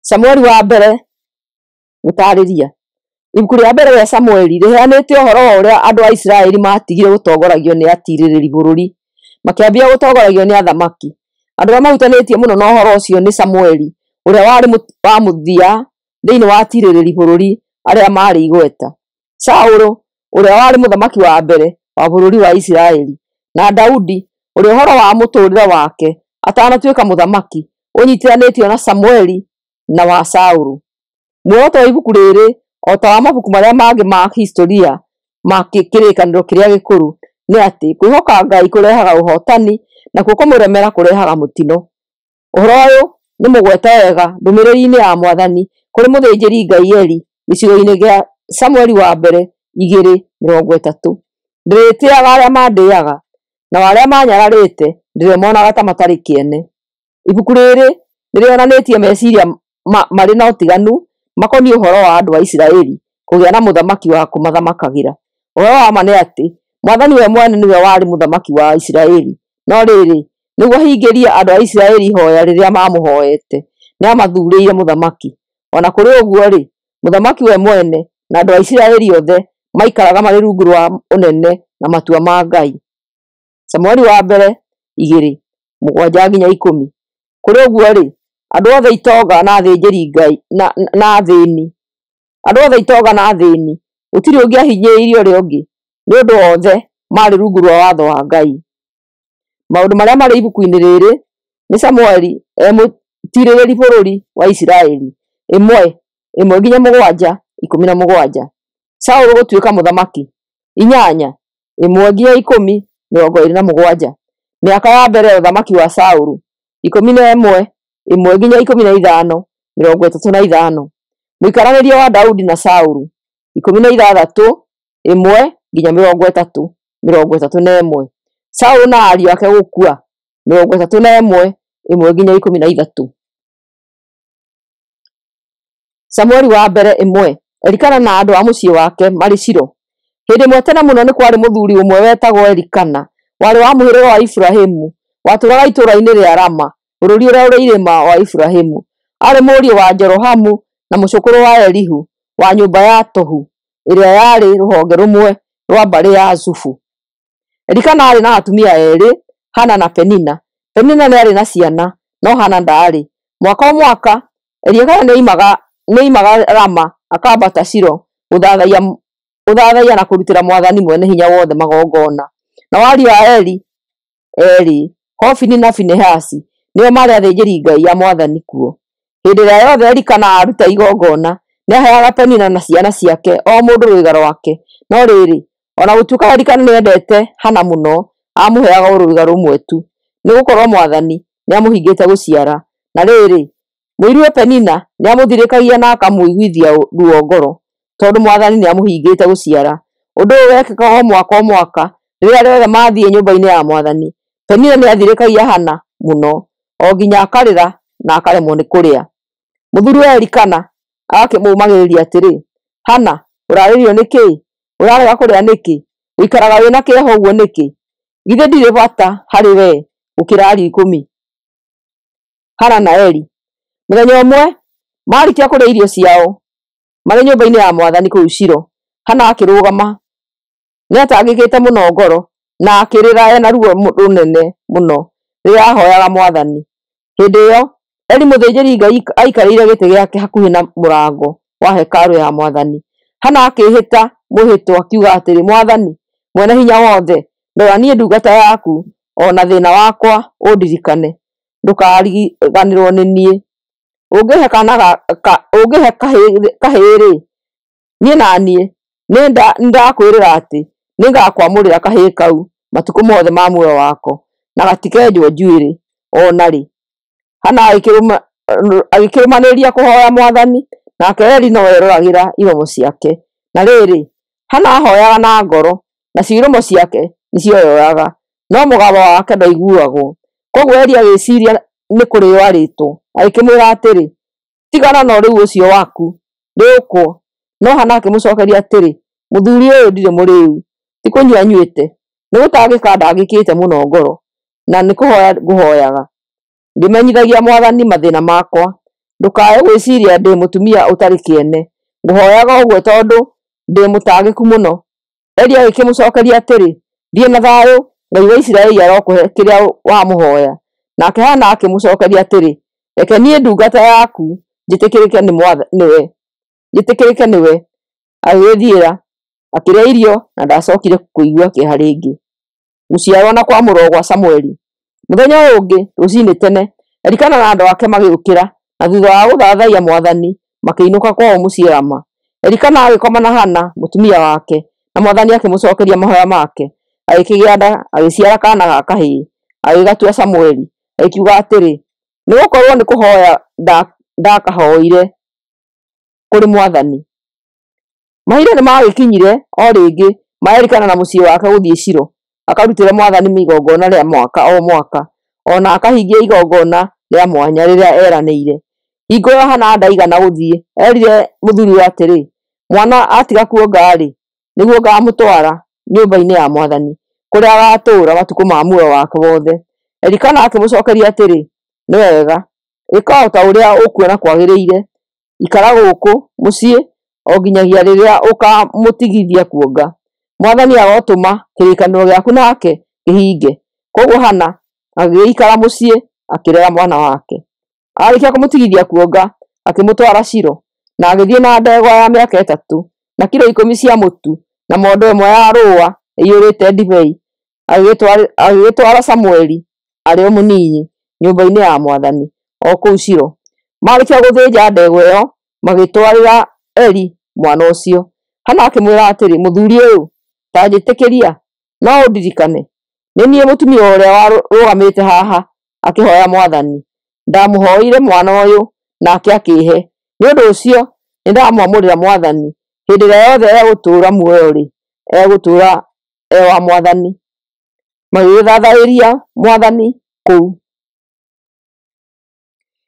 Samueli wa mbere gũtaarĩria. Ibuku rĩa mbere rĩa Samueli rĩheanĩte ũhoro wa ũrĩa andũ a Isiraeli maatigire gũtongoragio nĩ atiirĩrĩri bũrũri, makĩambia gũtongoragio nĩ athamaki. Andũ arĩa mahutanĩtie mũno na ũhoro ũcio nĩ Samueli, ũrĩa warĩ wa mũthia thĩinĩ wa atiirĩrĩri bũrũri arĩa maarĩ igweta, Saũlũ, ũrĩa warĩ mũthamaki wa mbere wa bũrũri wa Isiraeli, na Daudi, ũrĩa ũhoro wa mũtũũrĩre wake atanatuĩka mũthamaki ũnyitithanĩtio na Samueli na wa Saũlũ. Muoroto wa ibuku rĩrĩ, o ta wa mabuku marĩa mangĩ ma historia ma kĩrĩkanĩro kĩrĩa gĩkũrũ, nĩ atĩ kwĩhoka Ngai kũrehaga ũhootani nakuo kũmũremera kũrehaga mũtino. Ũhoro ũyũ nĩ mũgwete wega ndũmĩrĩri-inĩ ya Mwathani kũrĩ mũthĩnjĩri Ngai Eli gĩcigo-inĩ gĩa Samueli wa mbere 2:30. Ndĩrĩtĩaga arĩa mandĩaga, nao arĩa maanyararĩte ndĩrĩmonaga ta matarĩ kĩene. Ibuku rĩrĩ nĩ rĩonanĩtie meciria marĩ na ũtiganu makoniĩ ũhoro wa andũ a Isiraeli kũgĩa na mũthamaki wa kũmathamakagĩra. Ũhoro wa ma nĩ atĩ Mwathani we mwene nĩwe warĩ mũthamaki wa Isiraeli, no rĩrĩ, nĩguo ahingĩrie andũ a Isiraeli ihooya rĩrĩa maamũhoete, nĩamathurĩire mũthamaki. O na kũrĩ ũguo-rĩ, mũthamaki we mwene na andũ a Isiraeli othe maikaraga marĩ rungu rwa ũnene na matua ma Ngai. Samueli wa mbere 2:7-10. Kũrĩ ũguo-rĩ, andũ othe itonga na athĩnjĩri Ngai na athĩĩni, andũ othe itonga na athĩĩni, gũtirĩ ũngĩahinyĩrĩirie ũrĩa ũngĩ, nĩ ũndũ othe maarĩ rungu rwa watho wa Ngai. Maũndũ marĩa marĩ ibuku-inĩ rĩrĩ nĩ Samueli e mũtiirĩrĩri bũrũri wa Isiraeli 1:1-7 17, Saũlũ gũtuĩka mũthamaki 8:1-10 27, mĩaka ya mbere ya ũthamaki wa Saũlũ 11:1-15 35, mũikaranĩrie wa Daudi na Saũlũ 16:1-30 31, Saũlũ na ariũ ake gũkua 31:1-13. Samueli wa mbere 1, Elikana na andũ a mũciĩ wake marĩ Shilo. Hĩndĩ ĩmwe tene mũno nĩ kwarĩ mũthuri ũmwe wetagwo Elikana, warĩ wa mũhĩrĩga wa Iburahĩmu, watũũraga itũũra-inĩ rĩa Rama, bũrũri ũrĩa ũrĩ irĩma wa Iburahĩmu. Aarĩ mũriũ wa Jerohamu na mũcũkũrũ wa Elihu wa nyũmba ya Tohu, ĩrĩa yarĩ rũhonge rũmwe rwa mbarĩ ya Zufu. Elikana aarĩ na atumia eerĩ, Hana na Penina. Penina nĩ aarĩ na ciana, no Hana ndaarĩ. Mwaka o mwaka, Elikana nĩoimaga Rama akambata Shilo gũthathaiya na kũrutĩra Mwathani Mwene-Hinya-Wothe magongona. Nao ariũ a Eli eerĩ, Hofini na Finehasi, nĩo maarĩ athĩnjĩri-Ngai a Mwathani kuo. Hĩndĩ ĩrĩa yothe Elikana aaruta igongona, nĩaheaga Penina na ciana ciake o mũndũ rwĩga rwake. No rĩrĩ, o na gũtuĩka Elikana nĩendete Hana mũno, aamũheaga o rwĩga rũmwe tu, nĩgũkorwo Mwathani nĩamũhingĩte gũciara. Na rĩrĩ, mũiruwe Penina nĩamũthirĩkagia na akamũiguithia ruo ngoro, tondũ Mwathani nĩamũhingĩte gũciara. Ũndũ ũyũ wekĩkaga o mwaka o mwaka, rĩrĩa rĩothe maathiĩ nyũmba-inĩ ya Mwathani. Penina nĩathirĩkagia Hana mũno, o nginya akarĩra na akaremwo nĩ kũrĩa. Mũthuri wa Elikana agakĩmũũmagĩrĩria atĩrĩ, "Hana, ũrarĩrio nĩ kĩĩ? Ũrarega kũrĩa nĩkĩ? Ũikaraga wĩna kĩeha ũguo nĩkĩ? Githĩ ndirĩ bata harĩ wee gũkĩra ariũ 10?" Hana na Eli. Mũthenya ũmwe maarĩkia kũrĩa irio ciao marĩ nyũmba-inĩ ya Mwathani kũu Shilo, Hana akĩrũgama. Nĩatangĩkĩte mũno ngoro na akĩrĩra ena ruo rũnene mũno rĩrĩa aahooyaga Mwathani. Hĩndĩ ĩyo Eli mũthĩnjĩri-Ngai aikarĩire gĩtĩ gĩake hakuhĩ na mũrango wa hekarũ ya Mwathani. Hana akĩĩhĩta mwĩhĩtwa akiuga atĩrĩ, "Mwathani Mwene-Hinya-Wothe, ndora niĩ ndungata yaku o na thĩĩna wakwa ũndirikane, ndũkariganĩrwo nĩ niĩ. Ũngĩhe kahĩĩ-rĩ, niĩ na niĩ nĩndakwĩrĩra atĩ nĩngakwamũrĩra kahĩĩ kau matukũ mothe ma muoyo wako, na gatikenjwo njuĩrĩ o na rĩ." Hana agĩkĩrũmanĩria kũhooya Mwathani, nake Eli no eroragĩra iromo ciake. Na rĩrĩ, Hana aahooyaga na ngoro, nacio iromo ciake nĩcioyoyaga, no mũgambo wake ndwaiguagwo. Kwoguo Eli agĩĩciiria nĩ kũrĩĩo arĩĩtwo, agĩkĩmwĩra atĩrĩ, "Tigana na ũrĩĩu ũcio waku, rĩũkwo." No Hana akĩmũcookeria atĩrĩ, "Mũthuuri ũyũ, ndirĩ mũrĩĩu, ti kũnyua nyuĩte, nĩ gũtangĩka ndangĩkĩte mũno ngoro, na nĩ kũhooya ngũhooyaga, ngĩmenyithagia Mwathani mathĩĩna makwa. Ndũkae gwĩciria ndĩ mũtumia ũtarĩ kĩene. Ngũhooyaga ũguo tondũ ndĩ mũtangĩku mũno. Eli agĩkĩmũcookeria atĩrĩ, Thiĩ na thayũ, Ngai wa Isiraeli arokũhe kĩrĩa wamũhooya. Nake Hana akĩmũcookeria atĩrĩ, Reke niĩ ndungata yaku njĩtĩkĩrĩke nĩwe. Agĩgĩthiĩra, akĩrĩa irio na ndacookire kũigua kĩeha rĩngĩ. Gũciarwo na kwamũrwo gwa Samũeli. Mũthenya ũyũ ũngĩ rũciinĩ tene, Elikana na andũ ake magĩũkĩra, na thuutha wa gũthathaiya Mwathani, makĩinũka kwao mũciĩ Rama. Elikana agĩkoma na Hana mũtumia wake, na Mwathani akĩmũcookeria mahooya make. Agĩkĩgĩa nda, agĩciara kaana ga kahĩĩ, agĩgatua Samũeli, agĩkiuga atĩrĩ, Nĩgũkorwo nĩ kũhooya ndakahooire kũrĩ Mwathani. Mahinda nĩmagĩkinyire o rĩngĩ ma Elikana na mũciĩ wake gũthiĩ Shilo, akarutĩre Mwathani igongona rĩa mwaka o mwaka, o na akahingie igongona rĩa mwanya rĩrĩa eranĩire. Hingo ĩyo Hana ndaigana gũthiĩ, erire mũthuriwe atĩrĩ, Mwana atiga kuonga-rĩ, nĩguo ngaamũtwara nyũmba-inĩ ya Mwathani, kũrĩa agaatũũra matukũ ma muoyo wake wothe. Elikana akĩmũcookeria atĩrĩ, Nĩ wega, ĩka o ta ũrĩa ũkuona kwagĩrĩire. Ikara gũkũ mũciĩ o nginyagia rĩrĩa ũkaamũtigithia kuonga. Mwathani arotũma kĩrĩkanĩro gĩaku nake kĩhinge. Kwoguo Hana agĩgĩikara mũciĩ akĩrera mwana wake. Aarĩkia kũmũtigithia kuonga, akĩmũtwara Shilo, na agĩthiĩ na ndegwa ya mĩaka 3, na kilo 10 cia mũtu, na mondo ĩmwe ya rũũa ĩiyũrĩte ndibei. Agĩgĩtwara Samũeli arĩ o mũnini nyũmba-inĩ ya Mwathani o kũu Shilo. Maarĩkia gũthĩnja ndegwa ĩyo, magĩtwarĩra Eli mwana ũcio. Hana akĩmwĩra atĩrĩ, Mũthuri ũyũ, ta njĩtĩkĩria, no ũndirikane. Nĩ niĩ mũtumia ũrĩa warũgamĩte haha akĩhooya Mwathani. Ndamũhooire mwana ũyũ, nake akĩĩhe. Nĩ ũndũ ũcio nĩndamwamũrĩra Mwathani. Hĩndĩ ĩrĩa yothe egũtũũra muoyo-rĩ, egũtũũra e wa Mwathani. Magĩgĩthathaĩria Mwathani kũu.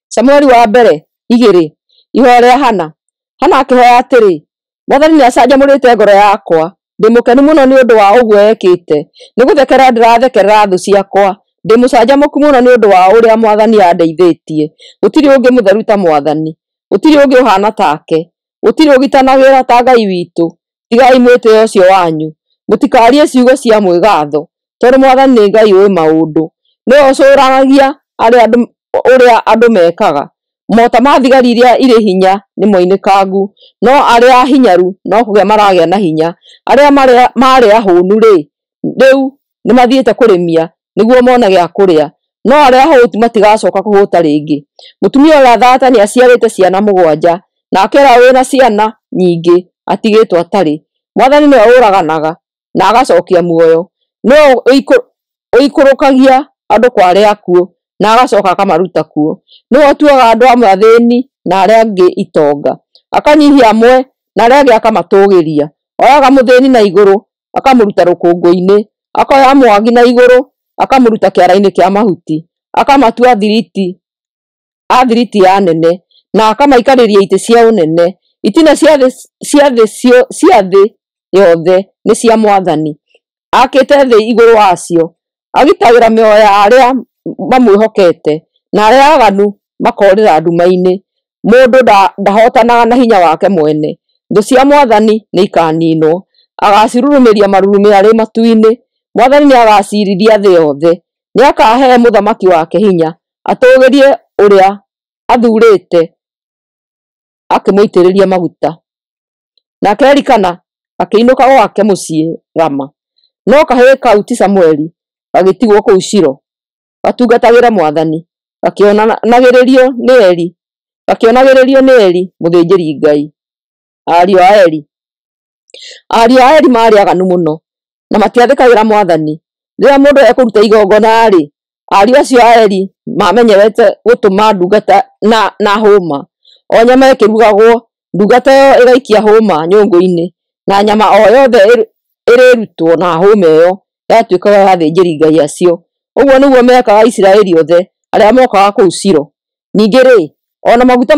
Samũeli wa mbere 2. Ihooya rĩa Hana. Hana akĩhooya atĩrĩ, Mwathani nĩacanjamũrĩte ngoro yakwa. Ndĩ mũkenu mũno nĩ ũndũ wa ũguo ekĩte. Nĩgũthekerera ndĩrathekerera thũ ciakwa. Ndĩ mũcanjamũku mũno nĩ ũndũ wa ũrĩa Mwathani andeithĩtie. Gũtirĩ ũngĩ mũtheru ta Mwathani. Gũtirĩ ũngĩ ũhaana take. Gũtirĩ ũgitanagĩra ta Ngai witũ. Tigai mwĩtĩĩo ũcio wanyu. Mũtikaarie ciugo cia mwĩgaatho, tondũ Mwathani nĩ Ngai ũũĩ maũndũ. Nĩwe ũcũũranagia ũrĩa andũ mekaga. Mota ma thigari iria irĩ hinya nĩmoinĩkangu, no arĩa ahinyaru no kũgĩa maragĩa na hinya. Arĩa maarĩ ahũũnu-rĩ, rĩu nĩmathiĩte kũrĩmia nĩguo mone gĩa kũrĩa, no arĩa ahũtu matigacooka kũhũta rĩngĩ. Mũtumia ũrĩa thaata nĩaciarĩte ciana 7, nake ũrĩa wĩna ciana nyingĩ atigĩtwo atarĩ. Mwathani nĩwe ũraganaga na agacookia muoyo, nĩwe ũikũrũkagia andũ kwa arĩa akuũ na agacooka akamaruta kuo. Nĩwe ũtuaga andũ amwe athĩĩni na arĩa angĩ itonga, akanyiihia amwe na arĩa angĩ akamatũũgĩria. Oyaga mũthĩĩni na igũrũ akamũruta rũkũngũ-inĩ, akoya mwagi na igũrũ akamũruta kĩara-inĩ kĩa mahuti, akamatua athiriti ya anene, na akamaikarĩria itĩ cia ũnene. Itina cia thĩ yothe nĩ cia Mwathani, aakĩte thĩ igũrũ wacio. Agitagĩra mĩoyo ya arĩa mamwĩhokete, na arĩa aaganu makoorĩra nduma-inĩ. Mũndũ ndahootanaga na hinya wake mwene. Thũ cia Mwathani nĩikaniinwo, agaacirurumĩria marurumĩ arĩ matu-inĩ. Mwathani nĩagaciirithia thĩ yothe. Nĩakahe mũthamaki wake hinya, atũũgĩrie ũrĩa athuurĩte akĩmũitĩrĩria maguta. Nake Elikana akĩinũka gwake mũciĩ Rama, no kahĩĩ kau ti Samũeli gagĩtigwo kũu Shilo, gatungatagĩre Mwathani, gakĩonagĩrĩrio nĩ Eli mũthĩnjĩri-Ngai. Ariũ a Eli. Ariũ a Eli maarĩ aaganu mũno, na matiathĩkagĩra Mwathani. Rĩrĩa mũndũ ekũruta igongona-rĩ, ariũ acio a Eli maamenyerete gũtũma ndungata na hũma. O nyama ĩkĩrugagwo, ndungata ĩyo ĩgaikia hũma nyũngũ-inĩ, na nyama o yothe ĩrĩrutwo na hũma ĩyo yatuĩkaga ya athĩnjĩri-Ngai acio. Ũguo nĩguo meekaga Isiraeli othe arĩa mookaga kũu Shilo. Ningĩ-rĩ, o na maguta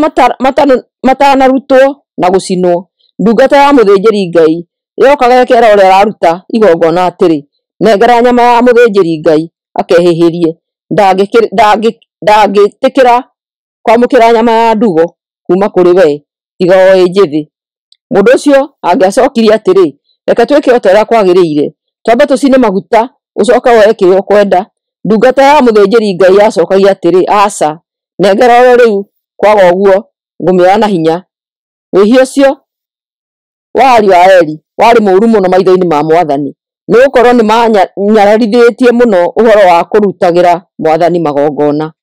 matanarutwo na gũcinwo, ndungata ya mũthĩnjĩri-Ngai yokaga ĩkeera ũrĩa ũraruta igongona atĩrĩ, Nengera nyama ya mũthĩnjĩri-Ngai akehĩhĩrie, ndangĩtĩkĩra kwamũkĩra nyama ya ndugo kuuma kũrĩ we tiga o ĩ njĩthĩ. Mũndũ ũcio angĩacokirie atĩrĩ, reke twĩke o ta ũrĩa kwagĩrĩire, twambe tũcine maguta, ũcoke woe kĩrĩa ũkwenda. Ndungata ya mũthĩnjĩri-Ngai yacokagia atĩrĩ, aca, nengera o rĩu, kwaga ũguo ngũmĩoya na hinya. Wĩhia ũcio wa ariũ a Eli warĩ mũũru mũno maitho-inĩ ma Mwathani, nĩgũkorwo nĩmanyararithĩtie mũno ũhoro wa kũrutagĩra Mwathani magongona.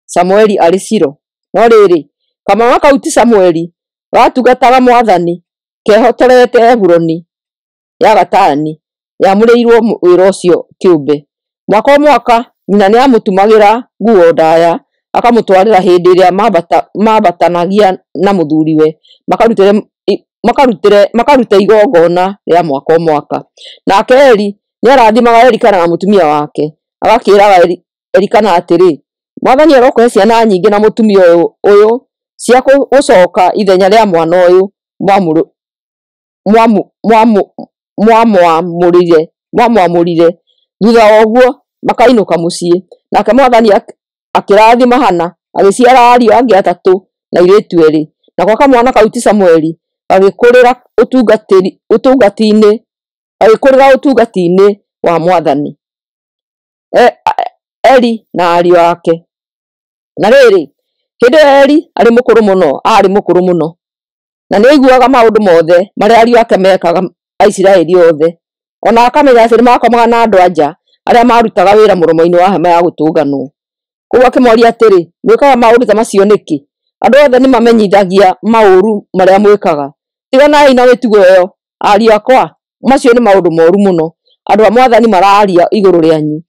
Samueli arĩ Shilo. No rĩrĩ, kamwana kau ti Samueli gatungataga Mwathani, kehotorete Efuroni ya gatani, yamũrĩirwo wĩra ũcio kĩũmbe. Mwaka o mwaka nyina nĩamũtumagĩra nguo ndaya akamũtwarĩra hĩndĩ ĩrĩa mambatanagia na mũthuriwe makarute igongona rĩa mwaka o mwaka. Nake Eli nĩarathimaga Elikana na mũtumia wake, agakĩĩraga Elikana atĩrĩ, Mwathani arokũhe ciana nyingĩ na mũtumia ũyũ cia gũcooka ithenya rĩa mwana ũyũ mwamwamũrire. Thutha wa ũguo makainũka mũciĩ. Nake Mwathani akĩrathima Hana, agĩciara ariũ angĩ atatũ na airĩtu erĩ. Nako kamwana kau ti Samueli gagĩkũrĩra ũtungati-inĩ wa Mwathani. Eli na ariũ ake. Na rĩrĩ, hĩndĩ ĩyo Eli arĩ mũkũrũ mũno, aarĩ mũkũrũ mũno, na nĩaiguaga maũndũ mothe marĩa ariũ ake meekaga Aisiraeli othe. O na akamenya atĩ nĩmakomaga na andũ-a-nja arĩa maarutaga wĩra mũromo-inĩ wa hema ya gũtũnganwo. Kwoguo akĩmooria atĩrĩ, mwĩkaga maũndũ ta macio nĩkĩ? Andũ othe nĩmamenyithagia maũru marĩa mwĩkaga. Tiganai na mĩtugo ĩyo, ariũ akwa, macio nĩ maũndũ mooru mũno. Andũ a Mwathani maraaria igũrũ rĩanyu.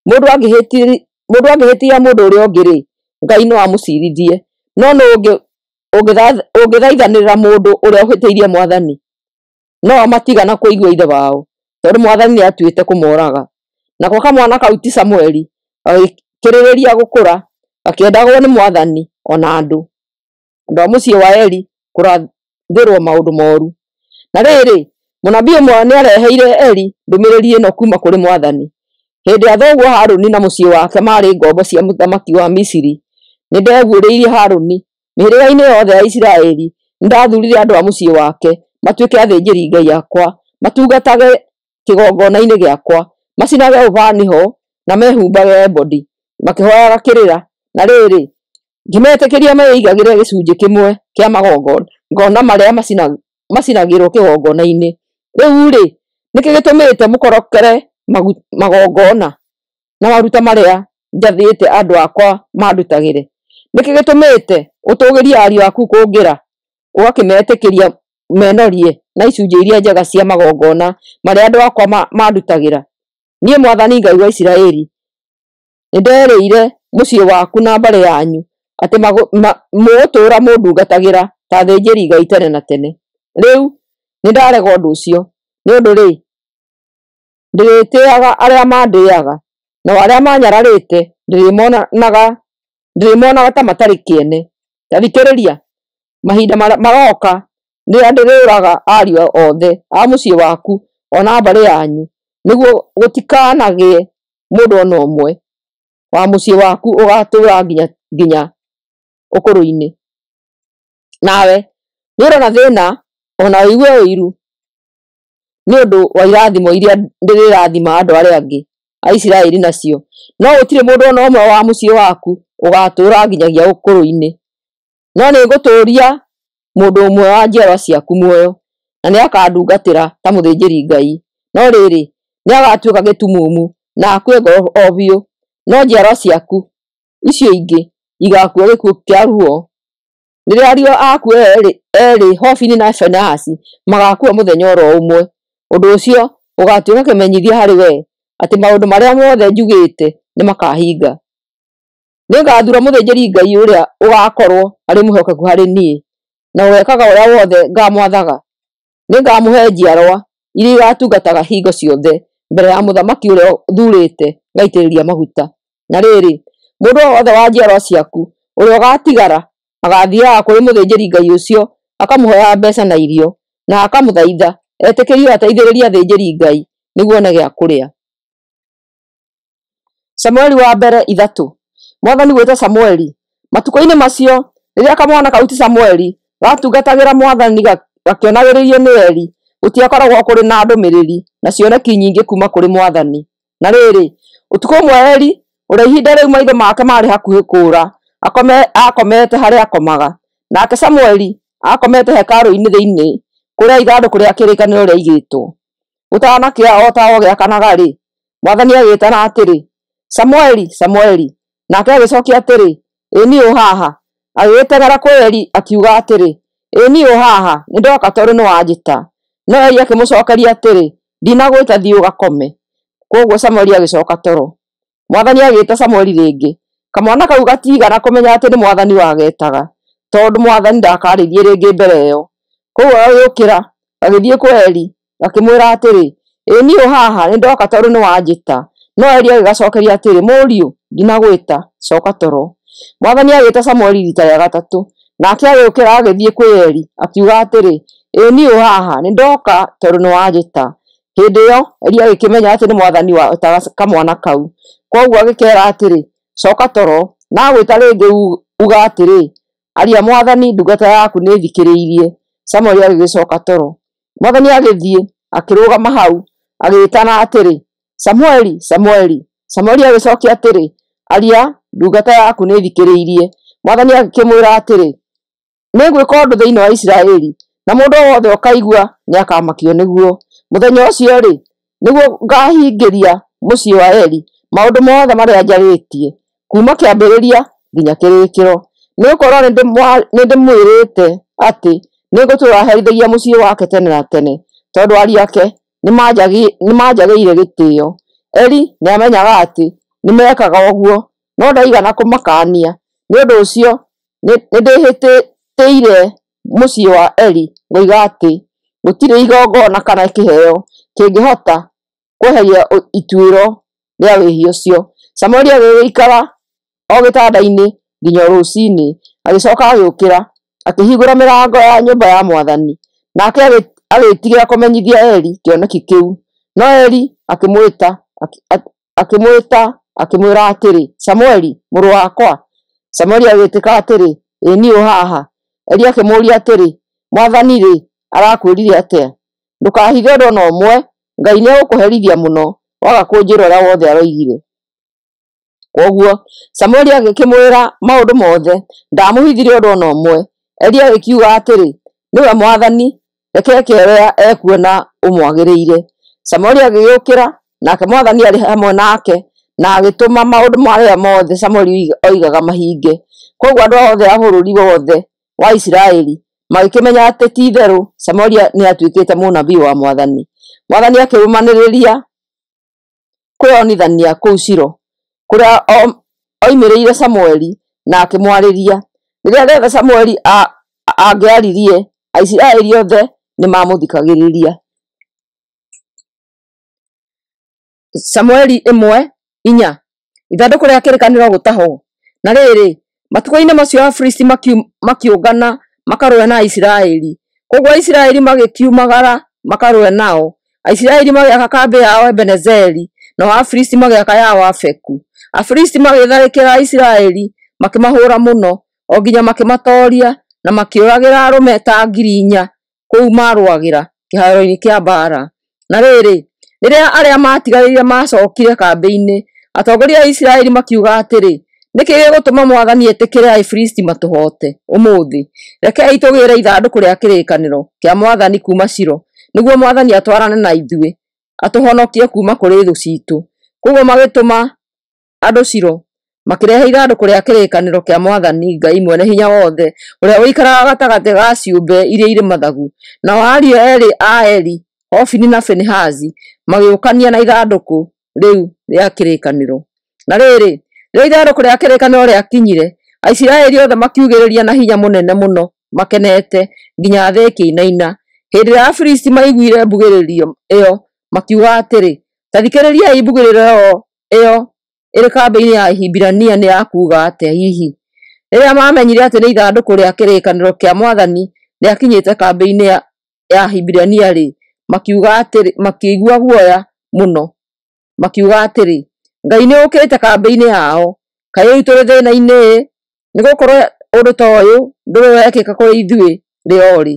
Mũndũ angĩhĩtia mũndũ ũrĩa ũngĩ-rĩ, Ngai no amũciirithie. No nũũ ũngĩthaithanĩrĩra mũndũ ũrĩa ũhĩtĩirie Mwathani? No matigana kũigua ithe wao, tondũ Mwathani nĩatuĩte kũmooraga. Nako kamwana kau ti Samueli gagĩkĩrĩrĩria gũkũra, gakĩendagwo nĩ Mwathani o na andũ. Andũ a mũciĩ wa Eli kũrathĩrwo maũndũ mooru. Na rĩrĩ, mũnabii ũmwe nĩareheire Eli ndũmĩrĩri ĩno kuuma kũrĩ Mwathani. Hĩndĩ ya thoguo Harũni na mũciĩ wake maarĩ ngombo cia mũthamaki wa Misiri, nĩndeguũrĩirie Harũni mĩhĩrĩga-inĩ yothe ya Isiraeli. Nĩndathuurire andũ a mũciĩ wake matuĩke athĩnjĩri-Ngai akwa, matungatage kĩgongona-inĩ gĩakwa, macinage ũbani ho na mehumbage ebodi, makĩhooyaga kĩrĩra. Na rĩrĩ, ngĩmetĩkĩria meigagĩre gĩcunjĩ kĩmwe kĩa magongona marĩa macinagĩrwo kĩgongona-inĩ. Rĩu-rĩ, nĩkĩ gĩtũmĩte mũkorokere magongona na maruta marĩa njathĩte andũ akwa mandutagĩre? Nĩkĩ gĩtũmĩte ũtũũgĩrie ariũ aku kũngĩra, ũgakĩmetĩkĩria menorie na icunjĩ iria njega cia magongona marĩa andũ akwa mandutagĩra? Niĩ Mwathani Ngai wa Isiraeli nĩnderĩire mũciĩ waku na mbarĩ yanyu atĩ mũgũtũũra mũndungatagĩra ta athĩnjĩri-Ngai tene na tene. Rĩu nĩndarega ũndũ ũcio. Nĩ ũndũ-rĩ, ndĩrĩtĩĩaga arĩa mandĩĩaga, nao arĩa maanyararĩte ndĩrĩmonaga ta matarĩ kĩene. Ta thikĩrĩria, mahinda maroka rĩrĩa ndĩrĩũraga ariũ othe a mũciĩ waku o na mbarĩ yanyu, nĩguo gũtikanagĩe mũndũ o na ũmwe wa mũciĩ waku ũgaatũũra nginya ũkũrũ-inĩ. Nawe nĩũrona thĩna o na ũigue ũiru nĩ ũndũ wa irathimo iria ndĩrĩrathima andũ arĩa angĩ a Isiraeli nacio, no gũtirĩ mũndũ o na ũmwe wa mũciĩ waku ũgaatũũra nginyagia ũkũrũ-inĩ. No nĩngũtũũria mũndũ ũmwe wa njiarwa ciaku muoyo, na nĩakandungatĩra ta mũthĩnjĩri-Ngai. No rĩrĩ, nĩagatuĩka gĩtumumu na akue ngoro o biũ, no njiarwa ciaku icio ingĩ igaakua gĩkuũ kĩa ruo. Rĩrĩa ariũ aku eerĩ Hofini na Finehasi magaakua mũthenya o ro ũmwe, ũndũ ũcio ũgaatuĩka kĩmenyithia harĩ wee atĩ maũndũ marĩa mothe njugĩte nĩmakahinga. Nĩngathuura mũthĩnjĩri-Ngai ũrĩa ũgaakorwo arĩ mwĩhokeku harĩ niĩ, na ũgeekaga ũrĩa wothe ngaamwathaga. Nĩngamũhe njiarwa iria igaatungataga hingo ciothe mbere ya mũthamaki ũrĩa thuurĩte ngaitĩrĩria maguta. Na rĩrĩ, mũndũ o wothe wa njiarwa ciaku ũrĩa ũgaatigara agaathiiaga kũrĩ mũthĩnjĩri-Ngai ũcio akamũhooya mbeeca na irio, na akamũthaitha etĩkĩrio ateithĩrĩrie athĩnjĩri-Ngai nĩguo one gĩa kũrĩa. Samueli wa mbere 3. Mwathani gwĩta Samueli. Matukũ-inĩ macio, rĩrĩa kamwana kau ti Samũeli gatungatagĩra Mwathani gakĩonagĩrĩrio nĩ Eli, gũtiakoragwo kũrĩ na ndũmĩrĩri na cioneki nyingĩ kuuma kũrĩ Mwathani. Na rĩrĩ, ũtukũ ũmwe Eli, ũrĩa ihinda rĩu maitho make maarĩ hakuhĩ kũũra, aakomete harĩa aakomaga. Nake Samũeli aakomete hekarũ-inĩ thĩinĩ, kũrĩa ithandũkũ rĩa kĩrĩkanĩro rĩaigĩtwo. Gũtanakĩa o ta o gĩakanaga-rĩ, Mwathani agĩĩtana atĩrĩ, "Samũeli, Samũeli!" Nake agĩcookia atĩrĩ, "Ĩ niĩ ũ haha." Agĩgĩteng'era kwĩ Eli akiuga atĩrĩ, "Ĩ niĩ ũ haha, nĩndoka tondũ nĩwanjĩta." No Eli akĩmũcookeria atĩrĩ, "Ndinagwĩta, thiĩ ũgakome." Kwoguo Samũeli agĩcooka toro. Mwathani agĩĩta Samũeli rĩngĩ. Kamwana kau gatiigana kũmenya atĩ nĩ Mwathani wagetaga, tondũ Mwathani ndakaarĩirie rĩngĩ mbere ĩyo. Kwoguo gagĩũkĩra, gagĩthiĩ kwĩ Eli, gakĩmwĩra atĩrĩ, "Ĩ niĩ ũ haha, nĩndoka tondũ nĩwanjĩta." No Eli agĩgacookeria atĩrĩ, "Mũriũ, ndinagwĩta, cooka toro." Mwathani agĩĩta Samũeli riita rĩa gatatũ, nake agĩũkĩra agĩthiĩ kwĩ Eli, akiuga atĩrĩ, "Ĩ niĩ ũ haha, nĩndoka tondũ nĩwanjĩta." Hĩndĩ ĩyo Eli agĩkĩmenya atĩ nĩ Mwathani wetaga kamwana kau. Kwoguo agĩkeera atĩrĩ, "Cooka toro, na agwĩta rĩngĩ uga atĩrĩ, 'Aria Mwathani, ndungata yaku nĩĩthikĩrĩirie.'" Samũeli agĩgĩcooka toro. Mwathani agĩthiĩ, akĩrũgama hau, agĩĩtana atĩrĩ, "Samũeli, Samũeli!" Samũeli agĩcookia atĩrĩ, "Aria, ndungata yaku nĩĩthikĩrĩirie." Mwathani agĩkĩmwĩra atĩrĩ, "Nĩngwĩka ũndũ thĩinĩ wa Isiraeli, na mũndũ o wothe ũkaigua nĩakamakio nĩguo. Mũthenya ũcio-rĩ, nĩguo ngaahingĩria mũciĩ wa Eli maũndũ mothe marĩa njarĩtie, kuuma kĩambĩrĩria nginya kĩrĩkĩro. Nĩgũkorwo nĩndĩmwĩrĩte atĩ nĩngũtũũra herithagia mũciĩ wake tene na tene, tondũ ariũ ake nĩmanjagĩire gĩtĩĩo." Eli nĩamenyaga atĩ nĩmekaga ũguo, no ndaigana kũmakaania. Nĩ ũndũ ũcio nĩndĩhĩtĩire mũciĩ wa Eli ngoiga atĩ gũtirĩ igongona kana kĩheo kĩngĩhota kweheria ituĩro rĩa wĩhia ũcio. Samũeli agĩgĩikara o gĩtanda-inĩ nginya rũciinĩ, agĩcooka agĩũkĩra, akĩhingũra mĩrango ya nyũmba ya Mwathani. Nake agĩĩtigĩra kũmenyithia Eli kĩoneki kĩu. No Eli akĩmwĩta, akĩmwĩra atĩrĩ, "Samũeli, mũrũ wakwa." Samũeli agĩĩtĩka atĩrĩ, "Ĩ niĩ ũ haha." Eli akĩmũũria atĩrĩ, "Mwathani-rĩ, arakwĩrire atĩa? Ndũkahithe ũndũ o na ũmwe, Ngai nĩegũkũherithia mũno waga kũnjĩĩra ũrĩa wothe aroigire." Kwoguo Samũeli agĩkĩmwĩra maũndũ mothe, ndaamũhithire ũndũ o na ũmwe. Eli agĩkiuga atĩrĩ, "Nĩwe Mwathani, reke eke ũrĩa ekuona ũmwagĩrĩire." Samũeli agĩgĩũkĩra, nake Mwathani aarĩ hamwe nake, na agĩtũma maũndũ marĩa mothe Samũeli oigaga mahinge. Kwoguo andũ othe a bũrũri wothe wa Isiraeli magĩkĩmenya atĩ ti-itherũ Samũeli nĩatuĩkĩte mũnabii wa Mwathani. Mwathani akĩrũmanĩrĩria kwĩonithania kũu Shilo, kũrĩa oimĩrĩire Samũeli na akĩmwarĩria. Rĩrĩa rĩothe Samũeli angĩaririe, Aisiraeli othe nĩmamũthikagĩrĩria. Samũeli 1:4. Ithandũkũ rĩa kĩrĩkanĩro gũtahwo. Na rĩrĩ, matukũ-inĩ macio Afilisti makĩũngana makarũe na Aisiraeli. Kwoguo Aisiraeli magĩkiumagara makarũe nao. Aisiraeli magĩaka kambĩ yao Ebenezeri, nao Afilisti magĩaka yao Afeku. Afilisti magĩtharĩkĩra Aisiraeli, makĩmahũũra mũno, o nginya makĩmatooria, na makĩũragĩra arũme ta 4,000 kũu maarũagĩra kĩhaaro-inĩ kĩa mbaara. Na rĩrĩ, rĩrĩa arĩa maatigarire maacookire kambĩ-inĩ, atongoria a Isiraeli makiuga atĩrĩ, "Nĩ kĩĩ gĩgũtũma Mwathani etĩkĩre Afilisti matũhoote ũmũthĩ? Rekei tũgĩĩre ithandũkũ rĩa kĩrĩkanĩro kĩa Mwathani kuuma Shilo, nĩguo Mwathani atwarane na ithuĩ, atũhonokie kuuma kũrĩ thũ ciitũ." Kwoguo magĩtũma andũ Shilo, makĩrehe ithandũkũ rĩa kĩrĩkanĩro kĩa Mwathani Ngai Mwene-Hinya-Wothe, ũrĩa ũikaraga gatagatĩ ga ciũmbe iria irĩ mathagu. Nao ariũ eerĩ a Eli, Hofini na Finehasi, magĩũkania na ithandũkũ rĩu rĩa kĩrĩkanĩro. Na rĩrĩ, rĩrĩa ithandũkũ rĩa kĩrĩkanĩro rĩakinyire, Aisiraeli othe makiugĩrĩria na hinya mũnene mũno makenete, nginya thĩ ĩkĩinaina. Hĩndĩ ĩrĩa Afilisti maiguire mbugĩrĩrio ĩyo, makiuga atĩrĩ, "Ta thikĩrĩriai, mbugĩrĩrio ĩyo ĩrĩ kambĩ-inĩ ya Ahibirania nĩ ya kuuga atĩa hihi?" Rĩrĩa maamenyire atĩ nĩ ithandũkũ rĩa kĩrĩkanĩro kĩa Mwathani rĩakinyĩte kambĩ-inĩ ya Ahibirania-rĩ, makĩigua guoya mũno, makiuga atĩrĩ, "Ngai nĩũũkĩte kambĩ-inĩ yao. Kaĩ rĩu tũrĩ thĩĩna-inĩ-ĩ! Nĩgũkorwo ũndũ ta ũyũ ndũrĩ wekĩka kũrĩ ithuĩ rĩ o rĩ.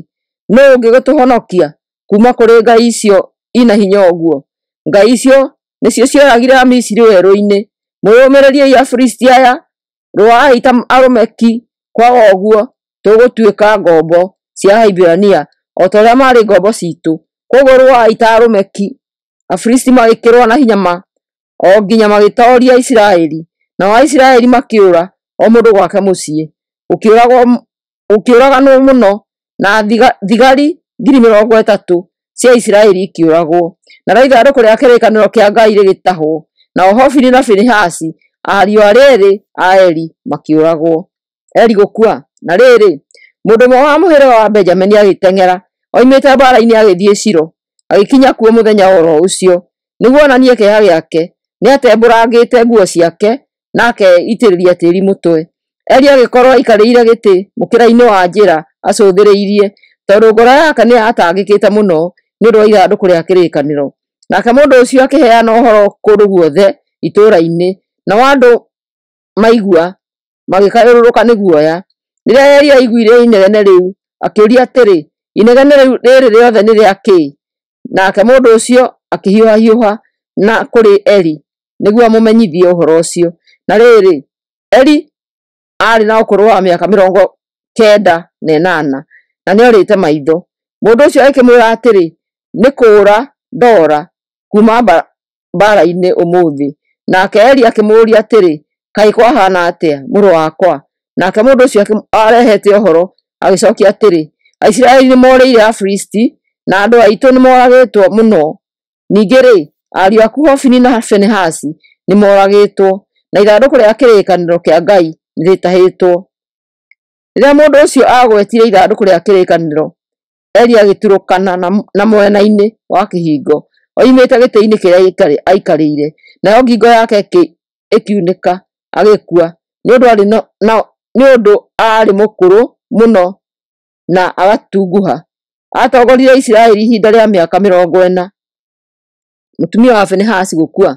Nũũ ũngĩgĩtũhonokia kuuma kũrĩ ngai icio ina hinya ũguo? Ngai icio nĩcio cioragire Amisiri werũ-inĩ. Mwĩyũmĩrĩriei Afilisti aya, rũai ta arũme ki, kwaga ũguo tũgũtuĩka ngombo cia Ahibirania o ta ũrĩa maarĩ ngombo ciitũ. Kwoguo rũai ta arũme ki. Afilisti magĩkĩrũa na hinya ma o nginya magĩtooria Isiraeli, nao Aisiraeli makĩũra o mũndũ gwake mũciĩ. Gũkĩũraganwo mũno, na thigari 30,000 cia Isiraeli ikĩũragwo. Narĩo ithandũkũ rĩa kĩrĩkanĩro kĩa Ngai rĩgĩtahwo, nao Hofini na Finehasi, ariũ arĩa eerĩ a Eli, makĩũragwo. Eli gũkua. Na rĩrĩ, mũndũ ũmwe wa mũhĩrĩga wa Benjamini agĩteng'era oimĩte mbaara-inĩ agĩthiĩ Shilo, agĩkinya kuo mũthenya o ro ũcio. Nĩguo onanie kĩeha gĩake, nĩatembũrangĩte nguo ciake na akeitĩrĩria tĩĩri mũtwe. Eli agĩkorwo aikarĩire gĩtĩ mũkĩra-inĩ wa njĩra acũthĩrĩirie, tondũ ngoro yake nĩyatangĩkĩte mũno nĩ ũndũ wa ithandũkũ rĩa kĩrĩkanĩro. Nake mũndũ ũcio akĩheana ũhoro kũndũ guothe itũũra-inĩ, nao andũ maigua magĩkayũrũrũka nĩ guoya. Rĩrĩa Eli aiguire inegene rĩu, akĩũria atĩrĩ, "Inegene rĩrĩ rĩothe nĩ rĩa kĩĩ?" Nake mũndũ ũcio akĩhiũhahiũha na kũrĩ Eli nĩguo amũmenyithie ũhoro ũcio. Na rĩrĩ, Eli aarĩ na ũkũrũ wa mĩaka 98, na nĩorĩte maitho. Mũndũ ũcio agĩkĩmwĩra atĩrĩ, "Nĩ kũũra ndoora kuuma mbaara-inĩ ũmũthĩ." Nake Eli akĩmũũria atĩrĩ, "Kaĩ kwahaana atĩa, mũrũ wakwa?" Nake mũndũ ũcio arehete ũhoro agĩcookia atĩrĩ, "Aisiraeli nĩmorĩire Afilisti, na andũ aitũ nĩmoragĩtwo mũno. Ningĩ-rĩ, ariũ aku Hofini na Finehasi nĩmoragĩtwo, na ithandũkũ rĩa kĩrĩkanĩro kĩa Ngai nĩrĩtahĩtwo." Rĩrĩa mũndũ ũcio aagwetire ithandũkũ rĩa kĩrĩkanĩro, Eli agĩturũkana na mwena-inĩ wa kĩhingo, oimĩte gĩtĩ-inĩ kĩrĩa aikarĩire, nayo ngingo yake ĩkiunĩka, agĩkua, nĩ ũndũ aarĩ mũkũrũ mũno na agatunguha. Aatongoririe Isiraeli ihinda rĩa mĩaka 40. Mũtumia wa Finehasi gũkua.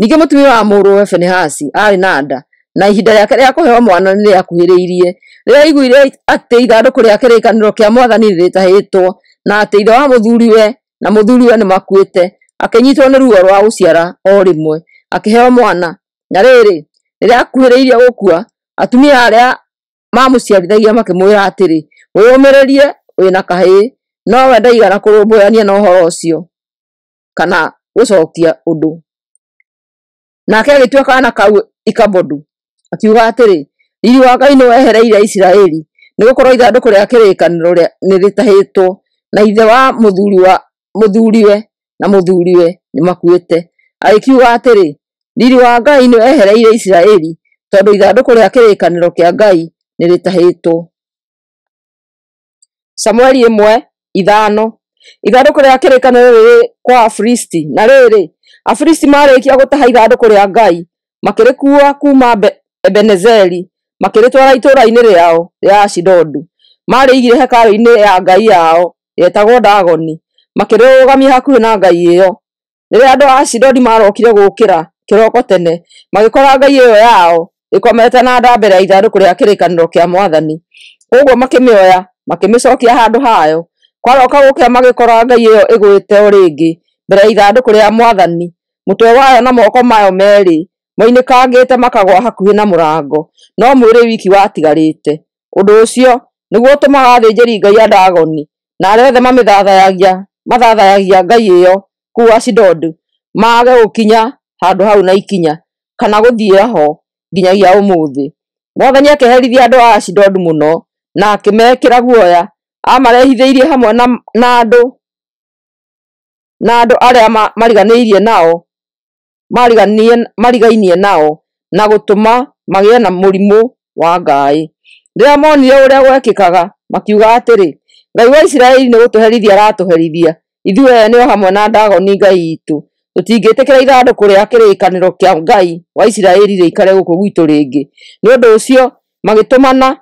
Ningĩ mũtumia wa mũrũwe Finehasi aarĩ na nda, na ihinda rĩake rĩa kũheo mwana nĩrĩakuhĩrĩirie. Rĩrĩa aiguire atĩ ithandũkũ rĩa kĩrĩkanĩro kĩa Mwathani nĩrĩtahĩtwo, na atĩ ithe wa mũthuriwe na mũthuriwe nĩmakuĩte, akĩnyiitwo nĩ ruo rwa gũciara o rĩmwe, akĩheo mwana. Na rĩrĩ, rĩrĩa akuhĩrĩirie gũkua, atumia arĩa maamũciarithagia makĩmwĩra atĩrĩ, "Wĩyũmĩrĩrie, wĩ na kahĩĩ." Nowe ndaigana kũrũmbũyania na ũhoro ũcio kana gũcookia ũndũ. Nake agĩtua kaana kau Ikabodu, akiuga atĩrĩ, "Riiri wa Ngai nĩwehereire Isiraeli, nĩgũkorwo ithandũkũ rĩa kĩrĩkanĩro nĩrĩtahĩtwo, na ithe wa mũthuriwe na mũthuriwe nĩmakuĩte." Agĩkiuga atĩrĩ, "Riiri wa Ngai nĩwehereire Isiraeli, tondũ ithandũkũ rĩa kĩrĩkanĩro kĩa Ngai nĩrĩtahĩtwo." Samueli 1:5. Ithandũkũ rĩa kĩrĩkanĩro rĩrĩ kwa Afilisti. Na rĩrĩ, Afilisti maarĩkia gũtaha ithandũkũ rĩa Ngai, makĩrĩkuua kuuma Ebenezeri, makĩrĩtwara itũũra-inĩ rĩao rĩa Ashidodu. Marĩigire hekarũ-inĩ ya ngai yao yetagwo Dagoni, makĩrĩrũgamia hakuhĩ na ngai ĩyo. Rĩrĩa andũ a Ashidodi maarokire gũũkĩra kĩroko tene, magĩkora ngai ĩyo yao ĩkomete na nda mbere ya ithandũkũ rĩa kĩrĩkanĩro kĩa Mwathani. Kwoguo makĩmĩoya, makĩmĩcookia handũ hayo. Kwaroka gũkĩa magĩkora ngai ĩyo ĩgũĩte o rĩngĩ mbere ya ithandũkũ rĩa Mwathani, mũtwe wayo na moko mayo meerĩ moinĩkangĩte makagũa hakuhĩ na mũrango, no mwĩrĩ wiki watigarĩte. Ũndũ ũcio nĩguo ũtũmaga athĩnjĩri-ngai a Dagoni na arĩa othe mathathayagia ngai ĩyo kũu Ashidodu mage gũkinya handũ hau na ikinya, kana gũthiĩra ho nginyagia ũmũthĩ. Mwathani akĩherithia andũ a Ashidodu mũno na akĩmekĩra guoya. Aamarehithĩirie hamwe na andũ arĩa marigainie nao, na gũtũma magĩe na mũrimũ wa ngaaĩ. Rĩrĩa moonire ũrĩa gwekĩkaga, makiuga atĩrĩ, "Ngai wa Isiraeli nĩgũtũherithia aratũherithia ithuĩ ene o hamwe na Dagoni ngai iitũ. Tũtingĩtĩkĩra ithandũkũ rĩa kĩrĩkanĩro kĩa Ngai wa Isiraeli rĩikare gũkũ gwitũ rĩngĩ." Nĩ ũndũ ũcio magĩtũmana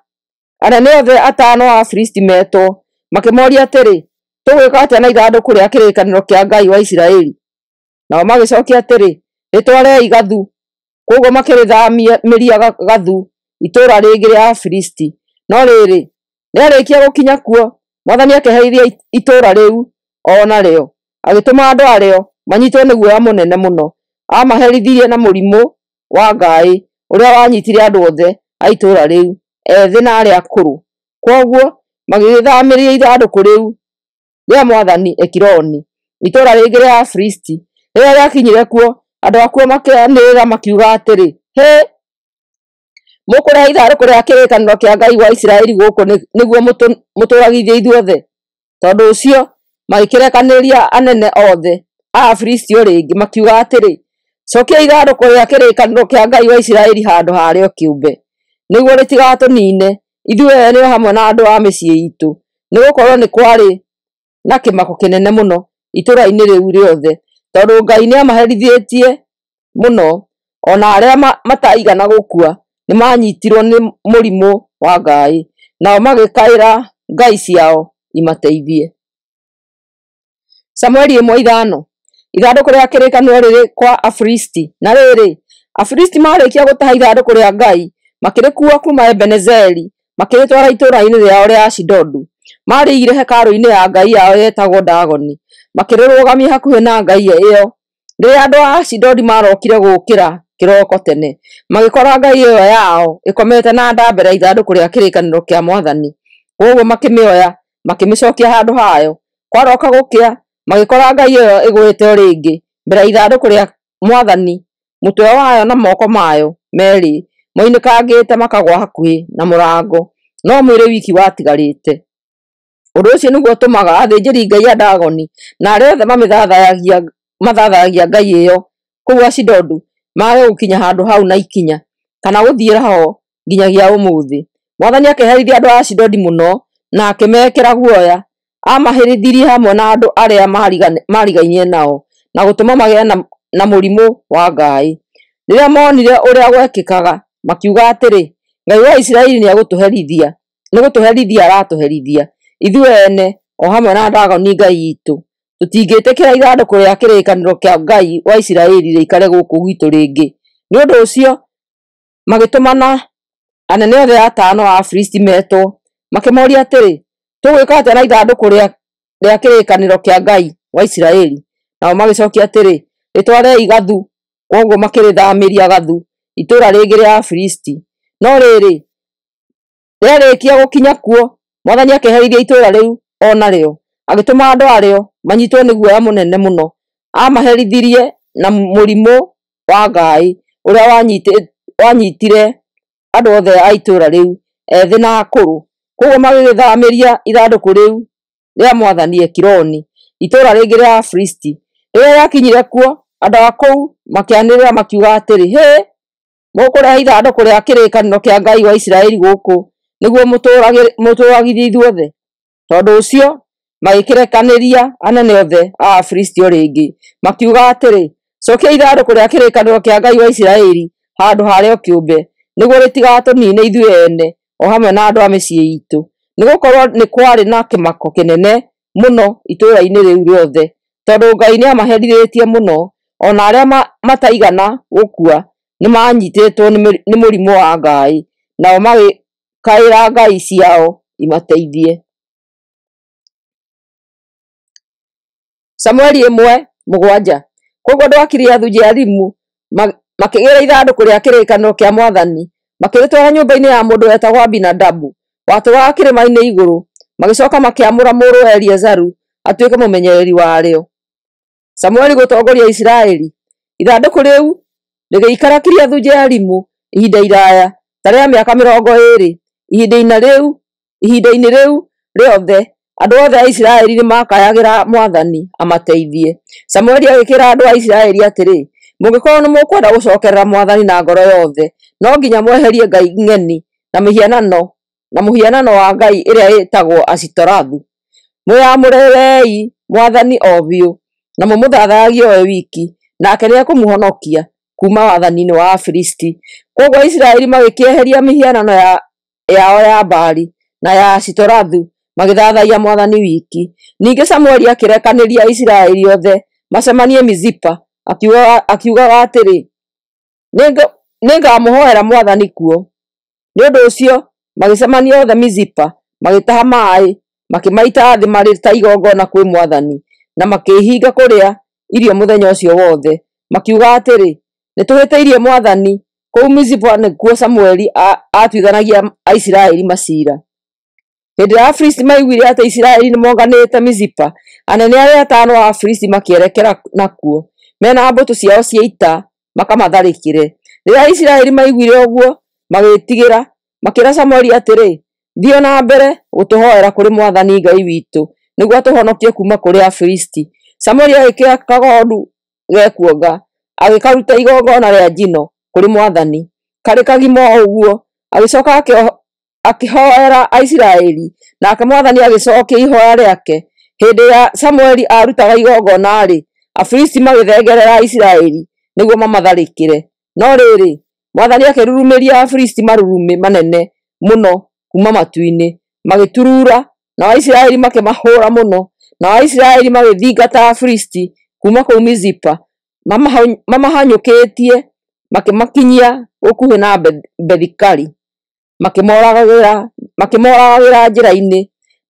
anene othe atano a Afilisti metwo, makĩmooria atĩrĩ, "Tũgwĩka atĩa na ithandũkũ rĩa kĩrĩkanĩro kĩa Ngai wa Isiraeli?" Nao magĩcookia atĩrĩ, "Rĩtwarei Gathu." Kwoguo makĩrĩthaamĩria Gathu, itũũra rĩngĩ rĩa Afilisti. No rĩrĩ, rĩarĩkia gũkinya kuo, Mwathani akĩherithia itũũra rĩu o narĩo, agĩtũma andũ arĩo manyitwo nĩ guoya mũnene mũno. Aamaherithirie na mũrimũ wa ngaĩ ũrĩa wanyitire andũ othe a itũũra rĩu, ethĩ na arĩa akũrũ. Kwoguo magĩgĩthaamĩria ithandũkũ rĩu rĩa Mwathani Ekironi, itũũra rĩngĩ rĩa Afilisti. Rĩrĩa rĩakinyire kuo, andũ akuo makĩanĩrĩra makiuga atĩrĩ, "Hĩ! Mũkũrehe ithandũkũ rĩa kĩrĩkanĩro kĩa Ngai wa Isiraeli gũkũ nĩguo mũtũũragithie ithuothe?" Tondũ ũcio magĩkĩrekanĩria anene othe a Afilisti o rĩngĩ, makiuga atĩrĩ, "Cokia ithandũkũ rĩa kĩrĩkanĩro kĩa Ngai wa Isiraeli handũ harĩo kĩũmbe, nĩguo rĩtigatũniine ithuĩ ene o hamwe na andũ a mĩciĩ iitũ." Nĩgũkorwo nĩ kwarĩ na kĩmako kĩnene mũno itũũra-inĩ rĩu rĩothe, tondũ Ngai nĩamaherithĩtie mũno. O na arĩa mataigana gũkua nĩmanyiitirwo nĩ mũrimũ wa ngaĩ, nao magĩkaĩra ngai ciao imateithie. Samueli 1:5. Ithandũkũ rĩa kĩrĩkanĩro rĩrĩ kwa Afilisti. Na rĩrĩ, Afilisti marĩkia gũtaha ithandũkũ rĩa Ngai, makĩrĩkuua kuuma Ebenezeri, makĩrĩtwara itũũra-inĩ rĩao rĩa Ashidodu. Marĩigire hekarũ-inĩ ya ngai yao yetagwo Dagoni, makĩrĩrũgamia hakuhĩ na ngai ĩyo. Rĩrĩa andũ a Ashidodi maarokire gũũkĩra kĩroko tene, magĩkora ngai ĩyo yao ĩkomete na nda mbere ya ithandũkũ rĩa kĩrĩkanĩro kĩa Mwathani. Kwoguo makĩmĩoya, makĩmĩcookia handũ hayo. Kwaroka gũkĩa, magĩkora ngai ĩyo ĩgũĩte o rĩngĩ mbere ya ithandũkũ rĩa Mwathani, mũtwe wayo na moko mayo meerĩ moinĩkangĩte makagũa hakuhĩ na mũrango, no mwĩrĩ wiki watigarĩte. Ũndũ ũcio nĩguo ũtũmaga athĩnjĩri-ngai a Dagoni na arĩa othe mathathayagia ngai ĩyo kũu Ashidodu mage gũkinya handũ hau na ikinya, kana gũthiĩra ho nginyagia ũmũthĩ. Mwathani akĩherithia andũ a Ashidodi mũno na akĩmekĩra guoya. Aamaherithirie hamwe na andũ arĩa maarigainie nao, na gũtũma magĩe na mũrimũ wa ngaĩ. Rĩrĩa moonire ũrĩa gwekĩkaga, makiuga atĩrĩ, "Ngai wa Isiraeli nĩgũtũherithia aratũherithia ithuĩ ene o hamwe na Dagoni ngai iitũ. Tũtingĩtĩkĩra ithandũkũ rĩa kĩrĩkanĩro kĩa Ngai wa Isiraeli rĩikare gũkũ gwitũ rĩngĩ." Nĩ ũndũ ũcio magĩtũmana anene othe atano a Afilisti metwo, makĩmooria atĩrĩ, "Tũgwĩka atĩa na ithandũkũ rĩa kĩrĩkanĩro kĩa Ngai wa Isiraeli?" Nao magĩcookia atĩrĩ, "Rĩtwarei Gathu." Kwoguo makĩrĩthaamĩria Gathu, itũũra rĩngĩ rĩa Afilisti. No rĩrĩ, rĩarĩkia gũkinya kuo, Mwathani akĩherithia itũũra rĩu o narĩo, agĩtũma andũ arĩo manyitwo nĩ guoya mũnene mũno. Aamaherithirie na mũrimũ wa ngaĩ ũrĩa wanyitire andũ othe a itũũra rĩu, ethĩ na akũrũ. Kwoguo magĩgĩthaamĩria ithandũkũ rĩu rĩa Mwathani Ekironi, itũũra rĩngĩ rĩa Afilisti. Rĩrĩa rĩakinyire kuo, andũ a kũu makĩanĩrĩra makiuga atĩrĩ, "Hĩ! Mũkũrehe ithandũkũ rĩa kĩrĩkanĩro kĩa Ngai wa Isiraeli gũkũ nĩguo mũtũũragithie ithuothe?" Tondũ ũcio magĩkĩrekanĩria anene othe a Afilisti o rĩngĩ, makiuga atĩrĩ, "Cokia ithandũkũ rĩa kĩrĩkanĩro kĩa Ngai wa Isiraeli handũ harĩo kĩũmbe, nĩguo rĩtigatũniine ithuĩ ene o hamwe na andũ a mĩciĩ iitũ." Nĩgũkorwo nĩ kwarĩ na kĩmako kĩnene mũno itũũra-inĩ rĩu rĩothe, tondũ Ngai nĩamaherithĩtie mũno. O na arĩa mataigana gũkua nĩmanyiitĩtwo nĩ mũrimũ wa ngaĩ, nao magĩkaĩra ngai ciao imateithie. Samueli 1:7. Kwoguo andũ a Kiriathu-Jearimu makĩgĩĩra ithandũkũ rĩa kĩrĩkanĩro kĩa Mwathani, makĩrĩtwara nyũmba-inĩ ya mũndũ wetagwo Abinadabu, watũũraga kĩrĩma-inĩ igũrũ. Magĩcooka makĩamũra mũrũwe Eliazaru atuĩke mũmenyereri warĩo. Samueli gũtongoria Isiraeli. Ithandũkũ rĩu rĩgĩikara Kiriathu-Jearimu ihinda iraaya, ta rĩa mĩaka 20. Ihinda-inĩ rĩu rĩothe andũ othe a Isiraeli nĩmakayagĩra Mwathani amateithie. Samueli agĩkĩĩra andũ a Isiraeli atĩrĩ, "Mũngĩkorwo nĩmũkwenda gũcookerera Mwathani na ngoro yothe, no nginya mweherie ngai ng'eni na mũhianano wa ngai ĩrĩa ĩtagwo Ashitorathu. Mwĩamũrĩrei Mwathani o biũ, na mũmũthathayagie o we wiki, nake nĩekũmũhonokia kuuma wathani-inĩ wa Afilisti." Kwoguo Isiraeli magĩkĩeheria mĩhianano yao ya Baali na ya Ashitorathu, magĩthathaiya Mwathani wiki. Ningĩ Samueli akĩrekanĩria Isiraeli othe macemanie Mizipa, akiugaga atĩrĩ, "Nĩngamũhoera Mwathani kuo." Nĩ ũndũ ũcio magĩcemania othe Mizipa, magĩtaha maaĩ, makĩmaita thĩ marĩ ta igongona kwĩ Mwathani, na makĩĩhinga kũrĩa irio mũthenya ũcio wothe. Makiuga atĩrĩ, “Nĩtũhĩtĩirie Mwathani.” Kũu Mizipa nĩkuo Samũeli aatuithanagia Aisiraeli maciira. Hĩndĩ ĩrĩa Afilisti maiguire atĩ Isiraeli nĩmonganĩte Mizipa, anene arĩa atano a Afilisti makĩerekera nakuo, mena mbũtũ ciao cia ita makamatharĩkĩre. Rĩrĩa Isiraeli maiguire ũguo, magĩĩtigĩra, makĩĩra Samũeli atĩrĩ, “Thiĩ o na mbere gũtũhoera kũrĩ Mwathani Ngai witũ nĩguo atũhonokie kuuma kũrĩ Afilisti.” Samũeli agĩkĩoya kagondu gekuonga, agĩkaruta igongona rĩa njino kũrĩ Mwathani, karĩ kagima o ũguo. Agĩcooka akĩhoera Aisiraeli, nake Mwathani agĩcookia ihooya rĩake. Hĩndĩ ĩrĩa Samũeli aarutaga igongona-rĩ, Afilisti magĩthengerera Aisiraeli nĩguo mamatharĩkĩre. No rĩrĩ, Mwathani akĩrurumĩria Afilisti marurumĩ manene mũno kuuma matu-inĩ, magĩturuura, nao Aisiraeli makĩmahũũra mũno. Nao Aisiraeli magĩthingata Afilisti kuuma kũu Mizipa, mamahanyũkĩtie, makĩmakinyia gũkuhĩ na Bethikari, makĩmooragĩra njĩra-inĩ.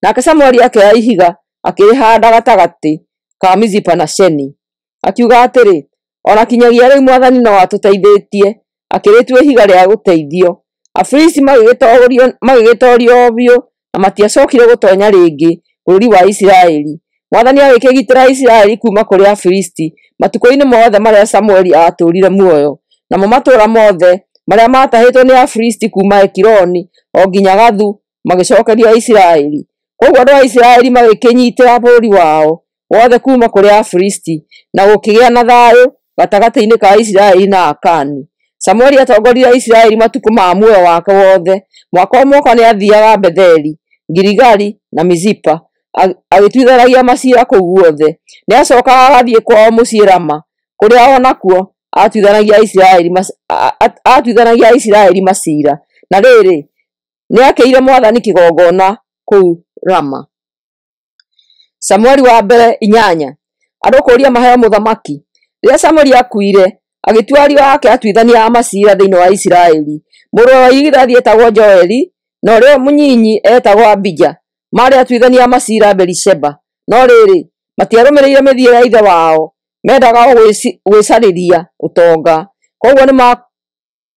Nake Samũeli akĩoya ihiga akĩrĩhaanda gatagatĩ ka Mizipa na Sheni, akiuga atĩrĩ, “O na kinyagia rĩu Mwathani no atũteithĩtie.” Akĩrĩtua Ihiga rĩa Gũteithio. Afilisti magĩgĩtoorio o biũ na matiacookire gũtoonya rĩngĩ bũrũri wa Isiraeli. Mwathani agĩkĩgitĩra Isiraeli kuuma kũrĩ Afilisti matukũ-inĩ mothe marĩa Samũeli aatũũrire muoyo. Namo matũũra mothe marĩa maatahĩtwo nĩ Afilisti kuuma Ekironi o nginya Gathu magĩcookerio Aisiraeli. Kwoguo andũ a Isiraeli magĩkĩĩnyiitĩra bũrũri wao wothe kuuma kũrĩ Afilisti, na gũkĩgĩa na thayũ gatagatĩ-inĩ ka Isiraeli na Akaani. Samũeli aatongoririe Aisiraeli matukũ ma muoyo wake wothe. Mwaka o mwaka nĩathiiaga Betheli, Giligali na Mizipa, agĩtuithanagia maciira kũu guothe. Nĩacookaga agathiĩ kwao mũciĩ Rama, kũrĩa o nakuo aatuithanagia Aisiraeli maciira. Na rĩrĩ, nĩakĩire Mwathani kĩgongona kũu Rama. Samueli wa mbere 8. Andũ kũũria maheo mũthamaki. Rĩrĩa Samũeli aakuire, agĩtua ariũ ake atuithania a maciira thĩinĩ wa Isiraeli. Mũrũ wa irigithathi eetagwo Joeli, na ũrĩa mũnyinyi eetagwo Abija. Maarĩ atuithania a maciira Beerisheba. No rĩrĩ, matiarũmĩrĩire mĩthiĩre ya ithe wao, mendaga o gwĩcarĩria ũtonga. Kwoguo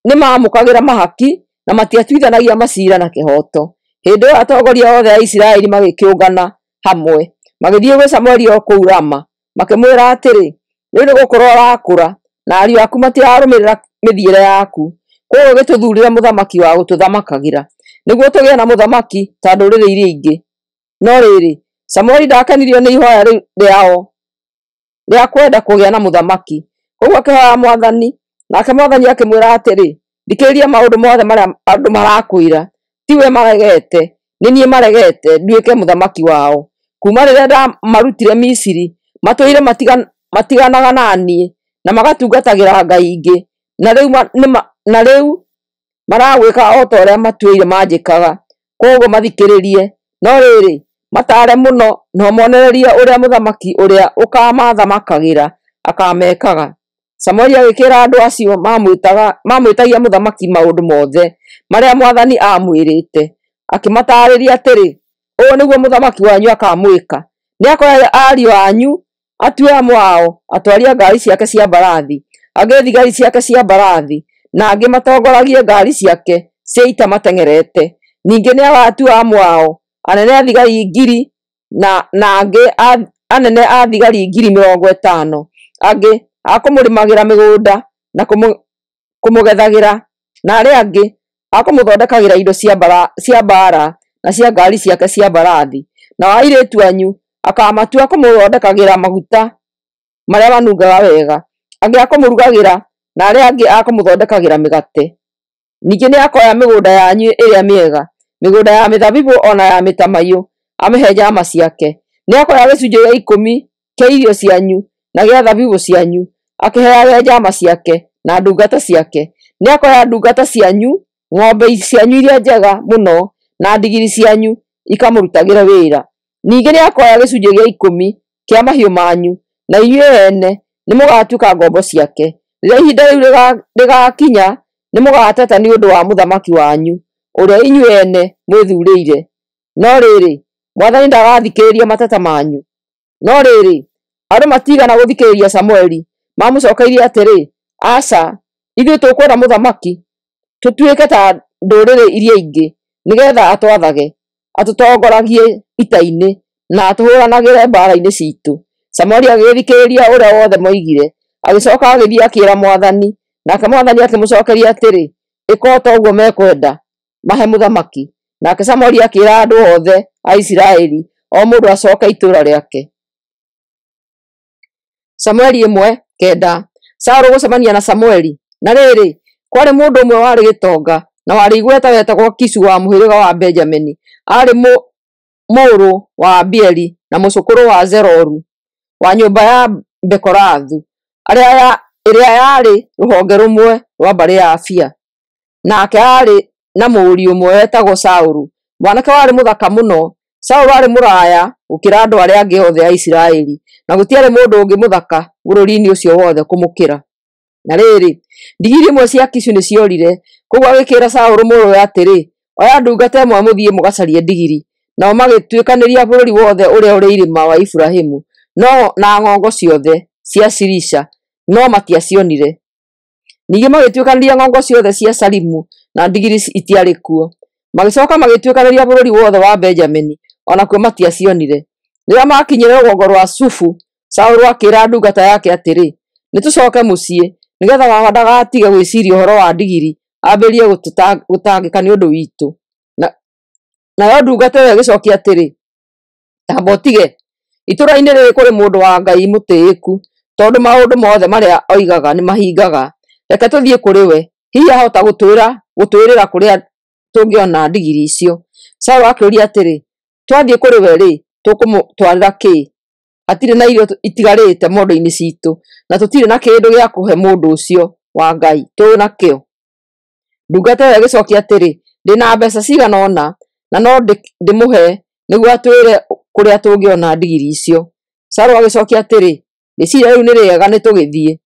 nĩmaamũkagĩra mahaki na matiatuithanagia maciira na kĩhooto. Hĩndĩ ĩyo atongoria othe a Isiraeli magĩkĩũngana hamwe, magĩthiĩ gwĩ Samũeli o kũu Rama, makĩmwĩra atĩrĩ, “Rĩu nĩgũkũra ũrakũra, na ariũ aku matirarũmĩrĩra mĩthiĩre yaku. Kwoguo gĩtũthuurĩre mũthamaki wa gũtũthamakagĩra, nĩguo tũgĩe na mũthamaki ta ndũrĩrĩ iria ingĩ.” No rĩrĩ, Samũeli ndaakenirio nĩ ihooya rĩu rĩao rĩa kwenda kũgĩa na mũthamaki. Kwoguo akĩhooya Mwathani, nake Mwathani akĩmwĩra atĩrĩ, “Thikĩrĩria maũndũ mothe marĩa andũ marakwĩra. Tiwe maregete, nĩ niĩ maregete nduĩke mũthamaki wao. Kuuma rĩrĩa ndaamarutire Misiri, matũire matiganaga na niĩ na magatungatagĩra ngai ingĩ, na rĩu maragwĩka o ta ũrĩa matũire manjĩkaga. Kwoguo mathikĩrĩrie. No rĩrĩ, mataare mũno na ũmonererie ũrĩa mũthamaki ũrĩa ũkaamathamakagĩra akaamekaga.” Samũeli agĩkĩĩra andũ acio maamwĩtagia mũthamaki maũndũ mothe marĩa Mwathani aamwĩrĩte. Akĩmataarĩria atĩrĩ, “Ũũ nĩguo mũthamaki wanyu akaamwĩka. Nĩakoya ariũ anyu, atue amwe ao atwari a ngaari ciake cia mbarathi, angĩ thigari ciake cia mbarathi, na angĩ matongoragie ngaari ciake cia ita mateng'erete. Ningĩ nĩagatua amwe ao anene a thigari 1,000 na angĩ anene a thigari 50,000, angĩ a kũmũrĩmagĩra mĩgũnda na kũmũgethagĩra, na arĩa angĩ a kũmũthondekagĩra indo cia mbaara na cia ngaari ciake cia mbarathi. Nao airĩtu anyu akaamatua kũmũthondekagĩra maguta marĩa manungaga wega, angĩ a kũmũrugagĩra, na arĩa angĩ a kũmũthondekagĩra mĩgate. Ningĩ nĩakoya mĩgũnda yanyu ĩrĩa mĩega, mĩgũnda ya mĩthabibũ o na ya mĩtamaiyũ, amĩhe njaama ciake. Nĩakoya gĩcunjĩ gĩa ikũmi kĩa irio cianyu na gĩa thabibũ cianyu, akĩheage njaama ciake na ndungata ciake. Nĩakoya ndungata cianyu, ng'ombe cianyu iria njega mũno, na ndigiri cianyu ikamũrutagĩre wĩra. Ningĩ nĩakoya gĩcunjĩ gĩa ikũmi kĩa mahiũ manyu, na inyuĩ ene nĩmũgatuĩka ngombo ciake. Rĩrĩa ihinda rĩu rĩgaakinya, nĩmũgateta nĩ ũndũ wa mũthamaki wanyu, ũrĩa inyuĩ ene mwĩthuurĩire. No rĩrĩ, Mwathani ndagathikĩrĩria mateta manyu. No rĩrĩ, andũ matiigana gũthikĩrĩria Samueli, mamũcookeirie atĩrĩ, Aca, ithuĩ tũkwenda mũthamaki, tũtuĩke ta ndũrĩrĩ iria ingĩ, nĩgeetha atwathage, atũtongoragie ita-inĩ, na atũhũũranagĩre mbaara-inĩ ciitũ. Samueli agĩgĩthikĩrĩria ũrĩa wothe moigire, agĩcooka agĩthiĩ akĩĩra Mwathani, nake Mwathani akĩmũcookeria atĩrĩ, Ĩka o ta ũguo mekwenda, mahe mũthamaki. Nake Samueli akĩĩra andũ othe a Isiraeli o mũndũ acooke itũũra rĩake. Samueli 1:9. Saũlũ gũcemania na Samueli. Na rĩrĩ, kwarĩ mũndũ ũmwe warĩ gĩtonga na warĩ igweta wetagwo Kishu wa mũhĩrĩga wa Benjamini. Aarĩ mũrũ wa Abieli na mũcũkũrũ wa Zeroru wa nyũmba ya Bekorathu, ĩrĩa yarĩ rũhonge rũmwe rwa mbarĩ ya Abia. Nake aarĩ na mũriũ ũmwe wetagwo Saũlũ, mwanake warĩ mũthaka mũno. Saũlũ aarĩ mũraya gũkĩra andũ arĩa angĩ othe a Isiraeli, na gũtiarĩ mũndũ ũngĩ mũthaka bũrũri-inĩ ũcio wothe kũmũkĩra. Na rĩrĩ, ndigiri imwe cia Kishu nĩciorire, kwoguo agĩkĩĩra Saũlũ mũrũwe atĩrĩ, Oya ndungata ĩmwe mũthiĩ mũgacarie ndigiri. Nao magĩtuĩkanĩria bũrũri wothe ũrĩa ũrĩ irĩma wa Iburahĩmu, na ng'ongo ciothe cia Shilisha, no matiacionire. Ningĩ magĩtuĩkanĩria ng'ongo ciothe cia Salimu, na ndigiri itiarĩ kuo. Magĩcooka magĩtuĩkanĩria bũrũri wothe wa Benjamini, o nakuo matiacionire. Rĩrĩa maakinyire rũgongo rwa Sufu, Saũlũ akĩĩra ndungata yake atĩrĩ, Nĩtũcooke mũciĩ, nĩgeetha baba ndagatige gwĩciiria ũhoro wa ndigiri ambĩrĩrie gũtangĩka nĩ ũndũ witũ. Nayo ndungata ĩyo ĩgĩcookia atĩrĩ, Tamba ũtige, itũũra-inĩ rĩrĩ kũrĩ mũndũ wa Ngai mũtĩĩku, tondũ maũndũ mothe marĩa oigaga nĩmahingaga. Reke tũthiĩ kũrĩ we, hihi ahota gũtwĩrĩra kũrĩa tũngĩona ndigiri icio. Saũlũ akĩũria atĩrĩ, Twathiĩ kũrĩ we-rĩ, tũkũmũtwarĩra kĩĩ? Hatirĩ na irio itigarĩte mondo-inĩ ciitũ, na tũtirĩ na kĩndũ gĩa kũhe mũndũ ũcio wa Ngai tũrĩ nakĩo. Ndungata ĩyo ĩgĩcookia atĩrĩ, Ndĩ na mbeeca cigana ũna, na no ndĩmũhe nĩguo atwĩre kũrĩa tũngĩona ndigiri icio. Saũlũ agĩcookia atĩrĩ, Rĩciiria rĩu nĩ rĩega, nĩtũgĩthiĩ.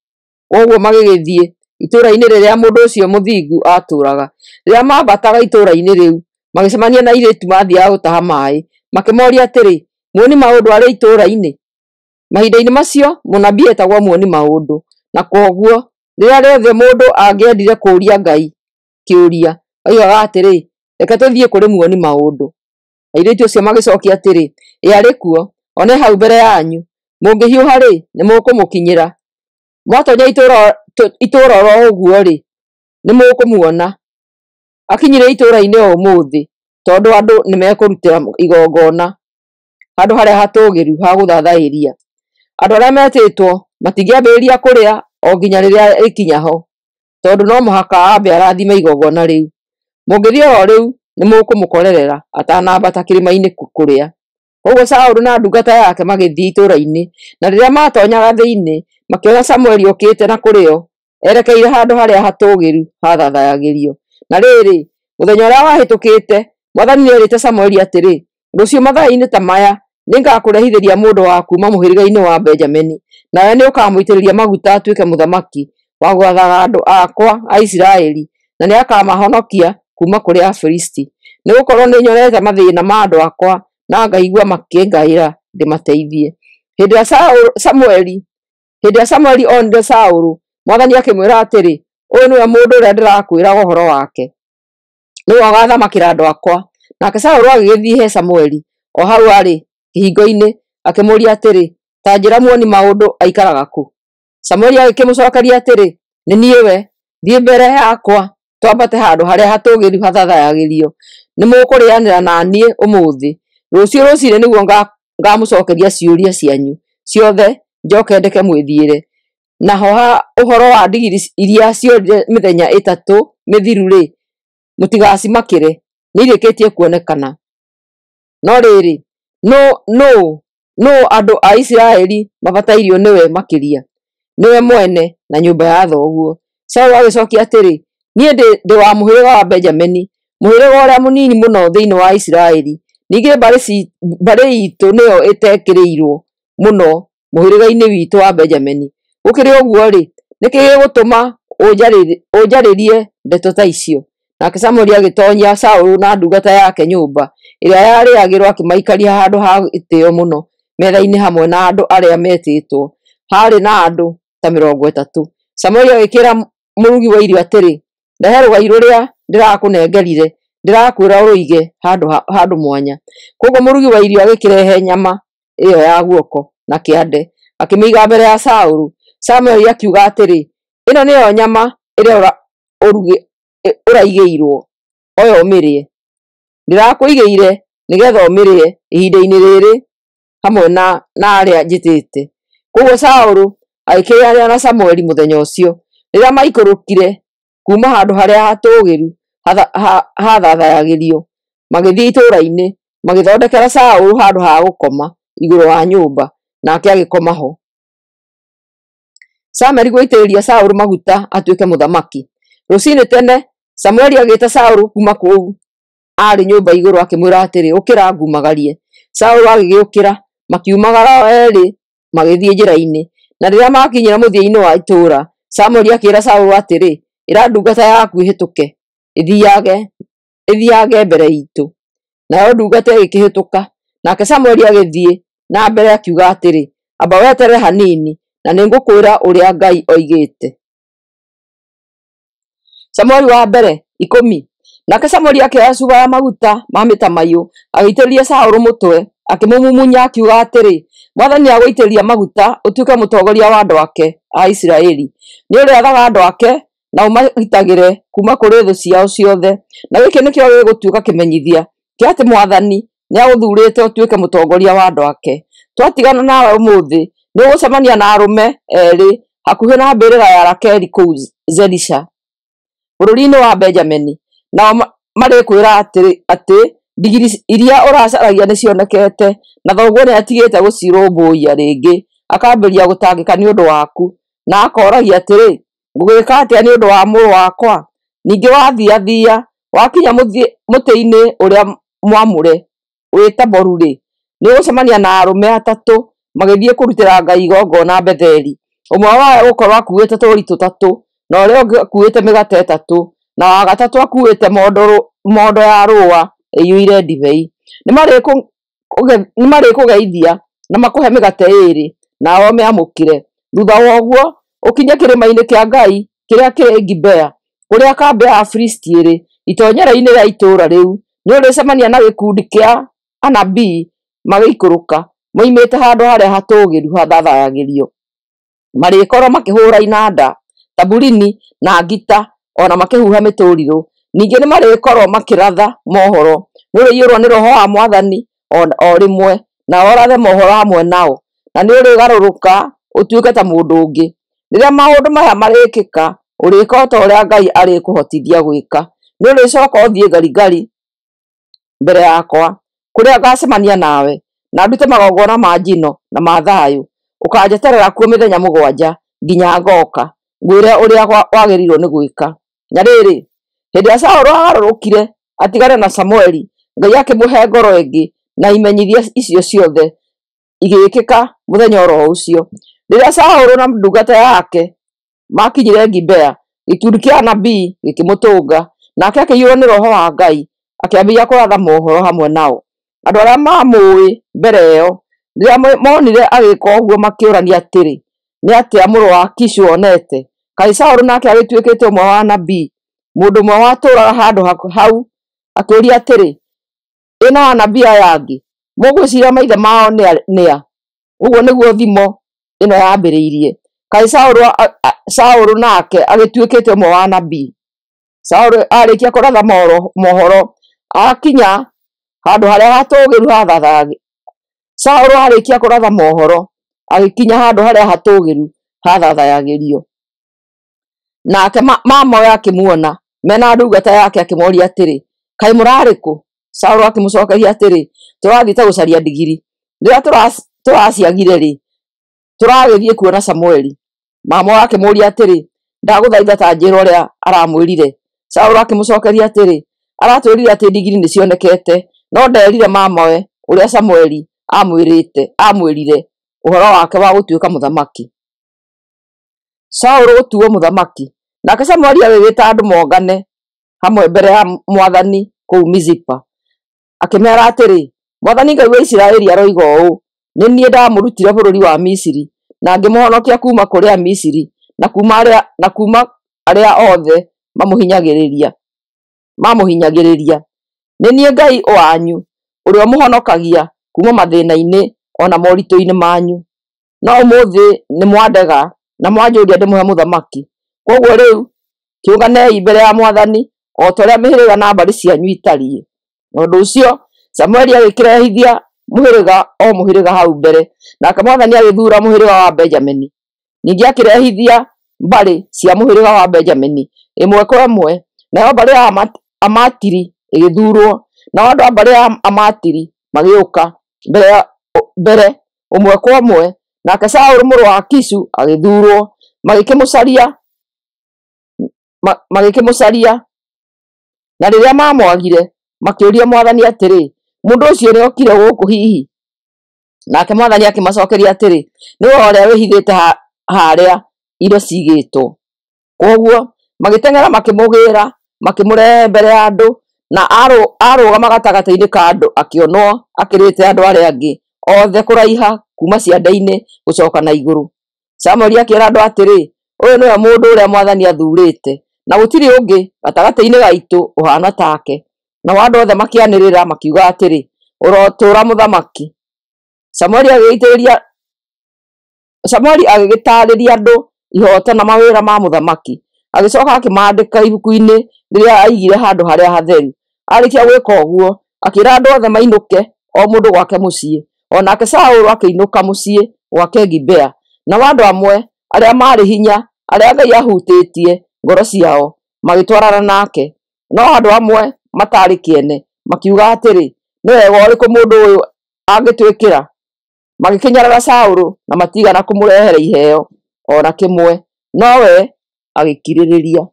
Kwoguo magĩgĩthiĩ itũũra-inĩ rĩrĩa mũndũ ũcio mũthingu aatũũraga. Rĩrĩa maambataga itũũra-inĩ rĩu, magĩcemania na airĩtu maathiiaga gũtaha maaĩ, makĩmooria atĩrĩ, Muoni maũndũ arĩ itũũra-inĩ? Mahinda-inĩ macio mũnabii eetagwo muoni maũndũ, na kwoguo rĩrĩa rĩothe mũndũ angĩendire kũũria Ngai kĩũria, oigaga atĩrĩ, Reke tũthiĩ kũrĩ muoni maũndũ. Airĩtu acio magĩcookia atĩrĩ, Ĩ arĩ kuo, o na hau mbere yanyu. Mũngĩhiũha-rĩ, nĩmũkũmũkinyĩra. Mwatoonya itũũra o ũguo-rĩ, nĩmũkũmuona. Akinyire itũũra-inĩ o ũmũthĩ, tondũ andũ nĩmekũrutĩra igongona handũ harĩa hatũũgĩru ha gũthathaĩria. Andũ arĩa metĩtwo matingĩambĩrĩria kũrĩa o nginya rĩrĩa rĩkinya ho, tondũ no mũhaka ambe arathime igongona rĩu. Mũngĩthiĩ o rĩu, nĩmũkũmũkorerera atanambata kĩrĩma-inĩ kũrĩa. Kwoguo Saũlũ na ndungata yake magĩthiĩ itũũra-inĩ, na rĩrĩa maatoonyaga thĩinĩ, makĩona Samueli okĩte na kũrĩ o, erekeire handũ harĩa hatũũgĩru haathathayagĩrio. Na rĩrĩ, mũthenya ũrĩa wahĩtũkĩte, Mwathani nĩerĩte Samueli atĩrĩ, Rũciũ mathaa-inĩ ta maya nĩngakũrehithĩria mũndũ wa kuuma mũhĩrĩga-inĩ wa Benjamini, nawe nĩũkamũitĩrĩria maguta atuĩke mũthamaki wa gwathaga andũ akwa a Isiraeli, na nĩakamahonokia kuuma kũrĩ Afilisti. Nĩgũkorwo nĩnyonete mathĩĩna ma andũ akwa na ngaigua makĩngaĩra ndĩmateithie. Hĩndĩ ĩrĩa Samueli onire Saũlũ, Mwathani akĩmwĩra atĩrĩ, Ũyũ nĩwe mũndũ ũrĩa ndĩrakwĩraga ũhoro wake, nĩwe ũgaathamakĩra andũ akwa. Nake Saũlũ agĩgĩthiĩ he Samueli o hau aarĩ kĩhingo-inĩ, akĩmũũria atĩrĩ, Ta njĩĩra muoni maũndũ aikaraga kũ? Samueli agĩkĩmũcookeria atĩrĩ, Nĩ niĩ we. Thiĩ mbere yakwa twambate handũ harĩa hatũũgĩru hathathayagĩrio. Nĩmũkũrĩanĩra na niĩ ũmũthĩ. Rũciũ rũciinĩ nĩguo ngamũcookeria ciũria cianyu ciothe, njoke ndeke mwĩthiĩre. Naho ha ũhoro wa ndigiri iria ciorire mĩthenya ĩtatũ mĩthiru-rĩ, mũtigacimakĩre, nĩirĩkĩtie kuonekana. No rĩrĩ, nũũ andũ a Isiraeli mabatairio nĩwe makĩria? Nĩwe mwene na nyũmba ya thoguo. Saũlũ agĩcookia atĩrĩ, Niĩ ndĩ wa mũhĩrĩga wa Benjamini, mũhĩrĩga ũrĩa mũnini mũno thĩinĩ wa Isiraeli. Ningĩ mbarĩ iitũ nĩyo ĩtekĩrĩirwo mũno mũhĩrĩga-inĩ witũ wa Benjamini. Gũkĩrĩ ũguo-rĩ, nĩ kĩĩ gĩgũtũma ũnjarĩrie ndeto ta icio? Nake Samueli agĩtoonyia Saũlũ na ndungata yake nyũmba ĩrĩa yarĩagĩrwo, akĩmaikaria handũ ha gĩtĩĩo mũno metha-inĩ hamwe na andũ arĩa meetĩtwo. Haarĩ na andũ ta 30. Samueli agĩkĩĩra mũrugi wa irio atĩrĩ, "Rehe rũgai rũrĩa ndĩrakũnengerire, ndĩrakwĩra ũrũige handũ mwanya." Kwoguo mũrugi wa irio agĩkĩrehe nyama ĩyo ya guoko na kĩande, akĩmĩiga mbere ya Saũlũ. Samueli akiuga atĩrĩ, "Ĩno nĩyo nyama ĩrĩa ũraigĩirwo, oya ũmĩrĩe. Ndĩrakũigĩire nĩgeetha ũmĩrĩe ihinda-inĩ rĩrĩ hamwe na arĩa njĩtĩte." Kwoguo Saũlũ agĩkĩrĩanĩra na Samueli mũthenya ũcio. Rĩrĩa maikũrũkire kuuma handũ harĩa hatũũgĩru haathathayagĩrio, magĩthiĩ itũũra-inĩ, magĩthondekera Saũlũ handũ ha gũkoma igũrũ wa nyũmba, nake agĩkoma ho. Samueli gũitĩrĩria Saũlũ maguta atuĩke mũthamaki. Rũciinĩ tene Samueli agĩĩta Saũlũ kuuma kũu aarĩ nyũmba igũrũ, akĩmwĩra atĩrĩ, "Ũkĩra ngumagarie." Saũlũ agĩgĩũkĩra, makiumagara o eerĩ magĩthiĩ njĩra-inĩ. Na rĩrĩa maakinyire mũthia-inĩ wa itũũra, Samueli akĩĩra Saũlũ atĩrĩ, "Ĩra ndungata yaku ĩhĩtũke, ĩthiiage mbere iitũ." Nayo ndungata ĩgĩkĩhĩtũka. Nake Samueli agĩthiĩ na mbere akiuga atĩrĩ, "Amba weterere hanini, na nĩngũkwĩra ũrĩa Ngai oigĩte." Samueli wa mbere 10. Nake Samueli akĩoya cuba ya maguta ma mĩtamaiyũ, agĩitĩrĩria Saũlũ mũtwe, akĩmũmumunya, akiuga atĩrĩ, "Mwathani nĩagũitĩrĩria maguta ũtuĩke mũtongoria wa andũ ake a Isiraeli. Nĩũrĩathaga andũ ake na ũmagitagĩre kuuma kũrĩ thũ ciao ciothe. Na gĩkĩ nĩkĩo gĩgũtuĩka kĩmenyithia kĩa atĩ Mwathani nĩagũthuurĩte ũtuĩke mũtongoria wa andũ ake. Twatigana nawe ũmũthĩ, nĩũgũcemania na arũme eerĩ hakuhĩ na mbĩrĩra ya Rakeli kũu Zelisha, bũrũri-inĩ wa Benjamini. Nao marĩkwĩra atĩ ndigiri iria ũracaragia nĩcionekete, na thoguo nĩatigĩte gũcirũmbũiya rĩngĩ, akambĩrĩria gũtangĩka nĩ ũndũ waku, na akooragia atĩrĩ, 'Ngũgĩĩka atĩa nĩ ũndũ wa mũrũ wakwa?' Ningĩ wathiathia wakinya mũtĩ-inĩ ũrĩa mwamũre wĩ Taboru-rĩ, nĩũgũcemania na arũme atatũ magĩthiĩ kũrutĩra Ngai igongona Betheli. Ũmwe wao egũkorwo akuuĩte tũũri tũtatũ, na ũrĩa ũngĩ akuuĩte mĩgate ĩtatũ, na wa gatatũ akuuĩte mondo ya rũũa ĩiyũire ndibei. Nĩmarĩkũgeithia na makũhe mĩgate ĩĩrĩ, nawe ũmĩamũkĩre. Thuutha wa ũguo ũkinye kĩrĩma-inĩ kĩa Ngai kĩrĩa kĩrĩ Gibea, kũrĩa kambĩ ya Afilisti ĩrĩ. Itoonyero-inĩ rĩa itũũra rĩu nĩũrĩcemania na gĩkundi kĩa anabii magĩikũrũka moimĩte handũ harĩa hatũũgĩru hathathayagĩrio. Marĩkorwo makĩhũũra inanda, tamburini na ngita, o na makĩhuha mĩtũrirũ. Ningĩ nĩmarĩkorwo makĩratha mohoro. Nĩũrĩiyũrwo nĩ Roho wa Mwathani o rĩmwe, nawe ũrathe mohoro hamwe nao, na nĩũrĩgarũrũka ũtuĩke ta mũndũ ũngĩ. Rĩrĩa maũndũ maya marĩĩkĩka, ũrĩĩka o ta ũrĩa Ngai arĩkũhotithia gwĩka. Nĩũrĩcooka ũthiĩ Giligali mbere yakwa, kũrĩa ngaacemania nawe, na ndute magongona ma njino na ma thayũ. Ũkaanjeterera kuo mĩthenya 7 nginya ngooka, ngwĩre ũrĩa wagĩrĩirwo nĩ gwĩka." Na rĩrĩ, hĩndĩ ĩrĩa Saũlũ aagarũrũkire atigane na Samueli, Ngai akĩmũhe ngoro ĩngĩ, na imenyithia icio ciothe igĩĩkĩka mũthenya o ro ũcio. Rĩrĩa Saũlũ na ndungata yake maakinyire Gibea, gĩkundi kĩa anabii gĩkĩmũtũnga, nake akĩiyũrwo nĩ Roho wa Ngai, akĩambĩrĩria kũratha mohoro hamwe nao. Andũ arĩa maamũũĩ mbere ĩyo, rĩrĩa moonire agĩĩka ũguo, makĩũrania atĩrĩ, "Nĩ atĩa mũrũ wa Kishu onete? Kaĩ Saũlũ nake agĩtuĩkĩte ũmwe wa anabii?" Mũndũ ũmwe watũũraga handũ hau akĩũria atĩrĩ, "Ĩ nao anabii aya angĩ? Mũgwĩciiria maithe mao nĩ a?" Ũguo nĩguo thimo ĩno yambĩrĩirie. Kaĩ Saũlũ nake agĩtuĩkĩte ũmwe wa anabii? Saũlũ aarĩkia kũratha mohoro, akinya handũ harĩa hatũũgĩru hathathayagĩrio. Saũlũ aarĩkia kũratha mohoro, agĩkinya handũ harĩa hatũũgĩru hathathayagĩrio. Nake mamawe akĩmuona mena ndungata yake, akĩmooria atĩrĩ, "Kaĩ mũrarĩ kũ?" Saũlũ akĩmũcookeria atĩrĩ, "Tũrathiĩte gũcaria ndigiri. Rĩrĩa tũraciagire-rĩ, tũragĩthiĩ kuona Samueli." Mamawe akĩmũũria atĩrĩ, "Ndagũthaitha ta njĩĩra ũrĩa aramwĩrire." Saũlũ akĩmũcookeria atĩrĩ, "Aratwĩrire atĩ ndigiri nĩcionekete." No ndeerire mamawe ũrĩa Samueli aamwĩrire ũhoro wake wa gũtuĩka mũthamaki. Saũlũ gũtuuo mũthamaki. Nake Samueli agĩgĩĩta andũ mongane hamwe mbere ya Mwathani kũu Mizipa. Akĩmeera atĩrĩ, Mwathani Ngai wa Isiraeli aroiga ũũ, nĩ niĩ ndamũrutire bũrũri wa Misiri na ngĩmũhonokia kuuma kũrĩ Amisiri na kuuma arĩa othe mamũhinyagĩrĩria. Nĩ niĩ Ngai wanyu ũrĩa ũmũhonokagia kuuma mathĩna-inĩ o na moritũ-inĩ manyu. No ũmũthĩ nĩ mwandega na mwanjũria ndĩmũhe mũthamaki. Kwoguo rĩu kĩũnganei mbere ya Mwathani o ta ũrĩa mĩhĩrĩga na mbarĩ cianyu itariĩ. Tondũ ũcio Samueli agĩkĩrehithia mũhĩrĩga o mũhĩrĩga hau mbere, nake Mwathani agĩthuura mũhĩrĩga wa Benjamini. Ningĩ akĩrehithia mbarĩ cia mũhĩrĩga wa Benjamini ĩmwe kwa ĩmwe, nayo mbarĩ ya Amatiri ĩgĩthuurwo. Nao andũ a mbarĩ ya Amatiri magĩũka mbere ũmwe kwa ũmwe, nake Saũlũ mũrũ wa Kishu agĩthuurwo. Magĩkĩmũcaria, na rĩrĩa maamwagire makĩũria Mwathani atĩrĩ, mũndũ ũcio nĩokire gũkũ hihi? Nake Mwathani akĩmacookeria atĩrĩ, nĩwe ũrĩa wĩhithĩte harĩa indo ciigĩtwo. Kwoguo magĩteng'era makĩmũgĩra, makĩmũrehe mbere ya andũ, na arũgama gatagatĩ-inĩ ka andũ akĩonwo akĩrĩte andũ arĩa angĩ othe kũraiha kuuma ciande-inĩ gũcoka na igũrũ. Samueli akĩĩra andũ atĩrĩ, ũyũ nĩwe mũndũ ũrĩa Mwathani athuurĩte, na gũtirĩ ũngĩ gatagatĩ-inĩ gaitũ ũhaana take. Nao andũ othe makĩanĩrĩra makiuga atĩrĩ, ũrotũũra mũthamaki. Samueli agĩgĩtaarĩria andũ ihooto na mawĩra ma mũthamaki, agĩcooka akĩmaandĩka ibuku-inĩ rĩrĩa aigire handũ harĩa hatheru. Arĩkia gwĩka ũguo, akĩĩra andũ othe mainũke o mũndũ gwake mũciĩ. O nake Saũlũ akĩinũka mũciĩ gwake Gibea. Nao andũ amwe arĩa maarĩ hinya, arĩa Ngai aahutĩtie ngoro ciao, magĩtwarana nake. No andũ amwe matarĩ kĩene makiuga atĩrĩ, nĩ wega ũrĩkũ mũndũ ũyũ angĩtwĩkĩra? Magĩkĩnyarara Saũlũ na matiigana kũmũrehere iheo o na kĩmwe, nowe agĩkirĩrĩria.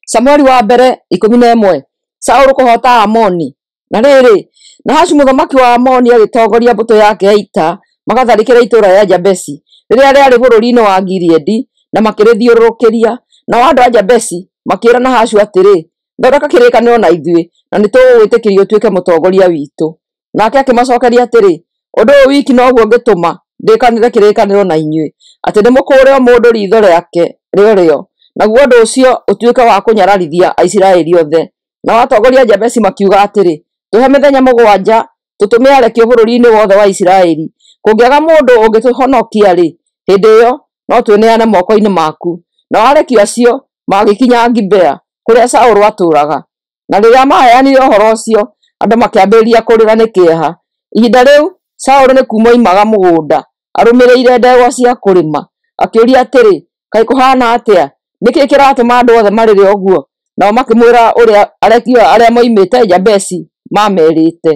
Samueli wa mbere 11. Saũlũ kũhoota Aamoni. Na rĩrĩ, Nahashu mũthamaki wa Amoni agĩtongoria mbũtũ yake ya ita magatharĩkĩre itũũra rĩa Jabesi rĩrĩa rĩarĩ bũrũri-inĩ wa Gileadi, na makĩrĩthiũrũrũkĩria. Nao andũ a Jabesi makĩĩra Nahashu atĩrĩ, thondeka kĩrĩkanĩro na ithuĩ, na nĩtũgũgwĩtĩkĩria ũtuĩke mũtongoria witũ. Nake akĩmacookeria atĩrĩ, ũndũ ũyũ wiki noguo ngĩtũma ndĩkanĩre kĩrĩkanĩro na inyuĩ, atĩ ndĩmũkũũre o mũndũ riitho rĩake rĩorĩo, naguo ũndũ ũcio ũtuĩke wa kũnyararithia Aisiraeli othe. Nao atongoria a Jabesi makiuga atĩrĩ, tũhe mĩthenya 7 tũtũme arekio bũrũri-inĩ wothe wa Isiraeli. Kũngĩaga mũndũ ũngĩtũhonokia-rĩ, hĩndĩ ĩyo no twĩneane moko-inĩ maku. Nao arekio acio magĩkinya Gibea, kũrĩa Saũlũ atũũraga. Na rĩrĩa maaheanire ũhoro ũcio, andũ makĩambĩrĩria kũrĩra nĩ kĩeha. Ihinda rĩu Saũlũ nĩ kuuma oimaga mũgũnda arũmĩrĩire ndegwa cia kũrĩma, akĩũria atĩrĩ, kaĩ kũhaana atĩa? Nĩkĩ kĩratũma andũ othe marĩre ũguo? Nao makĩmwĩra ũrĩa arekio arĩa moimĩte Jabesi maamerĩte.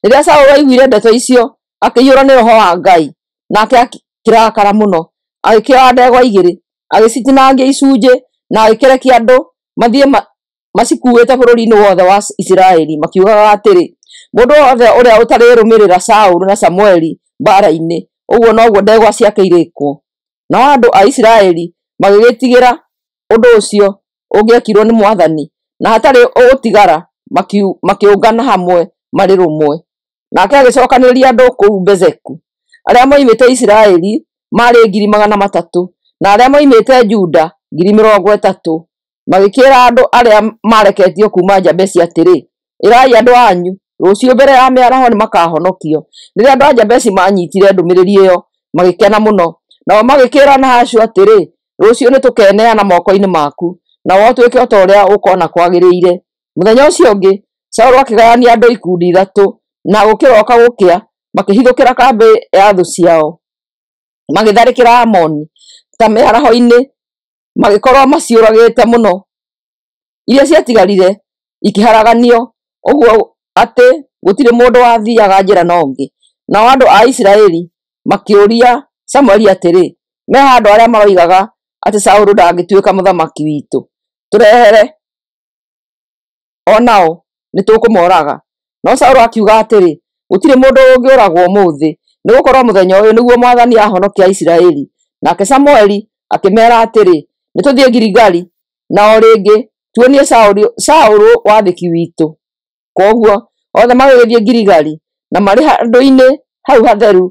Rĩrĩa Saũlũ aiguire ndeto icio, akĩiyũrwo nĩ Roho wa Ngai, nake akĩrakara mũno. Agĩkĩoya ndegwa 2, agĩcitinangia icunjĩ, na agĩkĩrekia andũ mathiĩ macikuĩte bũrũri-inĩ wothe wa Isiraeli, makiugaga atĩrĩ, mũndũ wothe ũrĩa ũtarĩrũmĩrĩra Saũlũ na Samueli mbaara-inĩ, ũguo noguo ndegwa ciake irĩkwo. Nao andũ a Isiraeli magĩgĩtigĩra ũndũ ũcio ũngĩekirwo nĩ Mwathani, na hatarĩ ũgũtigara makĩũngana hamwe marĩ rũmwe. Nake agĩcookanĩrĩria andũ kũu Bezeku. Arĩa moimĩte Isiraeli maarĩ 300,000, na arĩa moimĩte Juda 30,000. Magĩkĩĩra andũ arĩa maareketio kuuma Jabesi atĩrĩ, ĩrai andũ anyu, rũciũ mbere ya mĩaraho nĩmakahonokio. Rĩrĩa andũ a Jabesi maanyitire ndũmĩrĩri ĩyo, magĩkena mũno. Nao magĩkĩĩra Nahashu atĩrĩ, rũciũ nĩtũkeneana moko-inĩ maku, nawe ũtwĩke o ta ũrĩa ũkoona kwagĩrĩire. Mũthenya ũcio ũngĩ Saũlũ akĩgayania andũ ikundi 3, na gũkĩroka gũkĩa makĩhithũkĩra kambĩ ya thũ ciao, magĩtharĩkĩra Amoni ta mĩaraho-inĩ, magĩkorwo maciũragĩte mũno. Iria ciatigarire ikĩharaganio, ũguo atĩ gũtirĩ mũndũ wathiiaga njĩra na ũngĩ. Nao andũ a Isiraeli makĩũria Samueli atĩrĩ, me ha andũ arĩa maroigaga atĩ Saũlũ ndangĩtuĩka mũthamaki witũ? Tũrehere o nao nĩtũkũmooraga. No Saũlũ akiuga atĩrĩ, gũtirĩ mũndũ ũngĩũragwo ũmũthĩ, nĩgũkorwo mũthenya ũyũ nĩguo Mwathani ahonokia Isiraeli. Nake Samueli akĩmeera atĩrĩ, nĩtũthiĩ Giligali, na o rĩngĩ Tuonie Saũlũ wathĩki witũ. Kwoguo othe magĩgĩthiĩ Giligali, na marĩ handũ-inĩ hau hatheru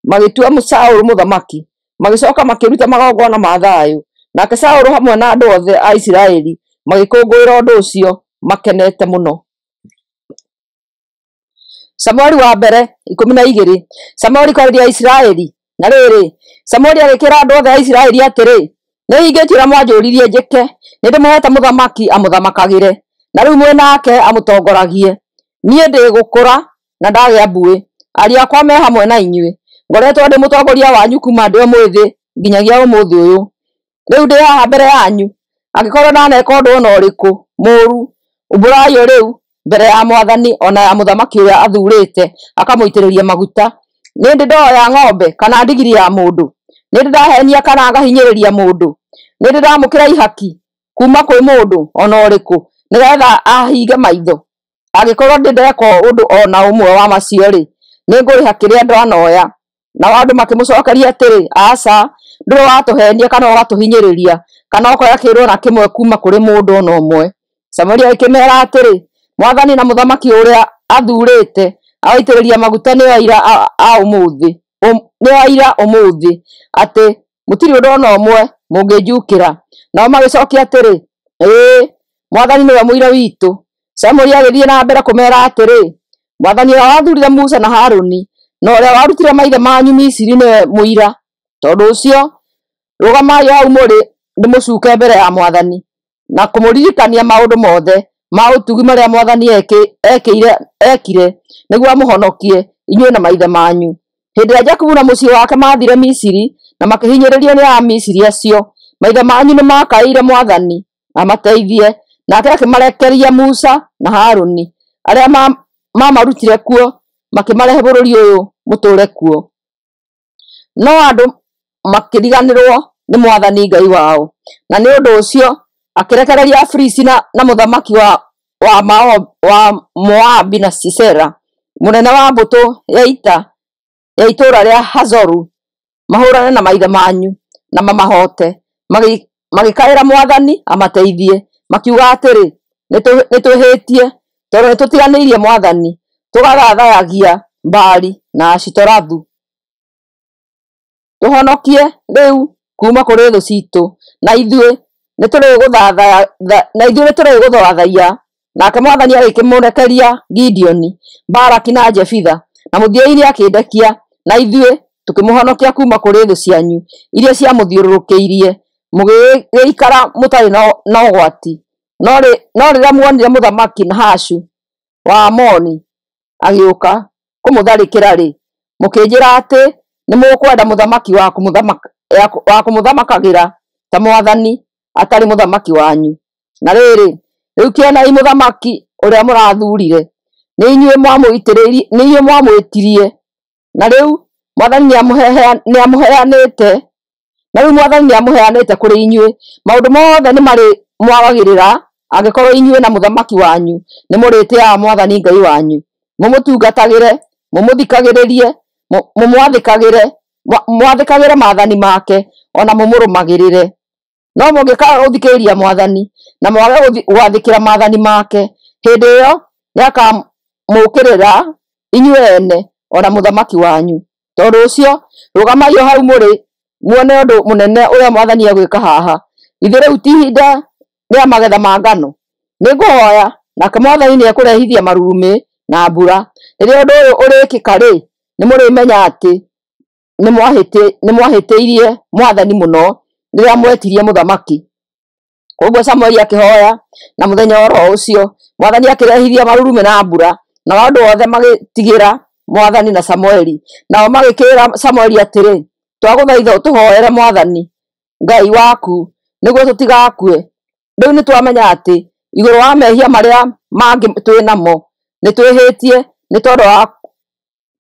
magĩtua Saũlũ mũthamaki. Magĩcoka makĩruta magongona ma thayũ. Nake Saũlũ hamwe na andũ othe a Isiraeli magĩkũngũĩra ũndũ ũcio makenete mũno. Samueli wa mbere 12. Samueli kwarĩria Isiraeli. Na rĩrĩ, Samueli agĩkĩra andũ othe a Isiraeli atĩrĩ, nĩhingĩtie ũrĩa mwanjũririe njĩke, nĩndĩmũheete mũthamaki amũthamakagĩre, na rĩu mwĩ nake amũtongoragie. Niĩ ndĩ gũkũra na ndagĩa mbuĩ, ariũ akwa me hamwe na inyuĩ. Ngoretwo ndĩ mũtongoria wanyu kuuma ndĩ o mwĩthĩ nginyagia ũmũthĩ ũyũ. Rĩu ndĩ haha mbere yanyu, angĩkorwo ndaneka ũndũ o na ũrĩkũ mũũru, umbũrai o rĩu mbere ya Mwathani o na ya mũthamaki ũrĩa athuurĩte akamũitĩrĩria maguta. Nĩ ndĩ ndoya ng'ombe kana ndigiri ya mũndũ? Nĩ ndĩ ndahenia kana ngahinyĩrĩria mũndũ? Nĩ ndĩ ndamũkĩra ihaki kuuma kwĩ mũndũ o na ũrĩkũ nĩgeetha ahinge maitho? Angĩkorwo ndĩ ndeka ũndũ o na ũmwe wa macio-rĩ, nĩngũrĩha kĩrĩa ndanoya. Nao andũ makĩmũcookeria atĩrĩ, aca, ndũrĩ watũheenia kana ũgatũhinyĩrĩria kana ũkoya kĩndũ o na kĩmwe kuuma kũrĩ mũndũ o na ũmwe. Samueli agĩkĩmeera atĩrĩ, Mwathani na mũthamaki ũrĩa athuurĩte agaitĩrĩria maguta nĩo aira ũmũthĩ, nĩo aira ũmũthĩ atĩ mũtirĩ ũndũ o na ũmwe mũngĩnjukĩra. Nao magĩcookia atĩrĩ, ĩĩ, Mwathani nĩwe mũira witũ. Samueli agĩthiĩ na mbere kũmeera atĩrĩ, Mwathani ũrĩa wathuurire Musa na Harũni na ũrĩa warutire maithe manyu Misiri nĩwe mũira. Tondũ ũcio, rũgamai hau mũrĩ ndĩmũcuuke mbere ya Mwathani na kũmũririkania maũndũ mothe ma ũtugi marĩa Mwathani eekire nĩguo amũhonokie inyuĩ na maithe manyu. Hĩndĩ ĩrĩa Jakubu na mũciĩ wake maathire Misiri na makĩhinyĩrĩrio nĩ Amisiri acio, maithe manyu nĩmakaĩire Mwathani amateithie, nake akĩmarekeria Musa na Harũni arĩa mamarutire kuo makĩmarehe bũrũri ũyũ mũtũũre kuo. No andũ makĩriganĩrwo nĩ Mwathani Ngai wao, na nĩ ũndũ ũcio akĩrekereria Afilisti na mũthamaki wa Moabi na Sisera, mũnene wa mbũtũ ya ita ya itũũra rĩa Hazoru, mahũũrane na maithe manyu na mamahoote. Magĩkaĩra Mwathani amateithie, makiuga atĩrĩ, nĩtwĩhĩtie tondũ nĩtũtiganĩirie Mwathani, tũgathathayagia Baali na Ashitorathu. Tũhonokie rĩu kuuma kũrĩ thũ ciitũ, na ithuĩ nĩtũrĩgũthathaiya. Nake Mwathani agĩkĩmũrekeria Gideoni, Baraki na Jefitha, na mũthia-inĩ akĩndekia, na ithuĩ tũkĩmũhonokia kuuma kũrĩ thũ cianyu iria ciamũthiũrũrũkĩirie, mũgĩgĩikara mũtarĩ na ũgwati. No rĩrĩa muonire mũthamaki Nahashu wa Amoni agĩũka kũmũtharĩkĩra-rĩ, mũkĩnjĩra atĩ nĩmũkwenda mũthamaki wa kũmũthamakagĩra ta Mwathani atarĩ mũthamaki wanyu. Na rĩrĩ, rĩu kĩonei mũthamaki ũrĩa mũrathuurire, nĩ inyuĩ mwamwĩtirie, na rĩu Mwathani nĩamũheanĩte kũrĩ inyuĩ. Maũndũ mothe nĩmarĩmwagagĩrĩra angĩkorwo inyuĩ na mũthamaki wanyu nĩmũrĩtĩĩaga Mwathani Ngai wanyu, mũmũtungatagĩre, mũmũthikagĩrĩrie, mwathĩkagĩre maathani make, o na mũmũrũmagĩrĩre. No mũngĩkaaga gũthikĩrĩria Mwathani na mwage gwathĩkĩra maathani make, hĩndĩ ĩyo nĩakamũũkĩrĩra inyuĩ ene o na mũthamaki wanyu. Tondũ ũcio, rũgamai o hau mũrĩ muone ũndũ mũnene ũrĩa Mwathani egwĩka haha. Githĩ rĩu ti ihinda rĩa magetha ma ngano? Nĩngũhooya, nake Mwathani nĩekũrehithia marurumĩ na mbura. Rĩrĩa ũndũ ũyũ ũrĩĩkĩka-rĩ, nĩmũrĩmenya atĩ nĩmwahĩtĩirie Mwathani mũno rĩrĩa mwetirie mũthamaki. Kwoguo Samueli akĩhooya, na mũthenya o ro ũcio Mwathani akĩrehithia marurumĩ na mbura, nao andũ othe magĩĩtigĩra Mwathani na Samueli. Nao magĩkĩĩra Samueli atĩrĩ, twagũthaitha ũtũhooere Mwathani Ngai waku nĩguo tũtigakue. Rĩu nĩtwamenya atĩ igũrũ wa mehia marĩa mangĩ twĩ namo nĩtwĩhĩtie nĩ tondũ wa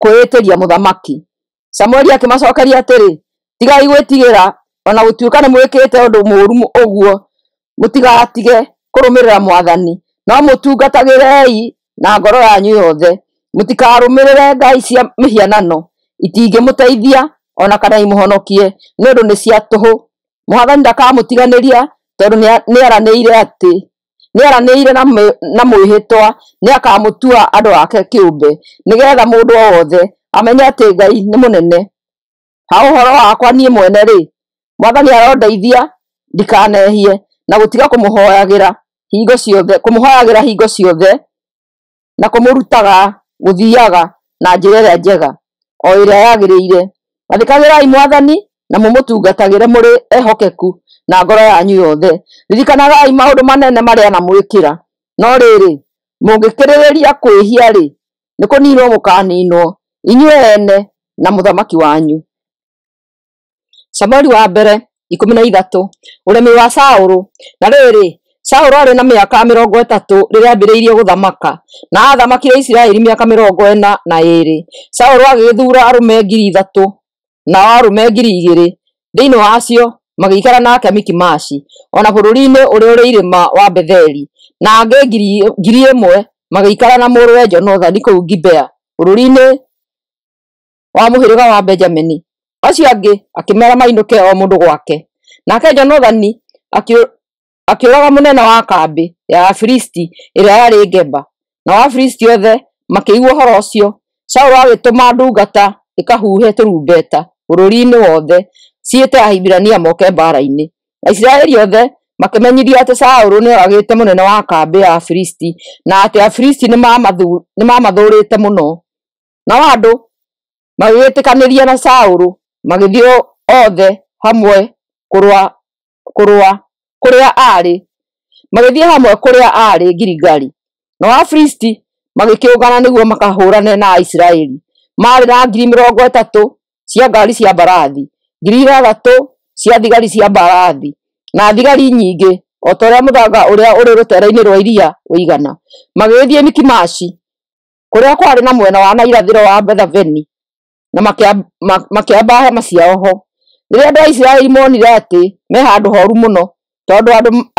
kwĩĩtĩria mũthamaki. Samueli akĩmacookeria atĩrĩ, tigai gwĩtigĩra, o na gũtuĩka nĩmwĩkĩte ũndũ mũũru ũguo, mũtigatige kũrũmĩrĩra Mwathani, no mũtungatagĩrei na ngoro yanyu yothe. Mũtikarũmĩrĩre ngai cia mĩhianano, itingĩmũteithia o na kana imũhonokie, nĩ ũndũ nĩ cia tũhũ. Mwathani ndakamũtiganĩria tondũ nĩeranĩire atĩ Nĩeranĩire na mwĩhĩtwa nĩakamũtua andũ ake kĩũmbe, nĩgeetha mũndũ o wothe amenye atĩ Ngai nĩ mũnene. Ha ũhoro wakwa niĩ mwene-rĩ, Mwathani arondeithia ndikanehie na gũtiga kũmũhooyagĩra hingo ciothe na kũmũrutaga gũthiiaga na njĩra ĩrĩa njega, o ĩrĩa yagĩrĩire. Athĩkagĩrai Mwathani na mũmũtungatagĩre mũrĩ ehokeku na ngoro yanyu yothe. Ririkanagai maũndũ manene marĩa anamwĩkĩra. No rĩrĩ, mũngĩkĩrĩrĩria kwĩhia-rĩ, nĩkũniinwo mũkaaniinwo, inyuĩ ene na mũthamaki wanyu. Samueli wa mbere 13. Ũremi wa Saũlũ. Na rĩrĩ, Saũlũ aarĩ na mĩaka 30 rĩrĩa ambĩrĩirie gũthamaka, na aathamakire Isiraeli mĩaka 42. Saũlũ agĩgĩthuura arũme 3,000 nao arũme 2,000 thĩinĩ wa acio magĩikara nake Mikimashi, o na bũrũri-inĩ ũrĩa ũrĩ irĩma wa Betheli, na angĩ 1,000 magĩikara na mũrũwe Jonathani kũu Gibea bũrũri-inĩ wa mũhĩrĩga wa Benjamini. Acio angĩ akĩmeera mainũke o mũndũ gwake. Nake Jonathani akĩũraga mũnene wa kambĩ ya Afilisti ĩrĩa yarĩ Geba, nao Afilisti othe makĩigua ũhoro ũcio. Saũlũ agĩtũma ndungata ĩkahuhe tũrumbeta bũrũri-inĩ wothe ciĩte Ahibirania moke mbaara-inĩ. Aisiraeli othe makĩmenyithio atĩ Saũlũ nĩoragĩte mũnene wa kambĩ ya Afilisti na atĩ Afilisti nĩmamathũũrĩte mũno. Nao andũ magĩgĩtĩkanĩria na Saũlũ magĩthiĩ othe hamwe kũrĩa aarĩ, magĩthiĩ hamwe kũrĩa aarĩ Giligali. Nao Afilisti magĩkĩũngana nĩguo makahũũrane na Aisiraeli. Maarĩ na 30,000 cia ngaari cia mbarathi, 6,000 cia thigari cia mbarathi, na thigari nyingĩ o ta ũrĩa mũthanga ũrĩa ũrĩ rũteere-inĩ rwa iria ũigana. Magĩgĩthiĩ Mikimashi kũrĩa kwarĩ na mwena wa na irathĩro wa Bethaveni, na makĩamba hema ciao ho. Rĩrĩa andũ a Isiraeli moonire atĩ me handũ horu mũno, tondũ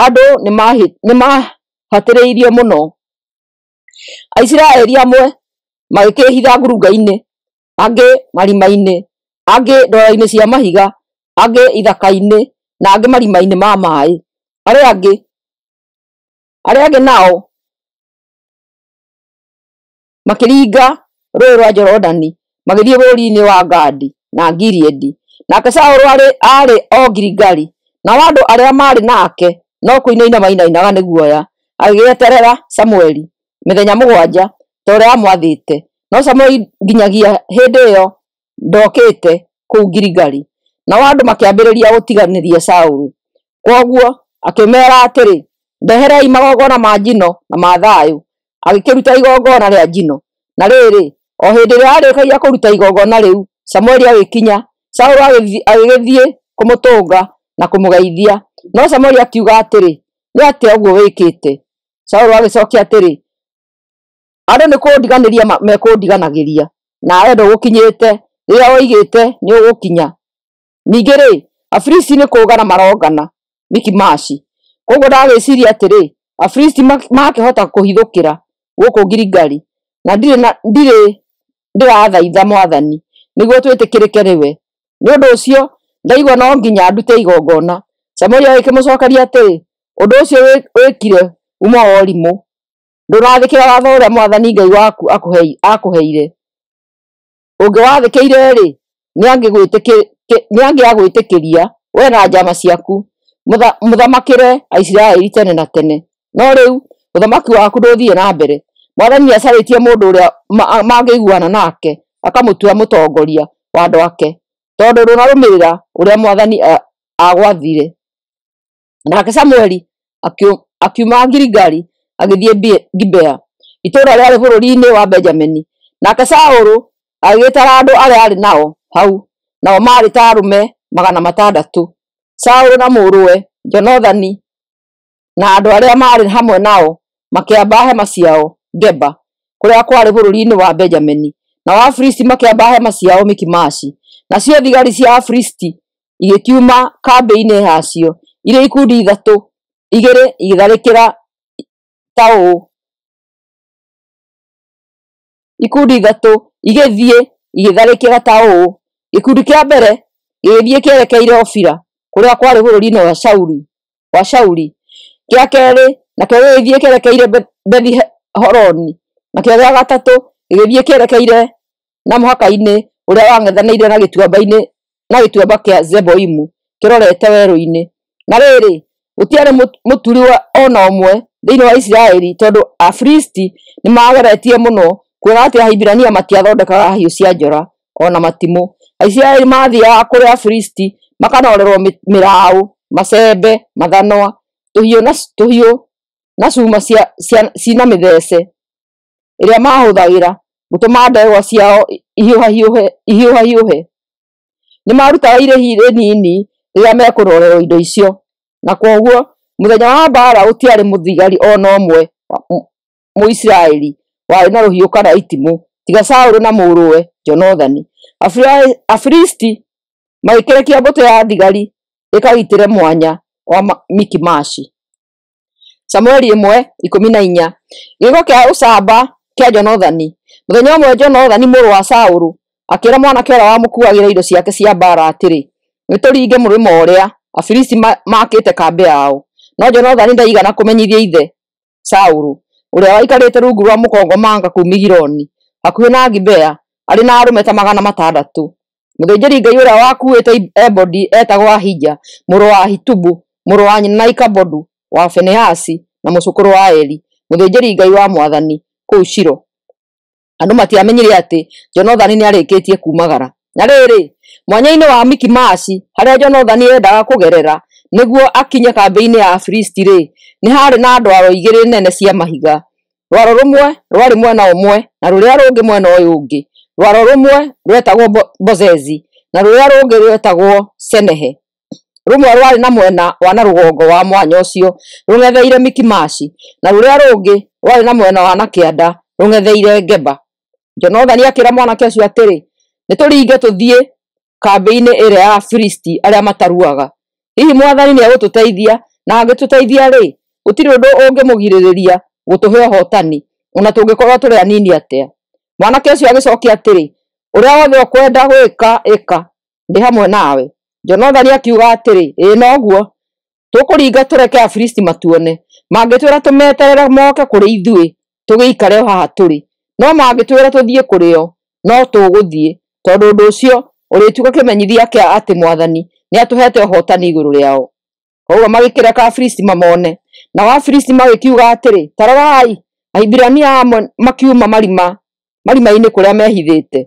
andũ nĩmahatĩrĩirio mũno, Aisiraeli amwe magĩkĩĩhitha ngurunga-inĩ, angĩ marima-inĩ, angĩ ndwaro-inĩ cia mahiga, angĩ ithaka-inĩ, na angĩ marima-inĩ ma maaĩ. Arĩa angĩ nao makĩringa rũũĩ rwa Jorodani magĩthiĩ bũrũri-inĩ wa Gadi na Gileadi. Nake Saũlũ aarĩ o Giligali, nao andũ arĩa maarĩ nake no kũinaina mainainaga nĩ guoya. Agĩgĩeterera Samũeli mĩthenya 7 ta ũrĩa aamwathĩte, no Samũeli nginyagia hĩndĩ ĩyo ndokĩte kũu Giligali. Nao andũ makĩambĩrĩria gũtiganĩria Saũlũ. Kwoguo akĩmeera atĩrĩ, "Ndeherei magongona ma njino na ma thayũ." Agĩkĩruta igongona rĩa njino. Na rĩrĩ, o hĩndĩ ĩrĩa aarĩkagia kũruta igongona rĩu, Samũeli agĩkinya. Saũlũ agĩgĩthiĩ kũmũtũnga na kũmũgeithia, no Samũeli akiuga atĩrĩ, "Nĩ atĩa ũguo wĩkĩte?" Saũlũ agĩcookia atĩrĩ, "Andũ nĩkũndiganĩria mekũndiganagĩria, nawe ndũgũkinyĩte rĩrĩa woigĩte nĩũgũkinya. Ningĩ-rĩ, Afilisti nĩ kũngana marongana Mikimashi. Kwoguo ndagĩciiria atĩrĩ, Afilisti makĩhota kũhithũkĩra gũkũ Giligali, na ndirĩ ndĩrathaitha Mwathani nĩguo twĩtĩkĩrĩke nĩwe. Nĩ ũndũ ũcio ndaigua no nginya ndute igongona." Samũeli agĩkĩmũcookeria atĩrĩ, "Ũndũ ũcio wĩkire uuma wa ũrimũ. Ndũnathĩkĩra watho ũrĩa Mwathani Ngai waku aakũheire. Ũngĩwathĩkĩire-rĩ, nĩangĩagwĩtĩkĩria wee na njaama ciaku mũthamakĩre Aisiraeli tene na tene. No rĩu ũthamaki waku ndũthiĩ na mbere. Mwathani nĩacarĩtie mũndũ ũrĩa mangĩiguana nake akamũtua mũtongoria wa andũ ake, tondũ ndũnarũmĩrĩra ũrĩa Mwathani aagwathire." Nake Samũeli akiuma Giligali agĩthiĩ Gibea, itũũra rĩarĩ bũrũri-inĩ wa Benjamini. Nake Saũlũ agĩgĩtara andũ arĩa aarĩ nao hau, nao maarĩ ta arũme 600. Saũlũ na mũrũwe Jonathani na andũ arĩa maarĩ hamwe nao makĩamba hema ciao Geba, kũrĩa kwarĩ bũrũri-inĩ wa Benjamini, nao Afilisti makĩamba hema ciao Mikimashi. Nacio thigari cia Afilisti igĩkiuma kambĩ-inĩ yacio irĩ ikundi ithatũ, igĩrĩ igĩtharĩkĩra ta ũũ: ikundi ithatũ igĩthiĩ igĩtharĩkĩra ta ũũ: Gĩkundi kĩa mbere gĩgĩthiĩ kĩerekeire Ofira, kũrĩa kwarĩ bũrũri-inĩ wa Shauli; kĩa keerĩ Nakĩo gĩgĩthiĩ kĩerekeire Bethi-Horoni, nakĩo gĩa gatatũ gĩgĩthiĩ kĩerekeire na mũhaka-inĩ ũrĩa wang'ethanĩire na gĩtuamba kĩa Zeboimu kĩrorete werũ-inĩ. Na rĩrĩ, gũtiarĩ mũturi o na ũmwe thĩinĩ wa Isiraeli, tondũ Afilisti nĩmageretie mũno kuona atĩ Ahibirania matiathondekaga hiũ cia njora o na matimũ. Aisiraeli maathiiaga kũrĩ Afilisti makanoorerwo mĩraũ, macembe, mathanwa, tũhiũ na cuma cina mĩthece ĩrĩa maahũthagĩra gũtũma ndegwa ciao ihiũhahiũhe. Nĩmarutaga irĩhi rĩnini rĩrĩa mekũnoorerwo indo icio, na kwoguo mũthenya wa mbaara gũtiarĩ mũthigari o na ũmwe Mũisiraeli warĩ na rũhiũ kana itimũ tiga Saũlũ na mũrũwe Jonathani. Afilisti magĩkĩrekia mbũtũ ya thigari ĩkagitĩre mwanya wa Mikimashi. Samueli 1:14. Gĩĩko kĩa ũcamba kĩa Jonathani. Mũthenya ũmwe Jonathani mũrũ wa Saũlũ akĩĩra mwanake ũrĩa wamũkuuagĩra indo ciake cia mbaara atĩrĩ, "Nĩtũringe mũrĩmo ũrĩa Afilisti maakĩte kambĩ yao." No Jonathani ndaigana kũmenyithia ithe Saũlũ, ũrĩa waikarĩte rungu rwa mũkongomanga kũu Migironi, hakuhĩ na Gibea, arĩ na arũme ta 600. Mũthĩnjĩri-Ngai ũrĩa wakuuĩte ebodi eetagwo Ahija mũrũ wa Ahitubu, mũrũ wa nyina na Ikabodu wa Finehasi, na mũcũkũrũ wa Eli, mũthĩnjĩri-Ngai wa Mwathani kũu Shilo. Andũ matiamenyire atĩ Jonathani nĩarĩkĩtie kuumagara. Na rĩrĩ, mwanya-inĩ wa Mikimashi, harĩa Jonathani eendaga kũgerera nĩguo akinye kambĩ-inĩ ya Afilisti-rĩ, nĩ haarĩ na ndwaro igĩrĩ nene cia mahiga. Rwaro rũmwe rwarĩ mwena ũmwe na rũrĩa rũngĩ mwena ũyũ ũngĩ. Rwaro rũmwe rwetagwo Bozezi na rũrĩa rũngĩ rwetagwo Senehe. Rũmwe rwarĩ na mwena wa na rũgongo wa mwanya ũcio rũng'etheire Mikimashi, na rũrĩa rũngĩ rwarĩ na mwena wa na kĩanda rũng'etheire Geba. Jonathani akĩĩra mwanake ũcio atĩrĩ, "Nĩtũringe tũthiĩ kambĩ-inĩ ĩrĩa ya Afilisti arĩa mataruaga. Hihi Mwathani nĩegũtũteithia, na angĩtũteithia-rĩ, gũtirĩ ũndũ ũngĩmũgirĩrĩria gũtũhe ũhootani, o na tũngĩkorwo tũrĩ anini atĩa." Mwanake ũcio agĩcookia atĩrĩ, "Ũrĩa wothe ũkwenda gwĩka, ĩka, ndĩ hamwe nawe." Jonathani akiuga atĩrĩ, "Ĩĩ noguo, tũkũringa tũreke Afilisti matuone. Mangĩtwĩra tũmeterere moke kũrĩ ithuĩ, tũgĩikare o haha tũrĩ. No mangĩtwĩra tũthiĩ kũrĩ o, no tũgũthiĩ, tondũ ũndũ ũcio ũrĩtuĩka kĩmenyithia kĩa atĩ Mwathani nĩatũheete ũhootani igũrũ rĩao." Koguo magĩkĩreka Afilisti mamone. Nao Afilisti magĩkiuga atĩrĩ, "Ta rorai, Ahibirania amwe makiuma marima-inĩ kũrĩa mehithĩte."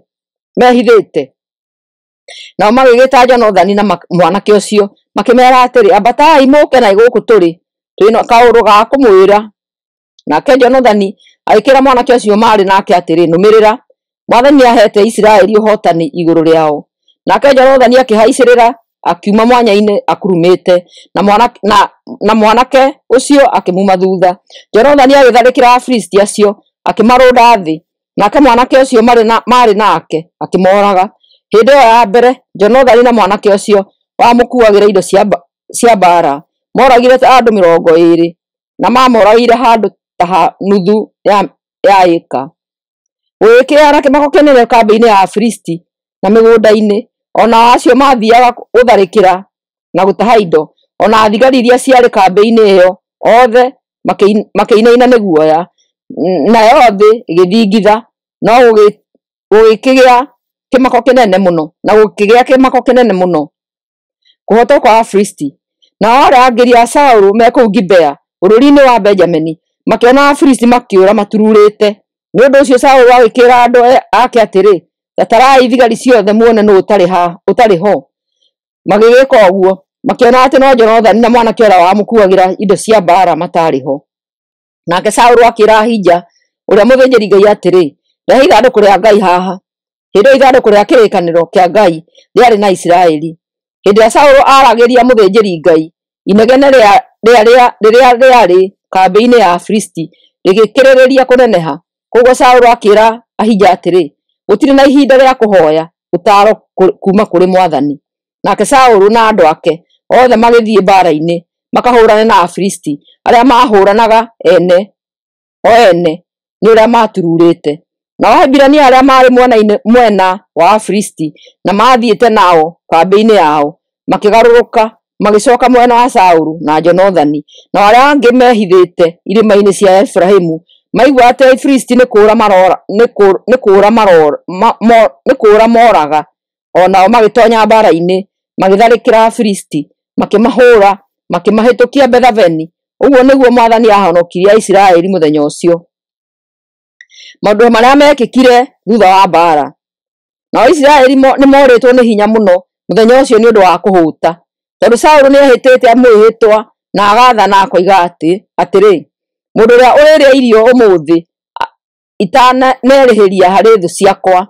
Nao magĩgĩta Jonathani na mwanake ũcio, makĩmeera atĩrĩ, "Ambatai mũũke na gũkũ tũrĩ, twĩna kaũndũ ga kũmwĩra." Nake Jonathani agĩkĩĩra mwanake ũcio maarĩ nake atĩrĩ, "Nũmĩrĩra, Mwathani nĩaheete Isiraeli ũhootani igũrũ rĩao." Nake Jonathani akĩhaicĩrĩra akiuma mwanya-inĩ akurumĩte, na mwanake ũcio akĩmuma thuutha. Jonathani agĩtharĩkĩra Afilisti acio, akĩmarũnda thĩ, nake mwanake ũcio maarĩ nake akĩmooraga. Hĩndĩ ĩyo ya mbere Jonathani na mwanake ũcio wamũkuuagĩra indo cia mbaara mooragire ta andũ 20, na maamoragĩire handũ ta ha nuthu ya ĩĩka. Gũgĩkĩa na kĩmako kĩnene kambĩ-inĩ ya Afilisti na mĩgũnda-inĩ, o nao acio maathiiaga gũtharĩkĩra na gũtaha indo, o na thigari iria ciarĩ kambĩ-inĩ ĩyo, othe makĩinaina nĩ guoya, nayo thĩ ĩgĩthingitha, no gũgĩkĩgĩa kĩmako kĩnene mũno, na gũkĩgĩa kĩmako kĩnene mũno. Kũhootwo kwa Afilisti. Nao arangĩri a Saũlũ me kũu Gibea bũrũri-inĩ wa Benjamini makĩona Afilisti makĩũra matururĩte. Nĩ ũndũ ũcio Saũlũ agĩkĩĩra andũ ake atĩrĩ, "Ta tarai thigari ciothe muone nũũ ũtarĩ ho." Magĩgĩka ũguo, makĩona atĩ no Jonathani na mwanake ũrĩa wamũkuuagĩra indo cia mbaara mataarĩ ho. Nake Saũlũ akĩĩra Ahija ũrĩa mũthĩnjĩri-Ngai atĩrĩ, "Rehe ithandũkũ rĩa Ngai haha." Hĩndĩ ĩyo ithandũkũ rĩa kĩrĩkanĩro kĩa Ngai rĩarĩ na Isiraeli. Hĩndĩ ĩrĩa Saũlũ aaragĩria mũthĩnjĩri-Ngai, inegene rĩrĩa rĩarĩ kambĩ-inĩ ya Afilisti rĩgĩkĩrĩrĩria kũneneha. Kwoguo Saũlũ akĩĩra Ahija atĩrĩ, "Gũtirĩ na ihinda rĩa kũhooya ũtaaro kuuma kũrĩ Mwathani." Nake Saũlũ na andũ ake othe magĩthiĩ mbaara-inĩ makahũũrane na Afilisti arĩa maahũũranaga o ene nĩ ũrĩa maatururĩte. Nao Ahibirania arĩa maarĩ mwena wa Afilisti na maathiĩte nao kambĩ-inĩ yao makĩgarũrũka magĩcooka mwena wa Saũlũ na Jonathani. Nao arĩa angĩ meehithĩte irĩma-inĩ cia Efiraimu maigua atĩ Afilisti nĩ kũũra mooraga, o nao magĩtoonya mbaara-inĩ, magĩtharĩkĩra Afilisti, makĩmahũũra, makĩmahĩtũkia Bethaveni. Ũguo nĩguo Mwathani aahonokirie Aisiraeli mũthenya ũcio. Maũndũ marĩa meekĩkire thutha wa mbaara. Nao Isiraeli nĩmorĩtwo nĩ hinya mũno mũthenya ũcio nĩ ũndũ wa kũhũta, tondũ Saũlũ nĩehĩtĩte mwĩhĩtwa na agaathana akoiga atĩrĩ, mũndũ ũrĩa ũrĩrĩa irio ũmũthĩ itanerĩhĩria harĩ thũ ciakwa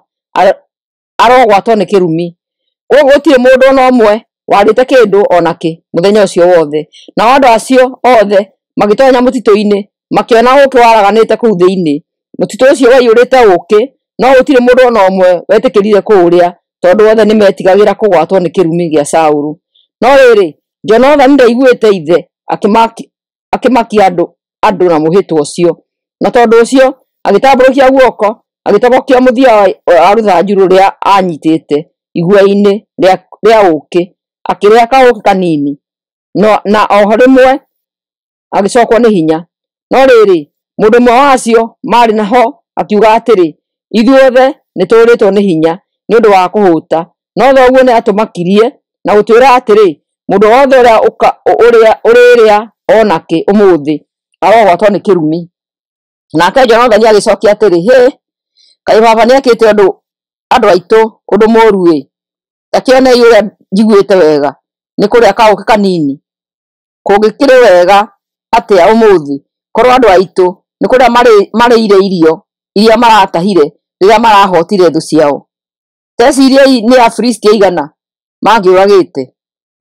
arogwatwo nĩ kĩrumi. Kwoguo gũtirĩ mũndũ o na ũmwe warĩte kĩndũ o nakĩ mũthenya ũcio wothe. Nao andũ acio othe magĩtoonya mũtitũ-inĩ, makĩona ũũkĩ waraganĩte kũu thĩinĩ. Mũtitũ ũcio waiyũrĩte ũũkĩ, no gũtirĩ mũndũ o na ũmwe wetĩkĩrire kũũrĩa, tondũ othe nĩmetigagĩra kũgwatwo nĩ kĩrumi gĩa Saũlũ. No rĩrĩ, Jonathani ndaiguĩte ithe akĩmakia andũ na mũhĩtwa ũcio, na tondũ ũcio agĩtambũrũkia guoko agĩtobokia mũthia wa rũthanju rũrĩa aanyiitĩte igua-inĩ rĩa ũũkĩ, akĩrĩa kaũũkĩ kanini, na o rĩmwe agĩcookwo nĩ hinya. No rĩrĩ, mũndũ ũmwe wa acio maarĩ naho akiuga atĩrĩ, ithuothe nĩtũũrĩtwo nĩ hinya nĩ ũndũ wa kũhũta, no thoguo nĩatũmakirie na gũtwĩra atĩrĩ, mũndũ wothe ũrĩa ũrĩrĩa o nakĩ ũmũthĩ arogwatwo nĩ kĩrumi. Nake Jonathani agĩcookia atĩrĩ, hĩ, kaĩ baba nĩekĩte andũ aitũ ũndũ mũũru-ĩ! Ta kĩonei ũrĩa njiguĩte wega nĩ kũrĩa kaũũkĩ kanini. Kũngĩkĩrĩ wega atĩa ũmũthĩ korwo andũ aitũ nĩ kũrĩa marĩire irio iria maratahire rĩrĩa marahootire thũ ciao. Teciriei nĩ Afilisti aigana mangĩũragĩte.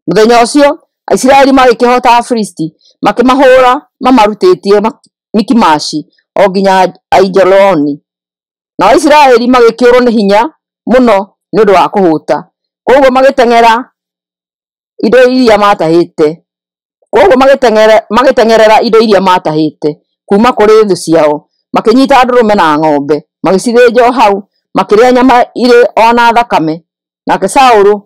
Mũthenya ũcio Aisiraeli magĩkĩhoota Afilisti, makĩmahũũra mamarutĩtie Mikimashi o nginya Aijaloni. Nao Aisiraeli magĩkĩũrwo nĩ hinya mũno nĩ ũndũ wa kũhũta. Kwoguo magĩteng'era indo iria maatahĩte. Kwoguo magĩteng'erera indo iria maatahĩte kuuma kũrĩ thũ ciao, makĩnyiita ndũrũme na ng'ombe, magĩcithĩnja o hau, makĩrĩa nyama irĩ o na thakame. Nake Saũlũ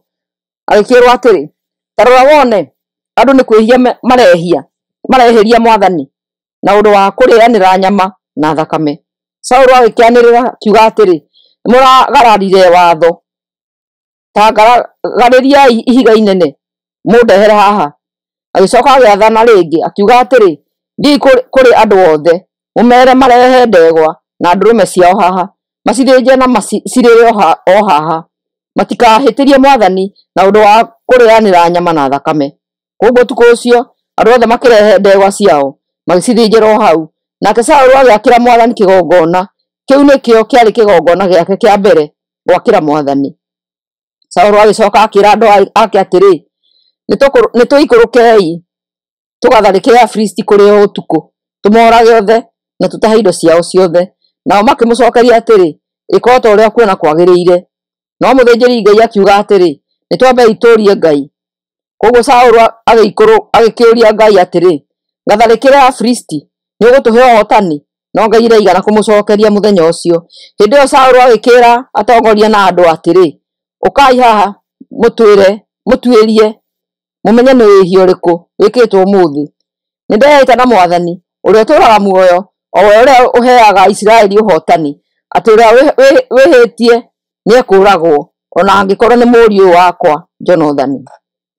agĩkĩĩrwo atĩrĩ, ta rora wone, andũ nĩ kwĩhia marehĩria Mwathani na ũndũ wa kũrĩanĩra nyama na thakame. Saũlũ agĩkĩanĩrĩra akiuga atĩrĩ, nĩmũragararire watho. Ta ngaragarĩriai ihiga inene mũndehere haha. Agĩcooka agĩathana rĩngĩ akiuga atĩrĩ, thiĩi kũrĩ andũ othe, mũmeere marehe ndegwa na ndũrũme ciao haha, macithĩnje na macirĩre o haha. Matikahĩtĩrie Mwathani na ũndũ wa kũrĩanĩra nyama na thakame. Kwoguo ũtukũ ũcio andũ othe makĩrehe ndegwa ciao, magĩcithĩnjĩra o hau. Nake Saũlũ agĩakĩra Mwathani kĩgongona. Kĩu nĩkĩo kĩarĩ kĩgongona gĩake kĩa mbere gwakĩra Mwathani. Saũlũ agĩcooka akĩĩra andũ ake atĩrĩ, nĩtũikũrũkei tũgatharĩkĩre Afilisti kũrĩ o ũtukũ, tũmoorage othe na tũtahe indo ciao ciothe. Nao makĩmũcookeria atĩrĩ, ĩka o ta ũrĩa ũkuona kwagĩrĩire. No mũthĩnjĩri-Ngai akiuga atĩrĩ, nĩtwambei tũũrie Ngai. Kwoguo Saũlũ agĩkĩũria Ngai atĩrĩ, ngatharĩkĩre Afilisti, nĩũgũtũhe ũhootani? No Ngai ndaigana kũmũcookeria mũthenya ũcio. Hĩndĩ ĩyo Saũlũ agĩkĩĩra atongoria na andũ atĩrĩ, ũkai haha mũtuĩrie mũmenye nĩ wĩhia ũrĩkũ wĩkĩtwo ũmũthĩ. Nĩndehĩta na Mwathani ũrĩa ũtũũraga muoyo, o we ũrĩa ũheaga Isiraeli ũhootani, atĩ ũrĩa wĩhĩtie nĩekũũragwo, o na angĩkorwo nĩ mũriũ wakwa Jonathani.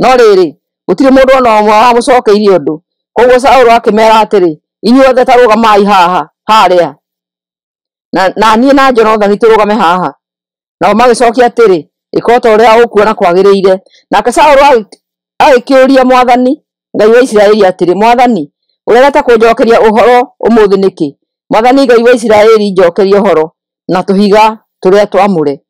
No rĩrĩ, gũtirĩ mũndũ o na ũmwe wamũcookeirie ũndũ. Kwoguo Saũlũ akĩmeera atĩrĩ, inyuothe ta rũgamai haha harĩa, na niĩ na Jonathani tũrũgame haha. Nao magĩcookia atĩrĩ, ĩka o ta ũrĩa ũkuona kwagĩrĩire. Nake Saũlũ agĩkĩũria Mwathani Ngai wa Isiraeli atĩrĩ, Mwathani, ũregete kũnjookeria ũhoro ũmũthĩ nĩkĩ? Mwathani Ngai wa Isiraeli, njookeria ũhoro na tũhiga tũrĩa twamũre.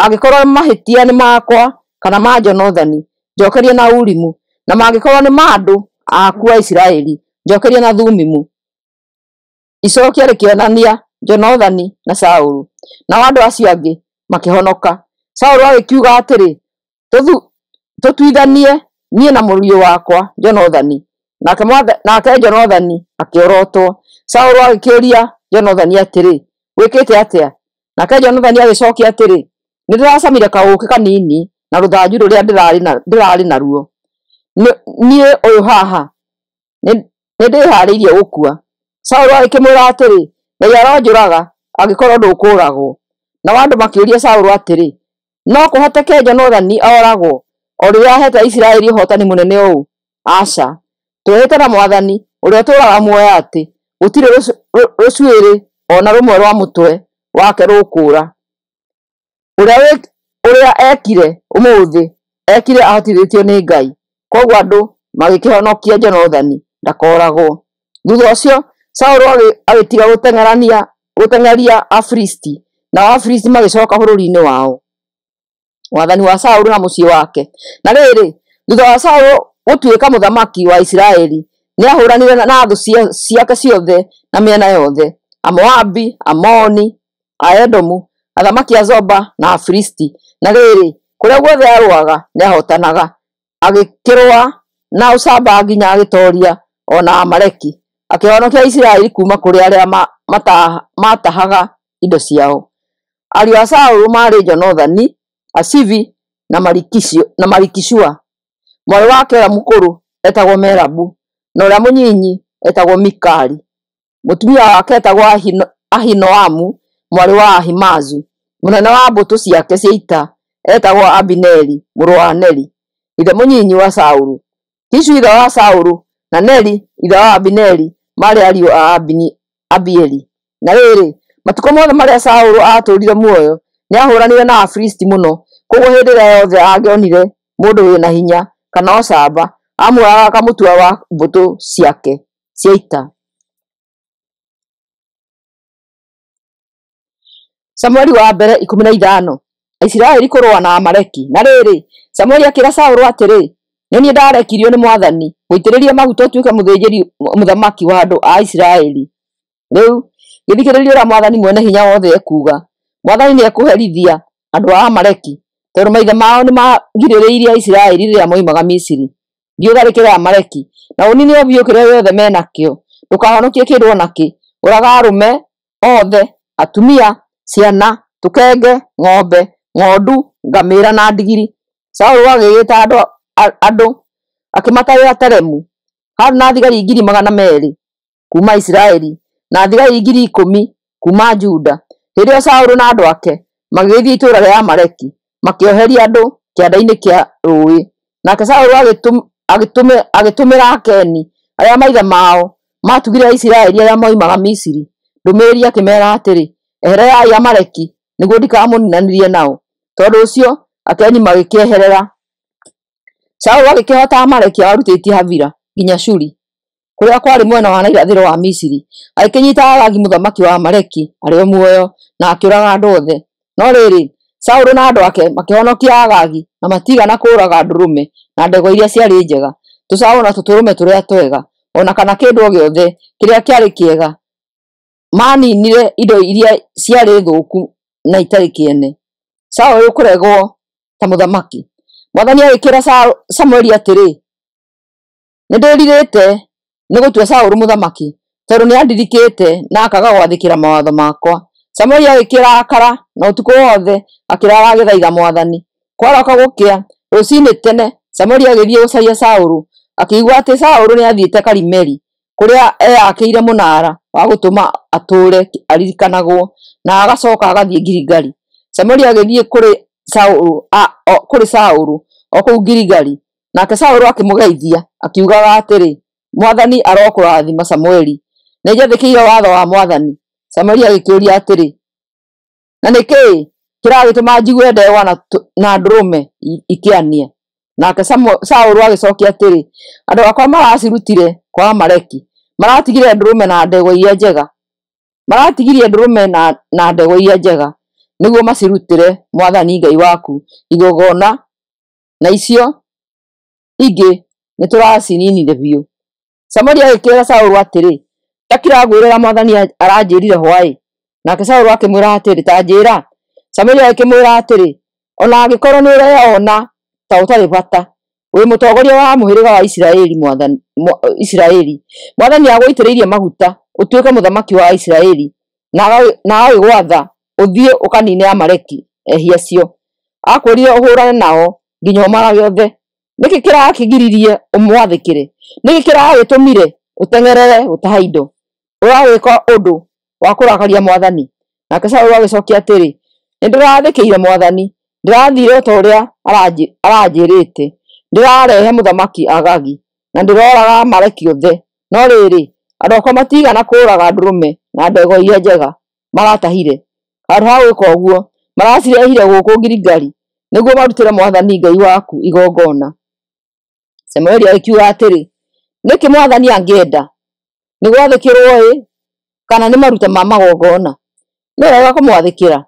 Angĩkorwo mahĩtia nĩ makwa kana ma Jonathani, njookeria na Urimu, na mangĩkorwo nĩ ma andũ aku a Isiraeli, njookeria na Thumimu. Icookia rĩkĩonania Jonathani na Saũlũ, nao andũ acio angĩ makĩhonoka. Saũlũ agĩkiuga atĩrĩ, tũtuithanie niĩ na mũriũ wakwa Jonathani. Nake Jonathani akĩorotwo. Saũlũ agĩkĩũria Jonathani atĩrĩ, wĩkĩte atĩa? Nake Jonathani agĩcookia atĩrĩ, nĩndĩracamire kaũũkĩ kanini na rũthanju rũrĩa ndĩrarĩ naruo. Niĩ ũyũ haha, nĩndĩharĩirie gũkua. Saũlũ agĩkĩmwĩra atĩrĩ, Ngai aronjũraga angĩkorwo ndũkũũragwo. Nao andũ makĩũria Saũlũ atĩrĩ, no kũhoteke Jonathani ooragwo o rĩrĩa aheete Isiraeli ũhootani mũnene ũũ? Aca! Twĩhĩte na Mwathani ũrĩa ũtũũraga muoyo atĩ gũtirĩ rũcuĩrĩ o na rũmwe rwa mũtwe wake rũkũũra. Ũrĩa eekire ũmũthĩ, eekire ahotithĩtio nĩ Ngai. Kwoguo andũ magĩkĩhonokia Jonathani ndakooragwo. Thutha ũcio Saũlũ agĩtiga gũteng'eria Afilisti, nao Afilisti magĩcooka bũrũri-inĩ wao. Wathani wa Saũlũ na mũciĩ wake. Na rĩrĩ, thutha wa Saũlũ gũtuĩka mũthamaki wa Isiraeli, nĩahũranire na thũ ciake ciothe na mĩena yothe: Amoabi, Amoni, Aedomu, athamaki a Zoba na Afilisti. Na rĩrĩ, kũrĩa guothe arũaga nĩahootanaga. Agĩkĩrũa na ũcamba nginya agĩtooria o na Amaleki, akĩhonokia Isiraeli kuuma kũrĩ arĩa maatahaga indo ciao. Ariũ a Saũlũ maarĩ Jonathani, Ashivi na Malikishua. Mwarĩ wake ũrĩa mũkũrũ eetagwo Merabu, na ũrĩa mũnyinyi eetagwo Mikali. Mũtumia wake eetagwo Ahinoamu mwarĩ wa Ahimaazu. Mũnene wa mbũtũ ciake cia ita eetagwo Abineri mũrũ wa Neri, ithe mũnyinyi wa Saũlũ. Kishu ithe wa Saũlũ na Neri ithe wa Abineri maarĩ ariũ a Abieli. Na rĩrĩ, matukũ mothe marĩa Saũlũ aatũũrire muoyo, nĩahũranire na Afilisti mũno. Kwoguo hĩndĩ ĩrĩa yothe angĩonire mũndũ wĩna hinya kana ũcamba, amuoyaga akamũtua wa mbũtũ ciake cia ita. Samueli wa mbere 15. Aisiraeli kũrũa na Amaleki. Na rĩrĩ, Samueli akĩra Saũlũ atĩrĩ, nĩ niĩ ndarekirio nĩ Mwathani gũitĩrĩria maguta ũtuĩke mũthĩnjĩri mũthamaki wa andũ a Isiraeli. Rĩu gĩthikĩrĩrie ũrĩa Mwathani Mwene-Hinya-Wothe ekuuga. Mwathani nĩekũherithia andũ a Amaleki, tondũ maithe mao nĩmagirĩrĩirie Aisiraeli rĩrĩa moimaga Misiri. Thiĩ ũtharĩkĩre Amaleki na ũniine o biũ kĩrĩa gĩothe me nakĩo. Ndũkahonokie kĩndũ o nakĩ. Ũraga arũme othe, atumia, ciana, tũkenge, ng'ombe, ng'ondu, ngamĩĩra na ndigiri. Saũlũ agĩgĩta andũ akĩmatarĩra Telemu. Haarĩ na thigari 200,000 kuuma Isiraeli na thigari 10,000 kuuma Juda. Hĩndĩ ĩyo Saũlũ na andũ ake magĩgĩthiĩ itũũra rĩa Amaleki, makĩoheria andũ kĩanda-inĩ kĩa rũũĩ. Nake Saũlũ agĩtũmĩra Akeni arĩa maithe mao maatugire Aisiraeli arĩa moimaga Misiri ndũmĩrĩri akĩmeera atĩrĩ, ehererai Amaleki nĩguo ndikamũninanĩrie nao. Tondũ ũcio Akeni magĩkĩeherera. Saũlũ agĩkĩhoota Amaleki amarutĩtie Havila nginya Shuri, kũrĩa kwarĩ mwena wa na irathĩro wa Misiri. Agĩkĩnyiita Agagi mũthamaki wa Amaleki arĩ o muoyo na akĩũraga andũ othe. No rĩrĩ, Saũlũ na andũ ake makĩhonokia Agagi na matiigana kũũraga ndũrũme na ndegwa iria ciarĩ njega, tũcaũ na tũtũrũme tũrĩa twega, o na kana kĩndũ o gĩothe kĩrĩa kĩarĩ kĩega. Maaninire indo iria ciarĩ thũku na itarĩ kĩene. Saũlũ kũregwo ta mũthamaki. Mwathani agĩkĩra Samueli atĩrĩ, nĩndĩrirĩte nĩ gũtua Saũlũ mũthamaki, tondũ nĩandirikĩte na akaaga gwathĩkĩra mawatho makwa. Samueli agĩkĩrakara na ũtukũ wothe akĩraara agĩthaitha Mwathani. Kwarooka gũkĩa, rũciinĩ tene, Samueli agĩthiĩ gũcaria Saũlũ, akĩigua atĩ Saũlũ nĩathiĩte Karimeli, kũrĩa eyakĩire mũnaara wa gũtũma atũũre aririkanagwo, na agacooka agathiĩ Giligali. Samueli agĩthiĩ kũrĩ Saũlũ o kũu Giligali, nake Saũlũ akĩmũgeithia, akiugaga atĩrĩ, Mwathani arokũrathima Samueli. Nĩnjathĩkĩire watho wa Mwathani. Samueli agĩkĩũria atĩrĩ, na nĩ kĩĩ kĩragĩtũma njigue ndegwa na ndũrũme ikĩania? Nake Saũlũ agĩcookia atĩrĩ, andũ akwa maracirutire kwa Amaleki, maratigire ndũrũme na ndegwa iria njega. Maratigirie ndũrũme na ndegwa iria njega nĩguo macirutĩre Mwathani Ngai waku igongona, na icio ingĩ nĩtũracininire biũ. Samueli agĩkĩĩra Saũlũ atĩrĩ, ta kira ngwĩre ũrĩa Mwathani aranjĩrire hwaĩ. Nake Saũlũ akĩmwĩra atĩrĩ, ta njĩĩra. Samueli agĩkĩmwĩra atĩrĩ, o na angĩkorwo nĩũreona ta ũtarĩ bata, wĩ mũtongoria wa mũhĩrĩga wa Isiraeli. Mwathani agũitĩrĩirie maguta ũtuĩke mũthamaki wa Isiraeli, na agagĩgwatha ũthiĩ ũkanine Amaleki ehia acio. Akwĩrire ũhũũrane nao nginya ũmarage othe. Nĩkĩ kĩrakĩgiririe ũmwathĩkĩre? Nĩkĩ kĩragĩtũmire ũteng'erere gũtaha indo? Ũragĩka ũndũ wa kũrakaria Mwathani. Nake Saũlũ agĩcokia atĩrĩ, nĩndĩrathĩkĩire Mwathani, ndĩrathiire o ta ũrĩa aranjĩrĩte. Ndĩrarehe mũthamaki Agagi, na ndĩroraga Amaleki othe. No rĩrĩ, andũ akwa matiigana kũũraga ndũrũme na ndegwa iria njega maratahire. Handũ ha gwĩka ũguo, maracirehire gũkũ Giligali nĩguo marutĩre Mwathani Ngai waku igongona. Samueli agĩkiuga atĩrĩ, nĩkĩ Mwathani angĩenda? Nĩ gwathĩkĩrwo ĩ, kana nĩ maruta ma magongona? Nĩ wega kũmwathĩkĩra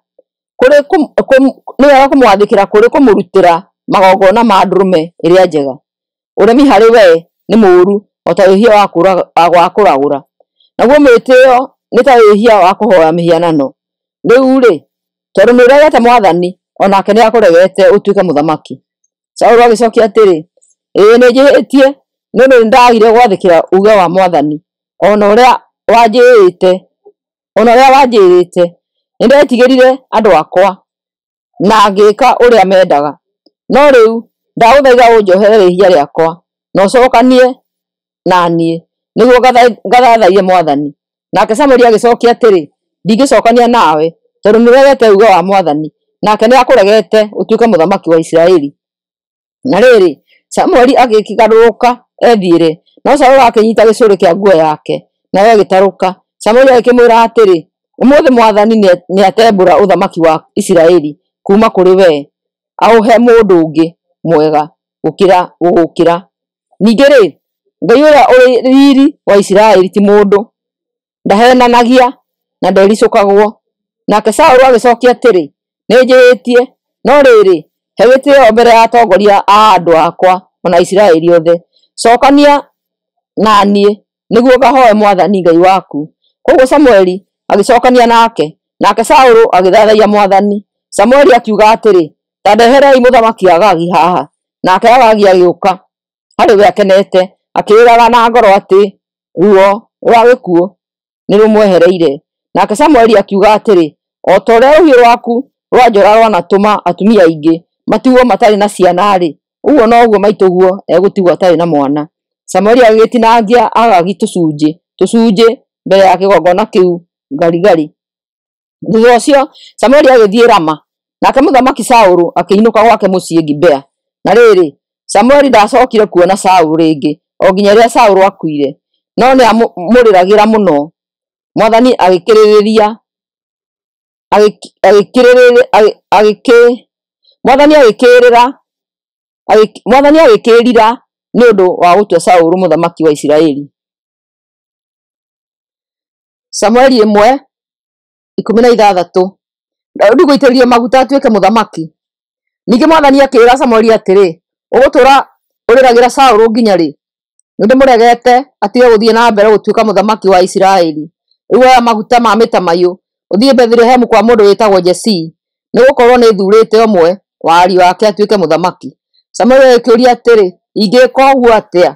kũrĩ kũmũrutĩra magongona ma ndũrũme ĩrĩa njega. Ũremi harĩ wee nĩ mũũru o ta wĩhia wa kũragũra, naguo mwĩtĩĩo nĩ ta wĩhia wa kũhooya mĩhianano. Rĩu-rĩ, tondũ nĩũregete Mwathani, o nake nĩakũregete ũtuĩke mũthamaki. Saũlũ agĩcokia atĩrĩ, ĩĩ nĩnjĩhĩtie, nĩ ũndũ nĩndagire gwathĩkĩra uuge wa Mwathani, o na ũrĩa wanjĩĩrĩte. Nĩndetigĩrire andũ akwa, na ngĩĩka ũrĩa mendaga. No rĩu ndagũthaitha ũnjohere rĩĩhia rĩakwa, na ũcokanie na niĩ, nĩguo ngathathaiye Mwathani. Nake Samueli agĩcokia atĩrĩ, ndingĩcokania nawe, tondũ nĩũregete uuge wa Mwathani, nake nĩakũregete ũtuĩke mũthamaki wa Isiraeli. Na rĩrĩ, Samueli agĩkĩgarũrũka ethiĩre, no Saũlũ akĩnyiita gĩcũrĩ kĩa nguo yake, nayo ĩgĩtarũka. Samueli agĩkĩmwĩra atĩrĩ, ũmũthĩ Mwathani nĩatembũra ũthamaki wa Isiraeli kuuma kũrĩ wee, aũhe mũndũ ũngĩ mwega gũgũkĩra. Ningĩ-rĩ, Ngai ũrĩa ũrĩ riiri wa Isiraeli ti mũndũ, ndaheenanagia na ndericũkagwo. Nake Saũlũ agĩcokia atĩrĩ, nĩnjĩhĩtie, no rĩrĩ, he gĩtĩĩo mbere ya atongoria a andũ akwa o na Isiraeli othe. Cokania na niĩ nĩguo ngahooe Mwathani Ngai waku. Kwoguo Samueli agĩcokania nake, nake Saũlũ agĩthathaiya Mwathani. Samueli akiuga atĩrĩ, ta ndeherei mũthamaki Agagi haha. Nake Agagi agĩũka harĩ we akenete, akĩĩraga na ngoro atĩ ruo rwa gĩkuũ nĩrũmwehereire. Nake Samueli akiuga atĩrĩ, o ta ũrĩa rũhiũ rwaku rwa njora rwanatũma atumia aingĩ matigwo matarĩ na ciana-rĩ, ũguo noguo maitũguo egũtigwo atarĩ na mwana. Samueli agĩgĩtinangia Agagi tũcunjĩ tũcunjĩ mbere ya kĩgongona kĩu Galigali. Thutha ũcio Samueli agĩthiĩ Rama, nake mũthamaki Saũlũ akĩinũka gwake mũciĩ Gibea. Na rĩrĩ, Samueli ndacookire kuona Saũlũ rĩngĩ o nginya rĩrĩa Saũlũ aakuire, no nĩamũrĩragĩra mũno. Mwathani agĩkĩrĩrĩria Mwathani agĩkĩrĩra nĩ ũndũ wa gũtua Saũlũ mũthamaki wa Isiraeli. Samueli 1:16. Daudi gũitĩrĩrio maguta atuĩke mũthamaki. Ningĩ Mwathani akĩĩra Samueli atĩrĩ, ũgũtũũra ũrĩragĩra Saũlũ nginya rĩ? Nĩndĩmũregete atige gũthiĩ na mbere gũtuĩka mũthamaki wa Isiraeli. Rĩu oya maguta ma mĩtamaiyũ, ũthiĩ Bethilehemu kwa mũndũ wĩtagwo Jesii, nĩgũkorwo nĩthuurĩte ũmwe wa ariũ ake atuĩke mũthamaki. Samueli agĩkĩũria atĩrĩ, ingĩĩka ũguo atĩa?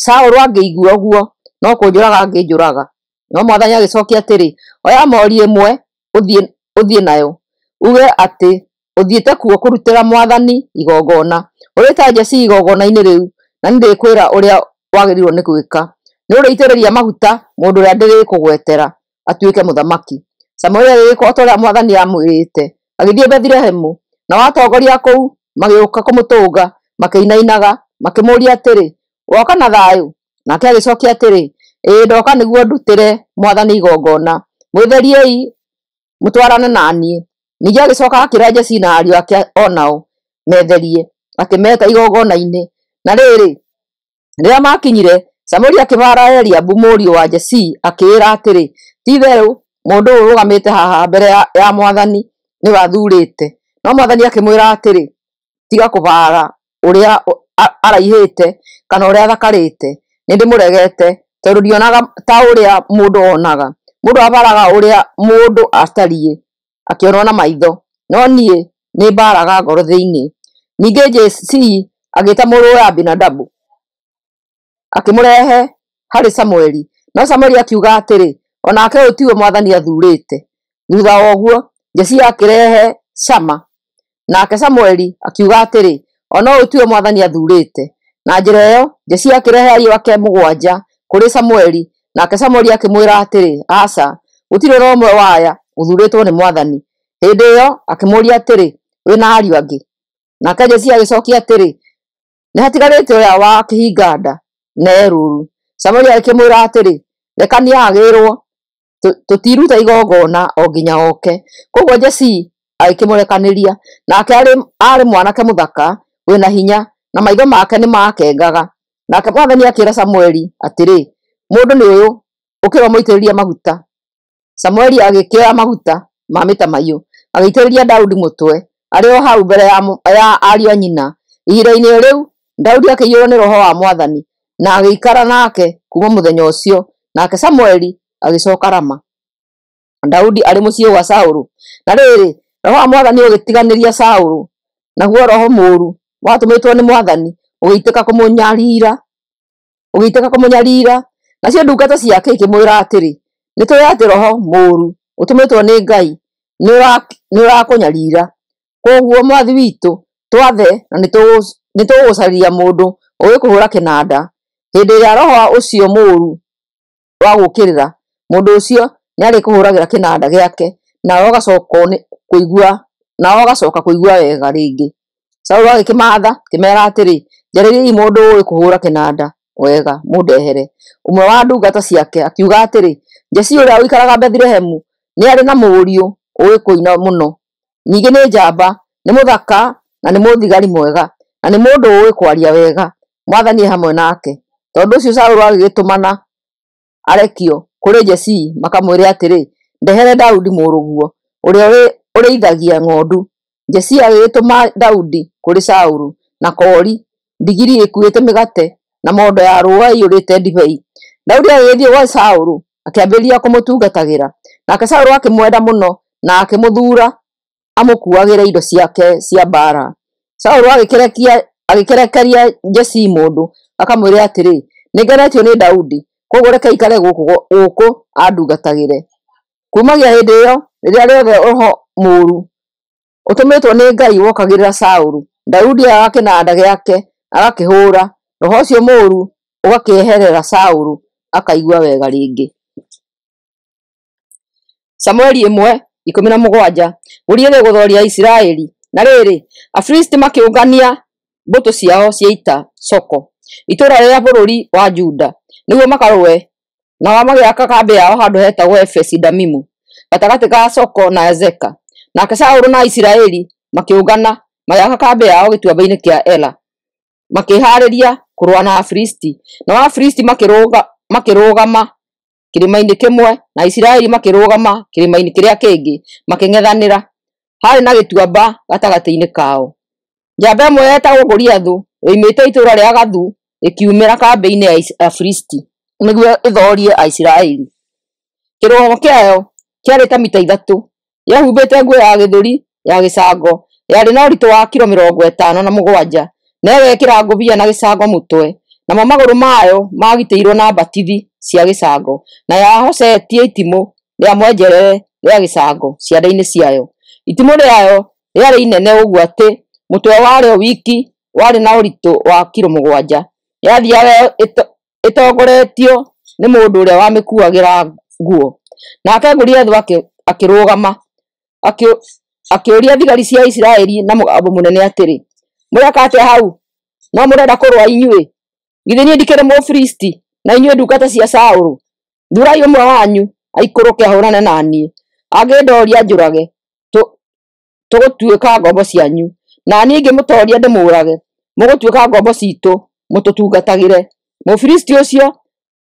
Saũlũ angĩigua ũguo, no kũnjũraga angĩnjũraga. No Mwathani agĩcokia atĩrĩ, oya moori ĩmwe ũthiĩ nayo, uuge atĩ ũthiĩte kuo kũrutĩra Mwathani igongona. Ũrĩta Jesii igongona-inĩ rĩu, na nĩndĩkwĩra ũrĩa wagĩrĩirwo nĩ gwĩka. Nĩũrĩitĩrĩria maguta mũndũ ũrĩa ndĩrĩkũgwetera atuĩke mũthamaki. Samueli agĩgĩka o ta ũrĩa Mwathani aamwĩrĩte, agĩthiĩ Bethilehemu. Nao atongoria kũu magĩũka kũmũtũnga, makĩinainaga, makĩmũũria atĩrĩ, woka na thayũ? Nake agĩcokia atĩrĩ, ĩĩ ndoka nĩguo ndutĩre Mwathani igongona. Mwĩtheriei mũtwarane na niĩ. Ningĩ agĩcoka akĩĩra Jesii na ariũ ake o nao metherie, akĩmeeta igongona-inĩ. Na rĩrĩ, rĩrĩa maakinyire, Samueli akĩbaara Eliabu mũriũ wa Jesii, akĩĩra atĩrĩ, ti-itherũ mũndũ ũyũ ũrũgamĩte haha mbere ya Mwathani nĩwe athuurĩte. No Mwathani akĩmwĩra atĩrĩ, tiga kũbaara ũrĩa araihĩte kana ũrĩa athakarĩte, nĩndĩmũregete, tondũ ndionaga ta ũrĩa mũndũ onaga. Mũndũ abaaraga ũrĩa mũndũ atariĩ akĩonwo na maitho, no niĩ nĩmbaaraga ngoro thĩinĩ. Ningĩ Jesii agĩĩta mũrũwe Abinadabu, akĩmũrehe harĩ Samueli. No Samueli akiuga atĩrĩ, o nake ũyũ tiwe Mwathani athuurĩte. Thutha wa ũguo Jesii akĩrehe Shama, nake Samueli akiuga atĩrĩ, Ona ũyũ tiwe mwathani athuurĩte. Na njĩra ĩyo Jesii akĩrehe ariũ ake 7 kũrĩ Samueli, nake Samueli akĩmwĩra atĩrĩ, aca, gũtirĩ ona ũmwe wa aya ũthuurĩtwo nĩ mwathani. Hĩndĩ ĩyo akĩmũũria atĩrĩ, wĩna ariũ angĩ? Nake Jesii agĩcokia atĩrĩ, nĩ hatigarĩte ũrĩa wa kĩhinga nda na e rũũru. Samueli agĩkĩmwĩra atĩrĩ, rekania agĩrwo, tũtiruta igongona o nginya oke. Koguo Jesii agĩkĩmũrekanĩria. Nake aarĩ mwanake mũthaka wĩna hinya, na maitho make nĩmakengaga. Nake mwathani akĩĩra Samueli atĩrĩ, mũndũ nĩ ũyũ, ũkĩra ũmũitĩrĩrie maguta. Samueli agĩkĩoya maguta ma mĩtamaiyũ agĩitĩrĩria Daudi mũtwe arĩ o hau mbere ya ariũ a nyina. Ihinda-inĩ rĩu Daudi akĩiyũrwo nĩ roho wa mwathani, na agĩikara nake kuuma mũthenya ũcio. Nake Samueli agĩcoka Rama. Daudi arĩ mũciĩ gwa Saũlũ. Na rĩrĩ, roho wa mwathani ũgĩtiganĩria Saũlũ, naguo roho mũũru watũmĩtwo nĩ mwathani ũgĩitĩka kũmũnyarira. Nacio ndungata ciake ikĩmwĩra atĩrĩ, nĩtũũĩ atĩ roho mũũru ũtũmĩtwo nĩ Ngai nĩũrakũnyarira. Kwoguo mwathi witũ, twathe na nĩtũgũgũcarĩria mũndũ ũũĩ kũhũũra kĩnanda. Hĩndĩ ĩrĩa roho ũcio mũũru wagũũkĩrĩra, mũndũ ũcio nĩarĩkũhũũragĩra kĩnanda gĩake, nawe ũgacoka kũigua wega rĩngĩ. Saũlũ agĩkĩmaatha akĩmeera atĩrĩ, njarĩriai mũndũ ũũĩ kũhũũra kĩnanda wega mũndehere. Ũmwe wa ndungata ciake akiuga atĩrĩ, Jesii ũrĩa ũikaraga Bethilehemu nĩarĩ na mũriũ ũũĩ kũina mũno. Ningĩ nĩ njamba, nĩ mũthaka na nĩ mũthigari mwega, na nĩ mũndũ ũũĩ kwaria wega. Mwathani e hamwe nake. Tondũ ũcio Saũlũ agĩgĩtũmana arekio kũrĩ Jesii makamwĩre atĩrĩ, ndehere Daudi mũrũguo ũrĩa ũrĩithagia ng'ondu. Jesii agĩgĩtũma Daudi kũrĩ Saũlũ na koori, ndigiri ĩkuĩte mĩgate, na mondo ya rũũa ĩiyũrĩte ndibei. Daudi agĩgĩthiĩ gwa Saũlũ akĩambĩrĩria kũmũtungatagĩra. Nake Saũlũ akĩmwenda mũno na akĩmũthuura amũkuuagĩre indo ciake cia mbaara. Saũlũ agĩkĩrekeria Jesii mũndũ akamwĩre atĩrĩ, nĩngenetio nĩ Daudi, koguo reke aikare gũkũ andungatagĩre. Kuumagia hĩndĩ ĩyo, rĩrĩa rĩothe roho mũũru ũtũmĩtwo nĩ Ngai wokagĩrĩra Saũlũ, Daudi oyaga kĩnanda gĩake agakĩhũũra, roho ũcio mũũru ũgakĩeherera Saũlũ akaigua wega rĩngĩ. Samueli 1:17. Goliathũ gũthooria Isiraeli. Na rĩrĩ, Afilisti makĩũngania mbũtũ ciao cia ita Soko, itũũra rĩa bũrũri wa Juda, nĩguo makarũe. Nao magĩaka kambĩ yao handũ hetagwo Efesi-Damimu, gatagatĩ ka Soko na Ezeka. Nake Saũlũ na Isiraeli makĩũngana, magĩaka kambĩ yao gĩtuamba-inĩ kĩa Ela, makĩĩhaarĩria kũrũa na Afilisti. Nao Afilisti makĩrũgama kĩrĩma-inĩ kĩmwe, na Isiraeli makĩrũgama kĩrĩma-inĩ kĩrĩa kĩngĩ, makĩng'ethanĩra. Haarĩ na gĩtuamba gatagatĩ-inĩ kao. Njamba ĩmwe yetagwo Goliathũ yoimĩte itũũra rĩa Gathu ĩkiumĩra kambĩ-inĩ ya Afilisti nĩguo ĩthoorie Aisiraeli. Kĩrũgamo kĩayo kĩarĩ ta mita 3. Yehumbĩte nguo ya gĩthũri ya gĩcango, yarĩ na ũritũ wa kiro 57, na ĩgekĩra ngũbia na gĩcango mũtwe. Namo magũrũ mayo magitĩirwo na mbatithi cia gĩcango, na yahocetie itimũ rĩa mwenjerere rĩa gĩcango ciande-inĩ ciayo. Itimũ rĩayo rĩarĩ inene ũguo atĩ mũtwe warĩo wiki warĩ na ũritũ wa kiro 7. Yathiiaga ĩtongoretio nĩ mũndũ ũrĩa wamĩkuuagĩra nguo. Nake Goliathũ akĩrũgama, akĩũria thigari cia Isiraeli na mũgambo mũnene atĩrĩ, mũreka atĩa hau? No mũrenda kũrũa inyuĩ? Githĩ niĩ ndikĩrĩ Mũfilisti, na inyuĩ ndungata cia Saũlũ? Thuurai ũmwe wanyu aikũrũke ahũũrane na niĩ. Angĩndooria anjũrage, tũgũtuĩka ngombo cianyu. Na niĩ ingĩmũtooria ndĩmũũrage, mũgũtuĩka ngombo ciitũ mũtũtungatagĩre. Mũfilisti ũcio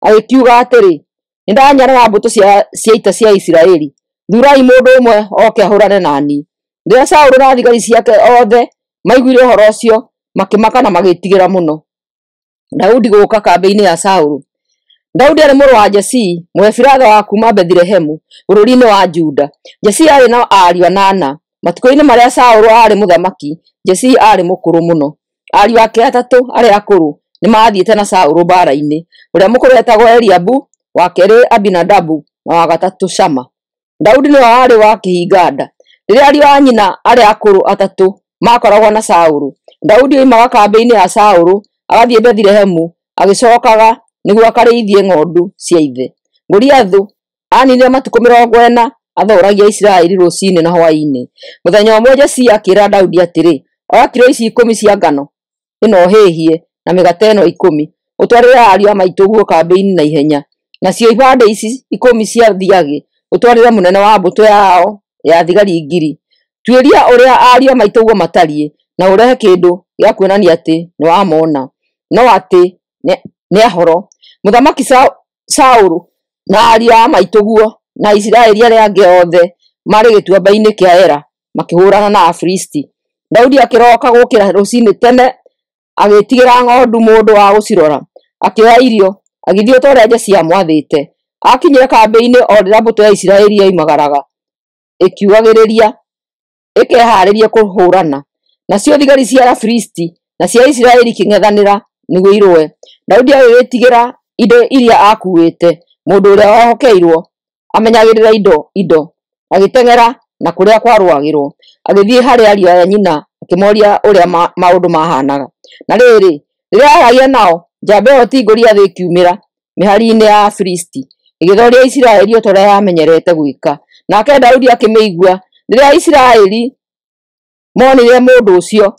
agĩkiuga atĩrĩ, nĩndanyarara mbũtũ cia ita cia Isiraeli. Thuurai mũndũ ũmwe oke ahũũrane na niĩ. Rĩrĩa Saũlũ na thigari ciake othe maiguire ũhoro ũcio, makĩmaka na magĩĩtigĩra mũno. Daudi gũũka kambĩ-inĩ ya Saũlũ. Daudi aarĩ mũrũ wa Jesii, Mũefiratha wa kuuma Bethilehemu, bũrũri-inĩ wa Juda. Jesii aarĩ na ariũ 8. Matukũ-inĩ marĩa Saũlũ aarĩ mũthamaki, Jesii aarĩ mũkũrũ mũno. Ariũ ake 3 arĩa akũrũ nĩmathiĩte na Saũlũ mbaara-inĩ. Ũrĩa mũkũrũ eetagwo Eliabu, wa keerĩ Abinadabu, na wa gatatũ Shama. Daudi nĩwe warĩ wa kĩhinga nda. Rĩrĩa ariũ a nyina arĩa akũrũ 3 maakoragwo na Saũlũ, Daudi oimaga kambĩ-inĩ ya Saũlũ agathiĩ Bethilehemu agĩcookaga nĩguo akarĩithie ng'ondu cia ithe. Goliathũ aaninire matukũ 40 athoragia Isiraeli rũcinĩ na hwaĩ-inĩ. Mũthenya ũmwe Jesii akĩĩra Daudi atĩrĩ, oya kilo ici 10 cia ngano ĩno hĩhie na mĩgate ĩno 10 ũtwarĩre ariũ a maitũguo kambĩ-inĩ na ihenya. Nacio ibandĩ ici 10 cia thiagĩ ũtwarĩre mũnene wa mbũtũ yao ya thigari 1,000. Tuĩria ũrĩa ariũ a maitũguo matariĩ na ũrehe kĩndũ gĩa kuonania atĩ nĩwamona, no atĩ nĩ ahoro. Mũthamaki Saũlũ na ariũ a maitũguo na Isiraeli arĩa angĩ othe marĩ gĩtuamba-inĩ kĩa Ela makĩhũũrana na Afilisti. Daudi akĩroka gũkĩra rũcinĩ tene agĩtigĩra ng'ondu mũndũ wa gũcirora. Akĩoya irio agĩthiĩ ta ũrĩa Jesii aamwathĩte. Akinyire kambĩ-inĩ o rĩrĩa mbũtũ ya Isiraeli yoimagaraga ĩkiugagĩrĩria ĩkehaarĩria kũhũũrana. Nacio thigari cia Afilisti na cia Isiraeli ikĩng'ethanĩra nĩguo irũe. Daudi agĩgĩtigĩra indo iria aakuuĩte mũndũ ũrĩa wehokeirwo amenyagĩrĩra indo agĩteng'era na kũrĩa kwarũagĩrwo agĩthiĩ harĩ ariũ a nyina akĩmoria ũrĩa maũndũ mahanaga. Na rĩrĩ, rĩrĩa aaragia nao, njamba ĩyo ti Goliathũ ĩkiumĩra mĩhari-inĩ ya Afilisti ĩgĩthoria Isiraeli o ta ũrĩa yamenyerete gwĩka. Nake Daudi akĩmĩigua. Rĩrĩa Isiraeli monire mũndũ ũcio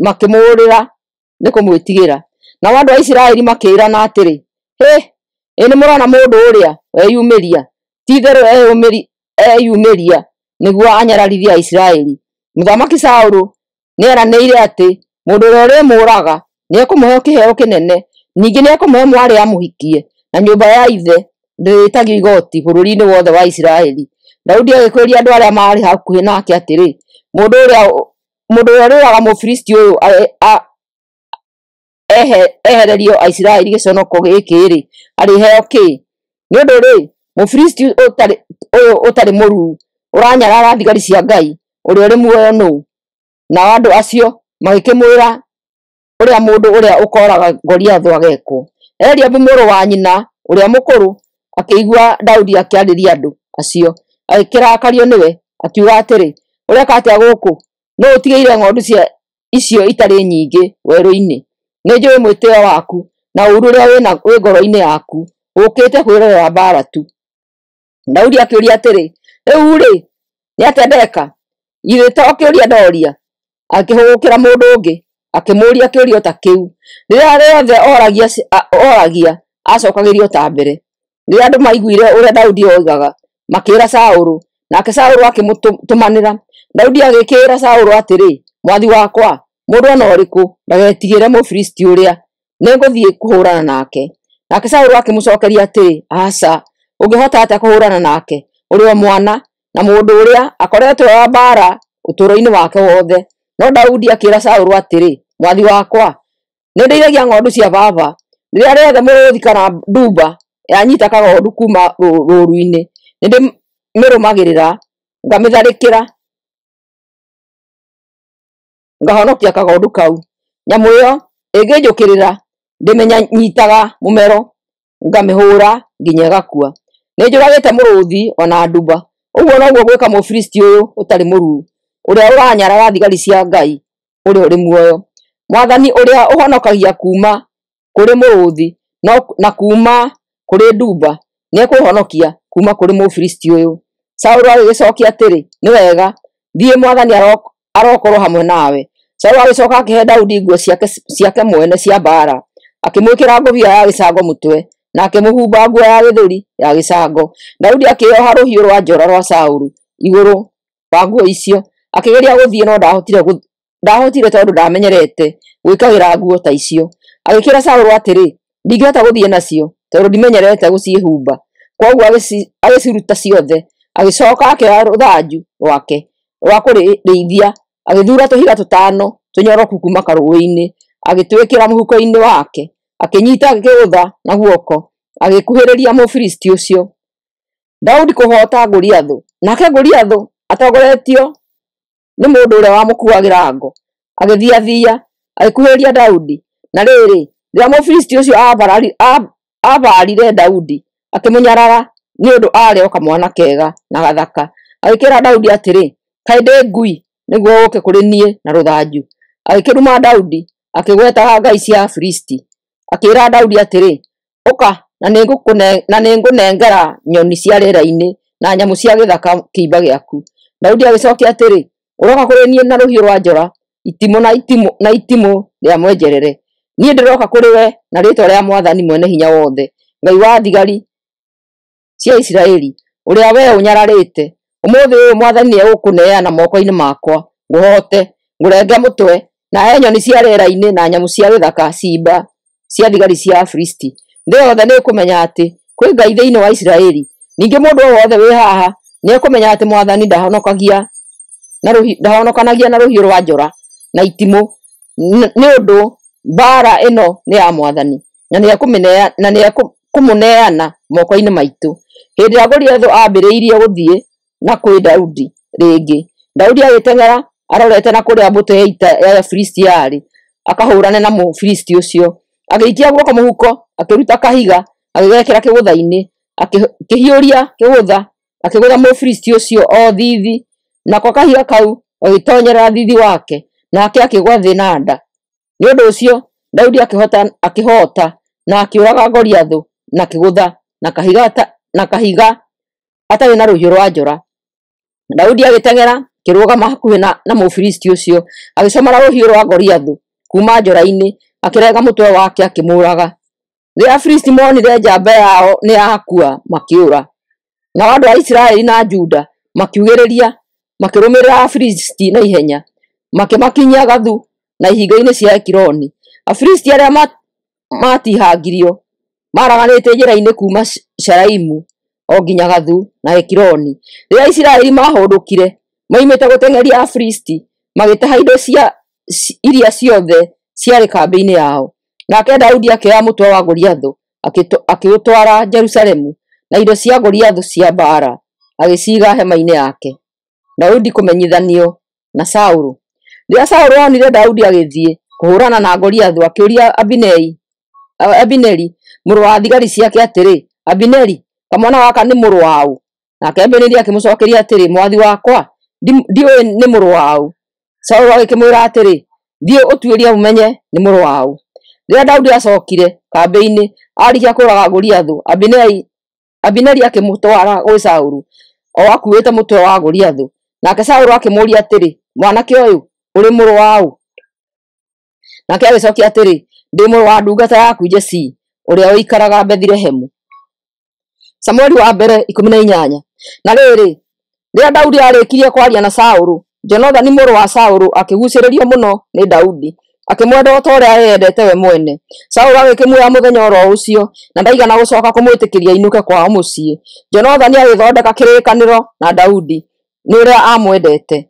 makĩmũũrĩra nĩ kũmwĩtigĩra. Nao andũ a Isiraeli makĩĩrana atĩrĩ, hĩ, ĩ nĩmũrona mũndũ ũrĩa weyumĩria? Ti-itherũ eyumĩria nĩguo anyararithie Aisiraeli. Mũthamaki Saũlũ nĩeranĩire atĩ mũndũ ũrĩa ũrĩmũũraga nĩekũmũhe kĩheo kĩnene, ningĩ nĩekũmũhe mwarĩ amũhikie, na nyũmba ya ithe ndĩrĩtagio igoti bũrũri-inĩ wothe wa Isiraeli. Daudi agĩkũria andũ arĩa maarĩ hakuhĩ nake atĩrĩ, mũndũ ũrĩa ũrĩũraga Mũfilisti ũyũ ehererio Aisiraeli gĩconoko gĩkĩ-rĩ, arĩheo kĩ? Nĩ ũndũ-rĩ, Mũfilisti ũyũ ũtarĩ mũruu ũranyarara thigari cia Ngai ũrĩa ũrĩ muoyo nũũ? Nao andũ acio magĩkĩmwĩra ũrĩa mũndũ ũrĩa ũkooraga Goliathũ agekwo. Eliabu mũrũ wa nyina ũrĩa mũkũrũ akĩigua Daudi akĩarĩria andũ acio, agĩkĩrakario nĩwe, akiuga atĩrĩ, ũreka atĩa gũkũ? Nũũ ũtigĩire ng'ondu cia icio itarĩ nyingĩ werũ-inĩ? Nĩnjũũĩ mwĩtĩĩo waku na ũũru ũrĩa wĩ ngoro-inĩ yaku, ũũkĩte kwĩrorera mbaara tu. Daudi akĩũria atĩrĩ, rĩu-rĩ, nĩ atĩa ndeka? Githĩ to kĩũria ndoria? Akĩhũgũkĩra mũndũ ũngĩ akĩmũũria kĩũria ta kĩu. Rĩrĩa rĩothe oragia acookagĩrio ta mbere. Rĩrĩa andũ maiguire ũrĩa Daudi oigaga, makĩĩra Saũlũ, nake Saũlũ akĩmũtũmanĩra. Daudi agĩkĩĩra Saũlũ atĩrĩ, mwathi wakwa, mũndũ o na ũrĩkũ ndagetigĩre Mũfilisti ũrĩa, nĩngũthiĩ kũhũũrana nake. Nake Saũlũ akĩmũcookeria atĩrĩ, aca, ũngĩhota atĩa kũhũũrana nake? Ũrĩ o mwana, na mũndũ ũrĩa akoretwo wa mbaara ũtũũro-inĩ wake wothe. No Daudi akĩĩra Saũlũ atĩrĩ, mwathi wakwa, nĩndĩithagia ng'ondu cia baba. Rĩrĩa rĩothe mũrũũthi kana nduba yanyiita kagondu kuuma rũũru-inĩ, nĩndĩmĩrũmagĩrĩra, ngamĩtharĩkĩra, ngahonokia kagondu kau. Nyamũ ĩyo ĩngĩnjũkĩrĩra, ndĩmĩnyiitaga mũmero, ngamĩhũũra nginya ĩgakua. Nĩnjũragĩte mũrũũthi o na nduba. Ũguo noguo gwĩka Mũfilisti ũyũ ũtarĩ mũruu, ũrĩa ũranyarara thigari cia Ngai ũrĩa ũrĩ muoyo. Mwathani ũrĩa ũhonokagia kuuma kũrĩ mũrũũthi na kuuma kũrĩ nduba nĩekũhonokia kuuma kũrĩ Mũfilisti ũyũ. Saũlũ agĩgĩcookia atĩrĩ, nĩ wega, thiĩ, Mwathani arokorwo hamwe nawe. Saũlũ agĩcooka akĩhe Daudi nguo ciake mwene cia mbaara, akĩmwĩkĩra ngũbia ya gĩcango mũtwe, na akĩmũhumba nguo ya gĩthũri ya gĩcango. Daudi akĩĩoha rũhiũ rwa njora rwa Saũlũ igũrũ wa nguo icio, akĩgeria gũthiĩ no ndahotire tondũ ndamenyerete gwĩkagĩra nguo ta icio. Agĩkĩĩra Saũlũ atĩrĩ, ndingĩhota gũthiĩ nacio tondũ ndimenyerete gũciĩhumba. Kwoguo agĩciruta ciothe, agĩcooka akĩoya rũthanju rwake rwa kũrĩithia, agĩthuura tũhiga tũtano tũnyoroku kuuma karũũĩ-inĩ, agĩtwĩkĩra mũhuko-inĩ wake, akĩnyiita kĩgũtha na guoko, agĩkuhĩrĩria Mũfilisti ũcio. Daudi kũhoota Goliathũ. Nake Goliathũ atongoretio nĩ mũndũ ũrĩa wamũkuuagĩra ngo, agĩthiathia agĩkuhĩrĩria Daudi. Na rĩrĩ, rĩrĩa Mũfilisti ũcio aabarire Daudi, akĩmũnyarara nĩ ũndũ aarĩ o kamwana kega na gathaka. Agĩkĩĩra Daudi atĩrĩ, kaĩ ndĩ ngui nĩguo ũũke kũrĩ niĩ na rũthanju? Agĩkĩruma Daudi, akĩgwetaga ngai cia Afilisti. Akĩĩra Daudi atĩrĩ, "Ũka na nĩngũnengera nyoni cia rĩera-inĩ na nyamũ cia gĩthaka kĩimba gĩaku." Daudi agĩcookia atĩrĩ, "Ũroka kũrĩ niĩ na rũhiũ rwa njora, itimũ na itimũ rĩa mwenjerere. Niĩ ndĩroka kũrĩ we na rĩĩtwa rĩa Mwathani Mwene-Hinya-Wothe, Ngai wa thigari cia Isiraeli, ũrĩa wee ũnyararĩte. Ũmũthĩ ũyũ Mwathani nĩegũkũneana moko-inĩ makwa, ngũhoote, ngũrenge mũtwe, na he nyoni cia rĩera-inĩ na nyamũ cia gĩthaka ciimba cia thigari cia Afilisti. Thĩ yothe nĩĩkũmenya atĩ kwĩ Ngai thĩinĩ wa Isiraeli. Ningĩ mũndũ o wothe wĩ haha nĩekũmenya atĩ Mwathani ndahonokanagia na rũhiũ rwa njora na itimũ, nĩ ũndũ mbaara ĩno nĩ ya Mwathani, na nĩekũmũneana moko-inĩ maitũ." Hĩndĩ ĩrĩa Goliathũ aambĩrĩirie gũthiĩ na kwĩ Daudi rĩngĩ, Daudi agĩteng'era arorete na kũrĩa mbũtũ ya ita ya Afilisti yarĩ, akahũũrane na Mũfilisti ũcio. Agĩikia guoko mũhuko, akĩruta kahiga, agĩgekĩra kĩgũtha-inĩ, akĩhiũria kĩgũtha, akĩgũtha Mũfilisti ũcio o thithi, nako kahiga kau gagĩtoonyerera thithi wake, nake akĩgũa thĩ na nda. Nĩ ũndũ ũcio Daudi akĩhoota na akĩũraga Goliathũ na kĩgũtha na kahiga atarĩ na rũhiũ rwa njora. Daudi agĩteng'era akĩrũgama hakuhĩ na Mũfilisti ũcio, agĩcomora rũhiũ rwa Goliathũ kuuma njora-inĩ, akĩrenga mũtwe wake akĩmũũraga. Rĩrĩa Afilisti moonire njamba yao nĩ yakua, makĩũra. Nao andũ a Isiraeli na Juda makiugĩrĩria, makĩrũmĩrĩra Afilisti na ihenya, makĩmakinyia Gathu na ihingo-inĩ cia Ekironi. Afilisti arĩa maatihangirio maaraganĩte njĩra-inĩ kuuma Sharaimu o nginya Gathu na Ekironi. Rĩrĩa Isiraeli maahũndũkire moimĩte gũteng'eria Afilisti, magĩtaha indo iria ciothe ciarĩ kambĩ-inĩ yao. Nake Daudi akĩoya mũtwe wa Goliathũ akĩũtwara Jerusalemu, na indo cia Goliathũ cia mbaara agĩciiga hema-inĩ yake. Daudi kũmenyithanio na Saũlũ. Rĩrĩa Saũlũ onire Daudi agĩthiĩ kũhũũrana na Goliathũ, akĩũria Abineri mũrũ wa thigari ciake atĩrĩ, "Abineri, kamwana gaka nĩ mũrũ waũ?" Nake Abineri akĩmũcookeria atĩrĩ, "Mwathi wakwa, ndiũĩ nĩ mũrũ waũ." Saũlũ agĩkĩmwĩra atĩrĩ, "Thiĩ ũtuĩrie ũmenye nĩ mũrũ waũ." Rĩrĩa Daudi aacookire kambĩ-inĩ aarĩkia kũũraga Goliathũ, Abineri akĩmũtwara gwĩ Saũlũ o akuuĩte mũtwe wa Goliathũ. Nake Saũlũ akĩmũũria atĩrĩ, "Mwanake ũyũ, ũrĩ mũrũ waũ?" Nake agĩcookia atĩrĩ, "Ndĩ mũrũ wa ndungata yaku Jesii, ũrĩa ũikaraga Bethilehemu." Samueli wa mbere 18. Na rĩrĩ, rĩrĩa Daudi aarĩkirie kwaria na Saũlũ, Jonathani mũrũ wa Saũlũ akĩguucĩrĩrio mũno nĩ Daudi, akĩmwenda o ta ũrĩa eyendete we mwene. Saũlũ agĩkĩmuoya mũthenya o ro ũcio, na ndaigana gũcooka kũmwĩtĩkĩria ainũke kwao mũciĩ. Jonathani agĩthondeka kĩrĩkanĩro na Daudi nĩ ũrĩa aamwendete.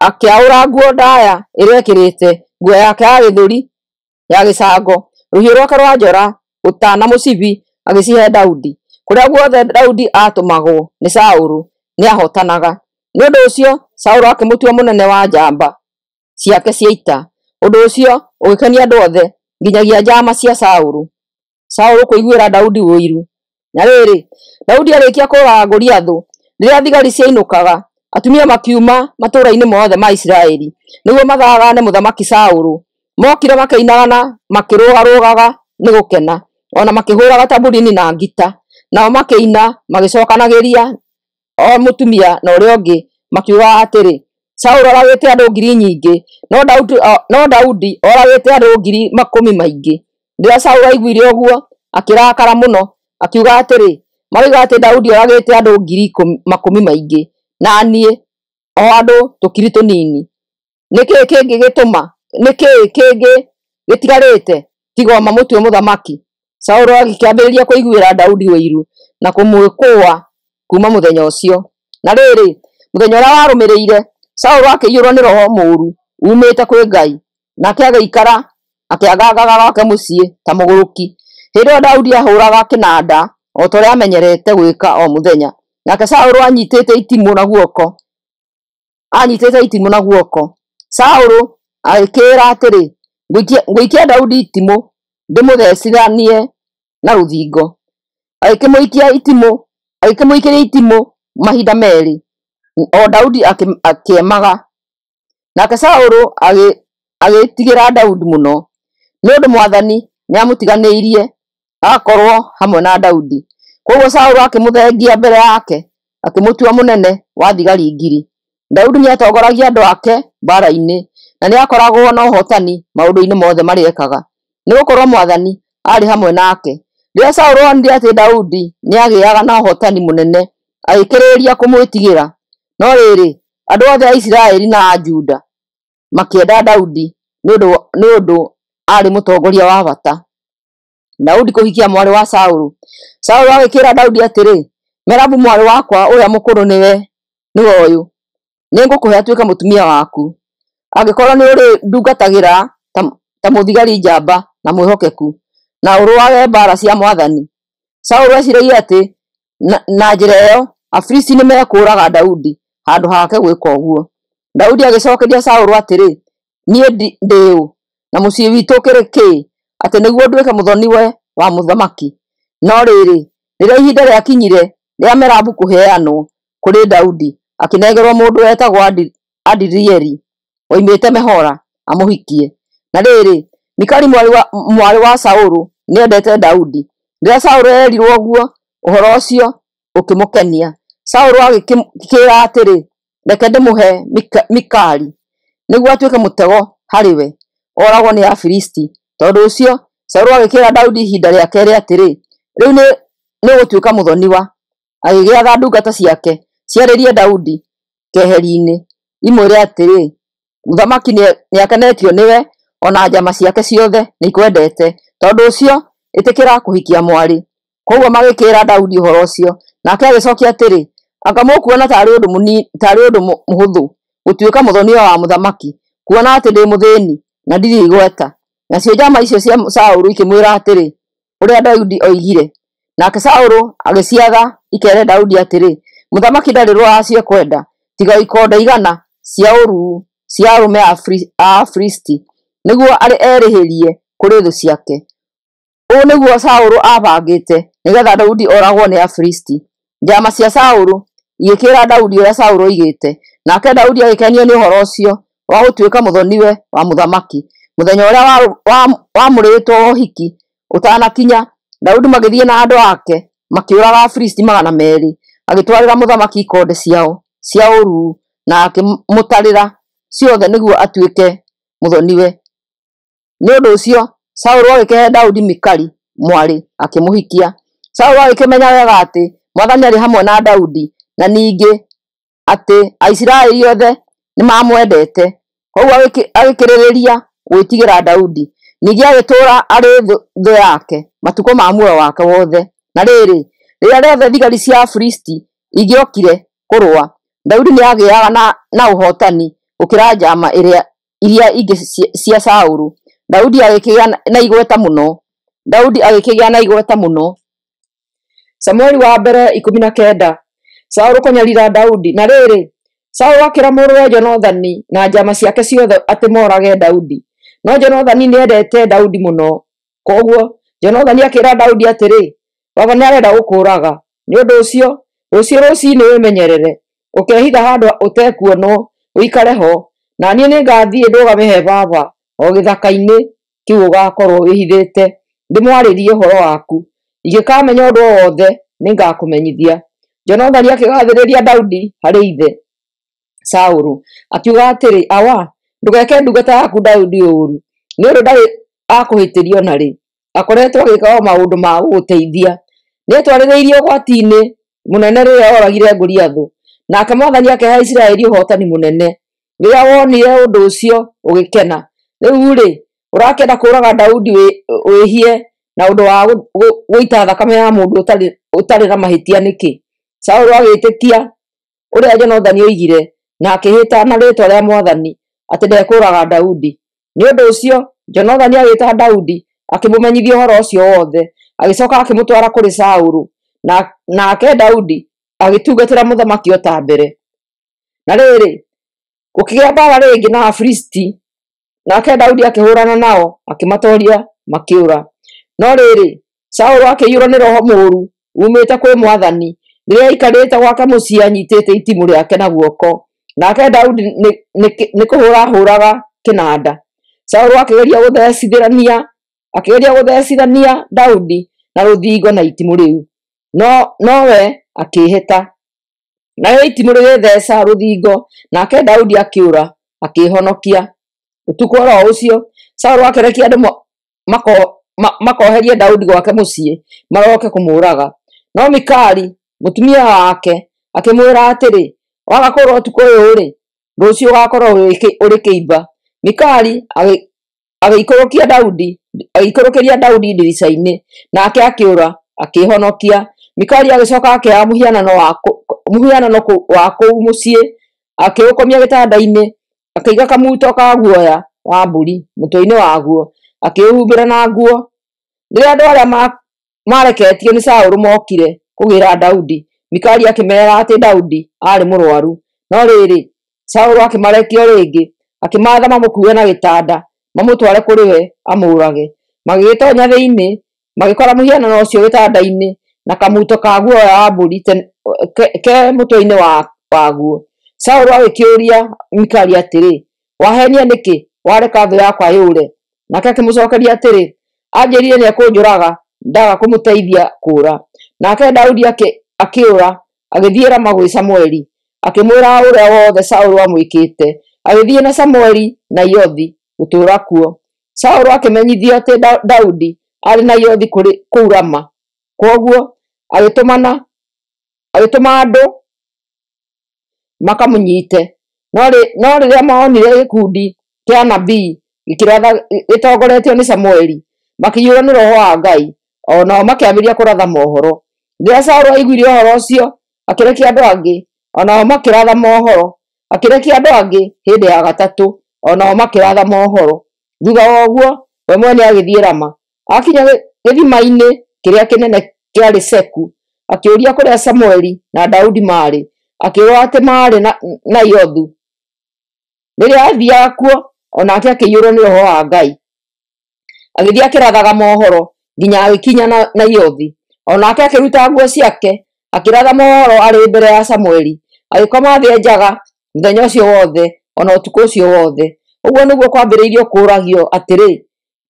Akĩaũra nguo ndaaya ĩrĩa eekĩrĩte, nguo yake ya gĩthũri ya gĩcango, rũhiũ rwake rwa njora, ũta na mũcibi, agĩcihe Daudi. Kũrĩa guothe Daudi aatũmagwo nĩ Saũlũ nĩahootanaga. Nĩ ũndũ ũcio Saũlũ akĩmũtua mũnene wa njamba ciake cia ita. Ũndũ ũcio ũgĩkenia andũ othe, nginyagia njaama cia Saũlũ. Saũlũ kũiguĩra Daudi ũiru. Na rĩrĩ, Daudi arĩkia kũũraga Goliathũ, rĩrĩa thigari ciainũkaga, atumia makiuma matũũra-inĩ mothe ma Isiraeli nĩguo mathaagane mũthamaki Saũlũ. Mookire makĩinaga na makĩrũgarũgaga nĩ gũkena, o na makĩhũũraga tamburini na ngita. Nao makĩina magĩcookanagĩria o mũtumia na ũrĩa ũngĩ, makiugaga atĩrĩ, "Saũlũ oragĩte andũ ngiri nyingĩ, no Daudi oragĩte andũ ngiri makũmi maingĩ." Rĩrĩa Saũlũ aiguire ũguo, akĩrakara mũno, akiuga atĩrĩ, "Maroiga atĩ Daudi oragĩte andũ ngiri makũmi maingĩ, na niĩ o andũ tũkiri tũnini. Nĩ kĩĩ kĩngĩ gĩtigarĩte tiga o mamũtue mũthamaki?" Saũlũ agĩkĩambĩrĩria kũiguĩra Daudi ũiru na kũmwĩkũũa kuuma mũthenya ũcio. Na rĩrĩ, mũthenya ũrĩa warũmĩrĩire, Saũlũ akĩiyũrwo nĩ roho mũũru uumĩte kwĩ Ngai, nake agĩikara akĩangangaga gwake mũciĩ ta mũgũrũki. Hĩndĩ ĩyo Daudi aahũũraga kĩnanda o ta ũrĩa aamenyerete gwĩka o mũthenya. Nake Saũlũ aanyiitĩte itimũ na guoko. Saũlũ agĩkĩĩra atĩrĩ, "Ngũikia Daudi itimũ ndĩmũthecithanie na rũthingo." Agĩkĩmũikĩria itimũ mahinda meerĩ, o Daudi akĩemaga. Nake Saũlũ agĩĩtigĩra Daudi mũno, nĩ ũndũ Mwathani nĩamũtiganĩirie agakorwo hamwe na Daudi. Kwoguo Saũlũ akĩmũthengia mbere yake, akĩmũtua mũnene wa thigari 1,000. Daudi nĩatongoragia andũ ake mbaara-inĩ, na nĩakoragwo na ũhootani maũndũ-inĩ mothe marĩa ekaga, nĩgũkorwo Mwathani aarĩ hamwe nake. Rĩrĩa Saũlũ onire atĩ Daudi nĩagĩaga na ũhootani mũnene, agĩkĩrĩrĩria kũmwĩtigĩra. No rĩrĩ, andũ othe a Isiraeli na a Juda makĩenda Daudi nĩ ũndũ aarĩ mũtongoria wa bata. Daudi kũhikia mwarĩ wa Saũlũ. Saũlũ agĩkĩĩra Daudi atĩrĩ, Merabu mwarĩ wakwa ũrĩa mũkũrũ nĩwe ũyũ, nĩngũkũhe atuĩke mũtumia waku, angĩkorwo nĩũrĩndungatagĩra ta mũthigari njamba na mwĩhokeku, na ũrũage mbaara cia Mwathani. Saũlũ eeciiragia atĩ na njĩra ĩyo Afilisti nĩmekũũraga Daudi handũ hake gwĩka ũguo. Daudi agĩcookeria Saũlũ atĩrĩ, Niĩ ndĩ ũ, na mũciĩ witũ ũkĩrĩ kĩĩ, atĩ nĩguo nduĩke mũthoni-we wa mũthamaki? No rĩrĩ, rĩrĩa ihinda rĩakinyire rĩa Merabu kũheanwo kũrĩ Daudi, akĩnengerwo mũndũ wetagwo Adirieli woimĩte Mehola amũhikie. Na rĩrĩ, Mikali mwarĩ wa Saũlũ nĩendete Daudi. Rĩrĩa Saũlũ eerirwo ũguo, ũhoro ũcio ũkĩmũkenia. Saũlũ agĩkĩĩra atĩrĩ, Reke ndĩmũhe Mikali nĩguo atuĩke mũtego harĩ we, ooragwo nĩ Afilisti. Tondũ ũcio Saũlũ agĩkĩĩra Daudi ihinda rĩa keerĩ atĩrĩ, Rĩu nĩũgũtuĩka mũthoniwa. Agĩgĩatha ndungata ciake ciarĩrie Daudi keheri-inĩ, imwĩre atĩrĩ, Mũthamaki nĩakenetio nĩwe, o na njama ciake ciothe nĩikwendete. Tondũ ũcio ĩtĩkĩra kũhikia mwarĩ. Kwoguo magĩkĩĩra Daudi ũhoro ũcio, nake agĩcookia atĩrĩ, Anga mũkuona taarĩ ũndũ mũhũthũ gũtuĩka mũthoniwa wa mũthamaki, kuona atĩ ndĩ mũthĩĩni na ndirĩ igweta? Nacio njama icio cia Saũlũ ikĩmwĩra atĩrĩ, ũrĩa Daudi oigire. Nake Saũlũ agĩciatha ikeere Daudi atĩrĩ, Mũthamaki ndarĩ rũracio ekwenda, tiga ikonde 100 cia ũruu cia arũme a Afilisti, nĩguo erĩhĩrie kũrĩ thũ ciake. Ũũ nĩguo Saũlũ aabangĩte nĩgeetha Daudi ooragwo nĩ Afilisti. Njama cia Saũlũ igĩkĩĩra Daudi ũrĩa Saũlũ oigĩte, nake Daudi agĩkenio nĩ ũhoro ũcio wa gũtuĩka mũthoniwe wa mũthamaki. Mũthenya ũrĩa waamũrĩtwo wa ũhiki ũtanakinya, Daudi magĩthiĩ na andũ ake makĩũraga Afilisti 200, agĩtwarĩra mũthamaki ikonde ciao cia ũruu na akĩmũtarĩra ciothe nĩguo atuĩke mũthoniwe. Nĩ ũndũ ũcio Saũlũ agĩkĩhe Daudi Mikali mwarĩ akĩmũhikia. Saũlũ agĩkĩmenya wega atĩ Mwathani aarĩ hamwe na Daudi, na ningĩ atĩ Aisiraeli othe nĩmamwendete. Kwoguo agĩkĩrĩrĩria gwĩtigĩra Daudi. Ningĩ agĩtũũra arĩ thũ yake matukũ ma muoyo wake wothe. Na rĩrĩ, rĩrĩa rĩothe thigari cia Afilisti ingĩokire kũrũa, Daudi nĩagĩaga na ũhootani gũkĩra njama iria ingĩ cia Saũlũ. Daudi agĩkĩgĩa na igweta mũno. Daudi agĩkĩgĩa na igweta mũno. Samueli wa mbere 19. Saũlũ kũnyariira Daudi. Na rĩrĩ, Saũlũ akĩra mũrũwe Jonathani na njama ciake ciothe atĩ moorage Daudi. No Jonathani nĩendete Daudi mũno. Kwoguo Jonathani akĩĩra Daudi atĩrĩ, Baba nĩarenda gũkũũraga. Nĩ ũndũ ũcio rũciũ rũciinĩ wĩmenyerere, ũkehitha handũ ũtekuonwo ũikare ho, na niĩ nĩngathiĩ ndũgame he baba o gĩthaka-inĩ kĩu ũgaakorwo wĩhithĩte, ndĩmwarĩrie ũhoro waku. Ingĩkaamenya ũndũ o wothe nĩngakũmenyithia. Jonathani akĩgaathĩrĩria Daudi harĩ ithe Saũlũ, akiuga atĩrĩ, Awa, ndũgeke ndungata yaku Daudi ũũru, nĩ ũndũ ndarĩ akũhĩtĩria o na rĩ. Akoretwo agĩĩka o maũndũ ma gũgũteithia. Nĩetwarĩrĩirie ũgwati-inĩ mũnene rĩrĩa ooragire Goliathũ, nake Mwathani akĩhe Isiraeli ũhootani mũnene. Rĩrĩa wonire ũndũ ũcio ũgĩkena. Rĩu-rĩ, ũrakĩenda kũũraga Daudi wĩhie na ũndũ wa gũita thakame ya mũndũ ũtarĩ na mahĩtia nĩkĩ? Saũlũ agĩĩtĩkia ũrĩa Jonathani oigire, na akĩĩhĩta na rĩĩtwa rĩa Mwathani atĩ ndekũũraga Daudi. Nĩ ũndũ ũcio Jonathani agĩĩta Daudi akĩmũmenyithia ũhoro ũcio wothe, agĩcooka akĩmũtwara kũrĩ Saũlũ, nake Daudi agĩtungatĩra mũthamaki o ta mbere. Na rĩrĩ, gũkĩgĩa mbaara rĩngĩ na Afilisti, nake Daudi akĩhũũrana nao akĩmatooria makĩũra. No rĩrĩ, Saũlũ akĩiyũrwo nĩ roho mũũru uumĩte kwĩ Mwathani rĩrĩa aikarĩte gwake mũciĩ anyiitĩte itimũ rĩake na guoko. Nake Daudi nĩ kũhũũra ahũũraga kĩnanda. Saũlũ akĩgeria gũthecithania Daudi na rũthingo na itimũ rĩu, nowe akĩĩhĩta. Narĩo itimũ rĩgĩtheeca rũthingo, nake Daudi akĩũra akĩĩhonokia. Ũtukũ o ro ũcio Saũlũ akĩrekia andũ makoherie Daudi gwake mũciĩ maroke kũmũũraga. No Mikali mũtumia wake akĩmwĩra atĩrĩ, waga kũũra ũtukũ ũyũ-rĩ, rũciũ ũgaakorwo ũrĩ kĩimba. Mikali agĩikũrũkĩria Daudi ndirica-inĩ, nake akĩũra akĩĩhonokia. Mikali agĩcoka akĩoya mũhianano wa kũu mũciĩ, akĩũkomia gĩtanda-inĩ, akĩiga kamuto ka guoya wa mbũri mũtwe-inĩ waguo, akĩũhumbĩra na nguo. Rĩrĩa andũ arĩa mareketio nĩ Saũlũ mookire kũgĩĩra Daudi, Mikali akĩmeera atĩ Daudi aarĩ mũrũaru. No rĩrĩ, Saũlũ akĩmarekia o rĩngĩ, akĩmaatha mamũkuue na gĩtanda mamũtware kũrĩ we amũũrage. Magĩgĩtoonya thĩinĩ, magĩkora mũhianano ũcio gĩtanda-inĩ na kamuto ka guoya wa mbũri ke mũtwe-inĩ waguo. Saũlũ agĩkĩũria Mikali atĩrĩ, wahenia nĩkĩ wareka thũ yakwa yũre? Nake akĩmũcookeria atĩrĩ, anjĩrire nĩekũnjũraga ndaga kũmũteithia kũũra. Nake Daudi akĩũra agĩthiĩ Rama gwĩ Samũeli, akĩmwĩra ũrĩa wothe Saũlũ amwĩkĩte. Agĩthiĩ na Samũeli Naiothi gũtũũra kuo. Saũlũ akĩmenyithio atĩ Daudi aarĩ Naiothi kũu Rama. Kwoguo agĩtũma andũ makamũnyiite. No rĩrĩa moonire gĩkundi kĩa anabii gĩkĩratha gĩtongoretio nĩ Samũeli, makĩiyũrwo nĩ Roho wa Ngai, o nao makĩambĩrĩria kũratha mohoro. Rĩrĩa Saũlũ aiguire ũhoro ũcio, akĩrekia andũ angĩ, o nao makĩratha mohoro. Akĩrekia andũ angĩ hĩndĩ ya gatatũ, o nao makĩratha mohoro. Thutha wa ũguo, we mwene agĩthiĩ Rama. Akinya gĩthima-inĩ kĩrĩa kĩnene kĩarĩ Seku, akĩũria kũrĩa Samũeli na Daudi maarĩ, akĩĩrwo atĩ maarĩ Naiothu. Rĩrĩa aathiaga kuo, o nake akĩiyũrwo nĩ Roho wa Ngai. Agĩthiĩ akĩrathaga mohoro nginya agĩkinya Naiothi. O nake akĩruta nguo ciake, akĩratha mohoro arĩ mbere ya Samũeli. Agĩkoma thĩ njaga mũthenya ũcio wothe, o na ũtukũ ũcio wothe. Ũguo nĩguo kwambĩrĩirio kũũragio atĩrĩ,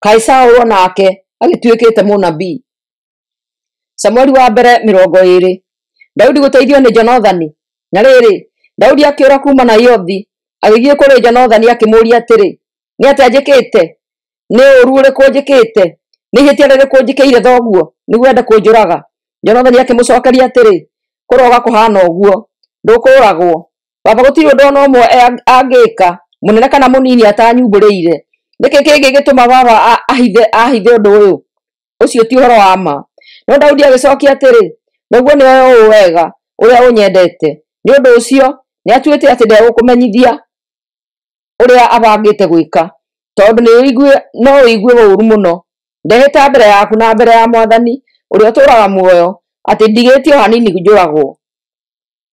kaĩ Saũlũ o nake agĩtuĩkĩte mũnabii? Samũeli wa mbere 20. Daudi gũteithio nĩ Jonathani. Na rĩrĩ, Daudi akĩũra kuuma Naiothi, agĩthiĩ kũrĩ Jonathani akĩmũũria atĩrĩ, nĩ atĩa njĩkĩte? Nĩ ũũru ũrĩkũ njĩkĩte? Nĩ ihĩtia rĩrĩkũ njĩkĩire thoguo nĩguo ende kũnjũraga? Jonathani akĩmũcookeria atĩrĩ, kũroga kũhaana ũguo, ndũkũũragwo. Baba gũtirĩ ũndũ o na ũmwe angĩka, mũnene kana mũnini, atanyumbũrĩire. Nĩkĩ kĩngĩgĩtũma baba ahithe ũndũ ũyũ? Ũcio ti ũhoro wa ma. No Daudi agĩcookia atĩrĩ, thoguo nĩwe ũũ wega ũrĩa ũnyendete. Nĩ ũndũ ũcio nĩatuĩte atĩ ndegũkũmenyithia ũrĩa abangĩte gwĩka, tondũ no ũigue ũũru mũno. Ndehĩta mbere yaku na mbere ya Mwathani ũrĩa ũtũũraga muoyo atĩ ndigĩtie o hanini njũragwo.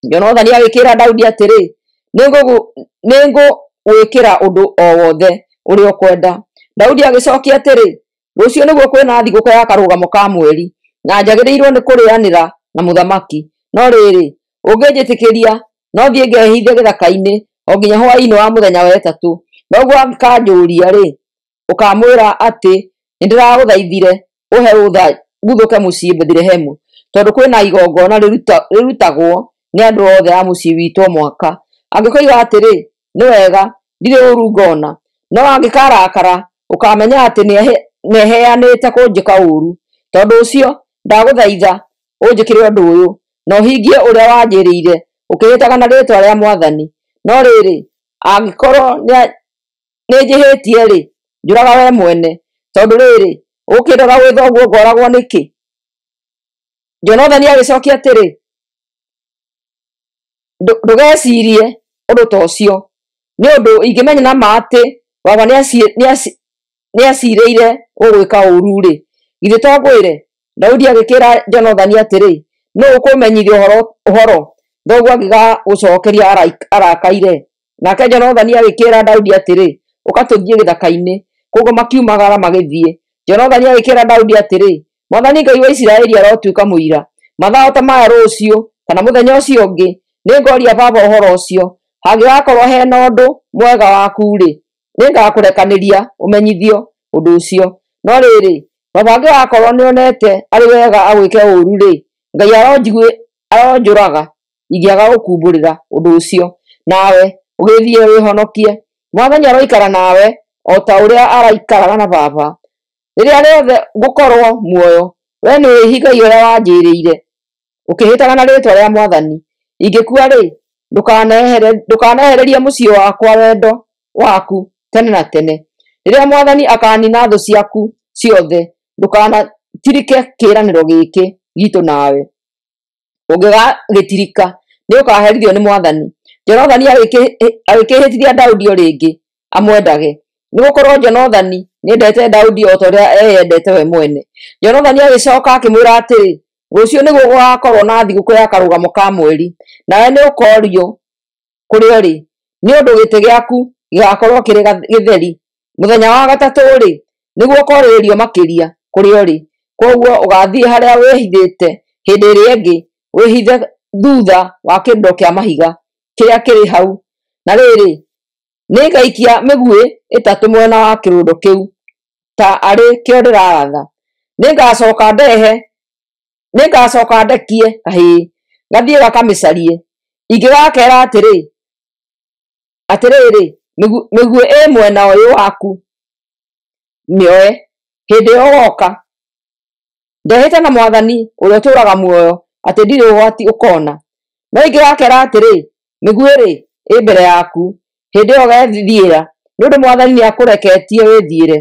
Jonathani agĩkĩĩra Daudi atĩrĩ, nĩngũgwĩkĩra ũndũ o wothe ũrĩa ũkwenda. Daudi agĩcookia atĩrĩ, rũciũ nĩguo kwĩna thigũkũ ya karũgamo ka mweri, na njagĩrĩirwo nĩ kũrĩanĩra na mũthamaki. No rĩrĩ, ũngĩnjĩtĩkĩria, no thiĩ ngehithe gĩthaka-inĩ o nginya hwaĩ-inĩ wa mũthenya wa ĩtatũ. Thoguo angĩkanjũũria-rĩ, ũkaamwĩra atĩ nĩndĩragũthaithire ũhe rũtha nguthũke mũciĩ Bethilehemu, tondũ kwĩna igongona rĩrutagwo nĩ andũ othe a mũciĩ witũ o mwaka. Angĩkoiga atĩrĩ, nĩ wega, ndirĩ ũũru ngona. No angĩkarakara, ũkaamenya atĩ nĩeheanĩte kũnjĩka ũũru. Tondũ ũcio, ndagũthaitha ũnjĩkĩre ũndũ ũyũ, na ũhingie ũrĩa wanjĩrĩire, ũkĩĩhĩtaga na rĩĩtwa rĩa Mwathani. No rĩrĩ, angĩkorwo nĩnjĩhĩtie-rĩ, njũraga wee mwene. Tondũ rĩrĩ, ũgũkĩndwara gwĩ thoguo ngoragwo nĩkĩ? Jonathani agĩcookia atĩrĩ, ndũgeciirie ũndũ ta ũcio, nĩ ũndũ ingĩmenya na ma atĩ baba nĩaciirĩire gũgwĩka ũũru-rĩ, githĩ to ngwĩre? Daudi agĩkĩĩra Jonathani atĩrĩ, nũũ ũkũmenyithia ũhoro thoguo angĩgagũcookeria arakaire? Nake Jonathani agĩkĩĩra Daudi atĩrĩ, ũka tũthiĩ gĩthaka-inĩ. Kwoguo makiumagara magĩthiĩ. Jonathani agĩkĩĩra Daudi atĩrĩ, Mwathani Ngai wa Isiraeli arotuĩka mũira. Mathaa o ta maya rũciũ kana mũthenya ũcio ũngĩ nĩngoria baba ũhoro ũcio. Hangĩgakorwo hena ũndũ mwega waku-rĩ, Nĩngakũrekanĩria ũmenyithio ũndũ ũcio. No rĩrĩ, baba angĩgakorwo nĩonete arĩ wega agwĩke ũũru-rĩ, Ngai aronjũraga ingĩaga gũkumbũrĩra ũndũ ũcio, nawe ũgĩthiĩ wĩhonokie. Mwathani aroikara nawe o ta ũrĩa araikaraga na baba. Rĩrĩa rĩothe ngũkorwo muoyo, wee nĩwĩhingagia ũrĩa wanjĩrĩire, ũkĩhĩtaga na rĩĩtwa rĩa Mwathani. Ingĩkua-rĩ, ndũkanehererie mũciĩ wakwa wendo waku tene na tene. Rĩrĩa Mwathani akaanina thũ ciaku ciothe, ndũkanatirike kĩĩranĩro gĩkĩ gitũ nawe. Ũngĩgagĩtirika, nĩũkaherithio nĩ Mwathani. Jonathani agĩkĩhĩtithia Daudi o rĩngĩ amwendage, nĩgũkorwo Jonathani nĩendete Daudi o ta ũrĩa eyendete we mwene. Jonathani agĩcooka akĩmwĩra atĩrĩ, rũciũ nĩguo gũgaakorwo na thigũkũ ya Karũgamo ka Mweri, nawe nĩũkoorio kũrĩa ũrĩ, nĩ ũndũ gĩtĩ gĩaku gĩgaakorwo kĩrĩ gĩtheri. Mũthenya wa gatatũ-rĩ, nĩguo ũkoorĩrĩrio makĩria kũrĩa ũrĩ. Kwoguo ũgaathiĩ harĩa wĩhithĩte hĩndĩ ĩrĩa ĩngĩ, wĩhithe thutha wa kĩrundo kĩa mahiga kĩrĩa kĩrĩ hau. Na rĩrĩ, nĩngaikia mĩguĩ ĩtatũ mwena wa kĩrundo kĩu, ta arĩ kĩo ndĩraratha. Nĩngacooka ndekie kahĩĩ, gathiĩ gakamĩcarie. Ingĩgakeera atĩrĩ, atĩrĩrĩ, mĩguĩ ĩ mwena ũyũ waku, mĩoe. Hĩndĩ ĩyo ũgooka. Ndehĩta na Mwathani ũrĩa ũtũũraga muoyo atĩ ndirĩ ũgwati ũkoona. No ingĩgakeera atĩrĩ, mĩguĩ-rĩ, ĩ mbere yaku, hĩndĩ ĩyo ũgethiĩra, nĩ ũndũ Mwathani nĩakũreketie wĩthiĩre.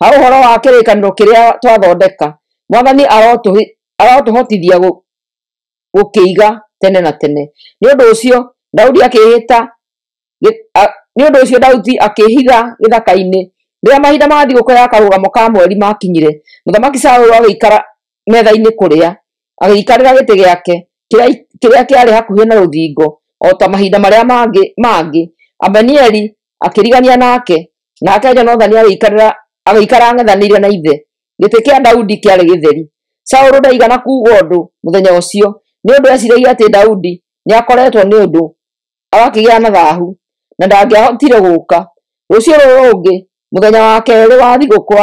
Ha ũhoro wa kĩrĩkanĩro kĩrĩa twathondeka, Mwathani arotũhotithia gũkĩiga tene na tene. Nĩ ũndũ ũcio Daudi akĩĩhitha gĩthaka-inĩ. Rĩrĩa mahinda ma thigũkũ ya Karũgamo ka Mweri maakinyire, Mũthamaki Saũlũ agĩikara metha-inĩ kũrĩa, agĩikarĩra gĩtĩ gĩake kĩrĩa kĩarĩ hakuhĩ na rũthingo, o ta mahinda marĩa mangĩ. Abineri akĩrigania nake, nake Jonathani agĩikara ang'ethanĩire na ithe. Gĩtĩ kĩa Daudi kĩarĩ gĩtheri. Saũlũ ndaigana kuuga ũndũ mũthenya ũcio, nĩ ũndũ eeciiragia atĩ Daudi nĩakoretwo nĩ ũndũ, agakĩgĩa na thaahu, na ndangĩahotire gũũka. Rũciũ rũrũ rũngĩ, mũthenya wa keerĩ wa thigũkũ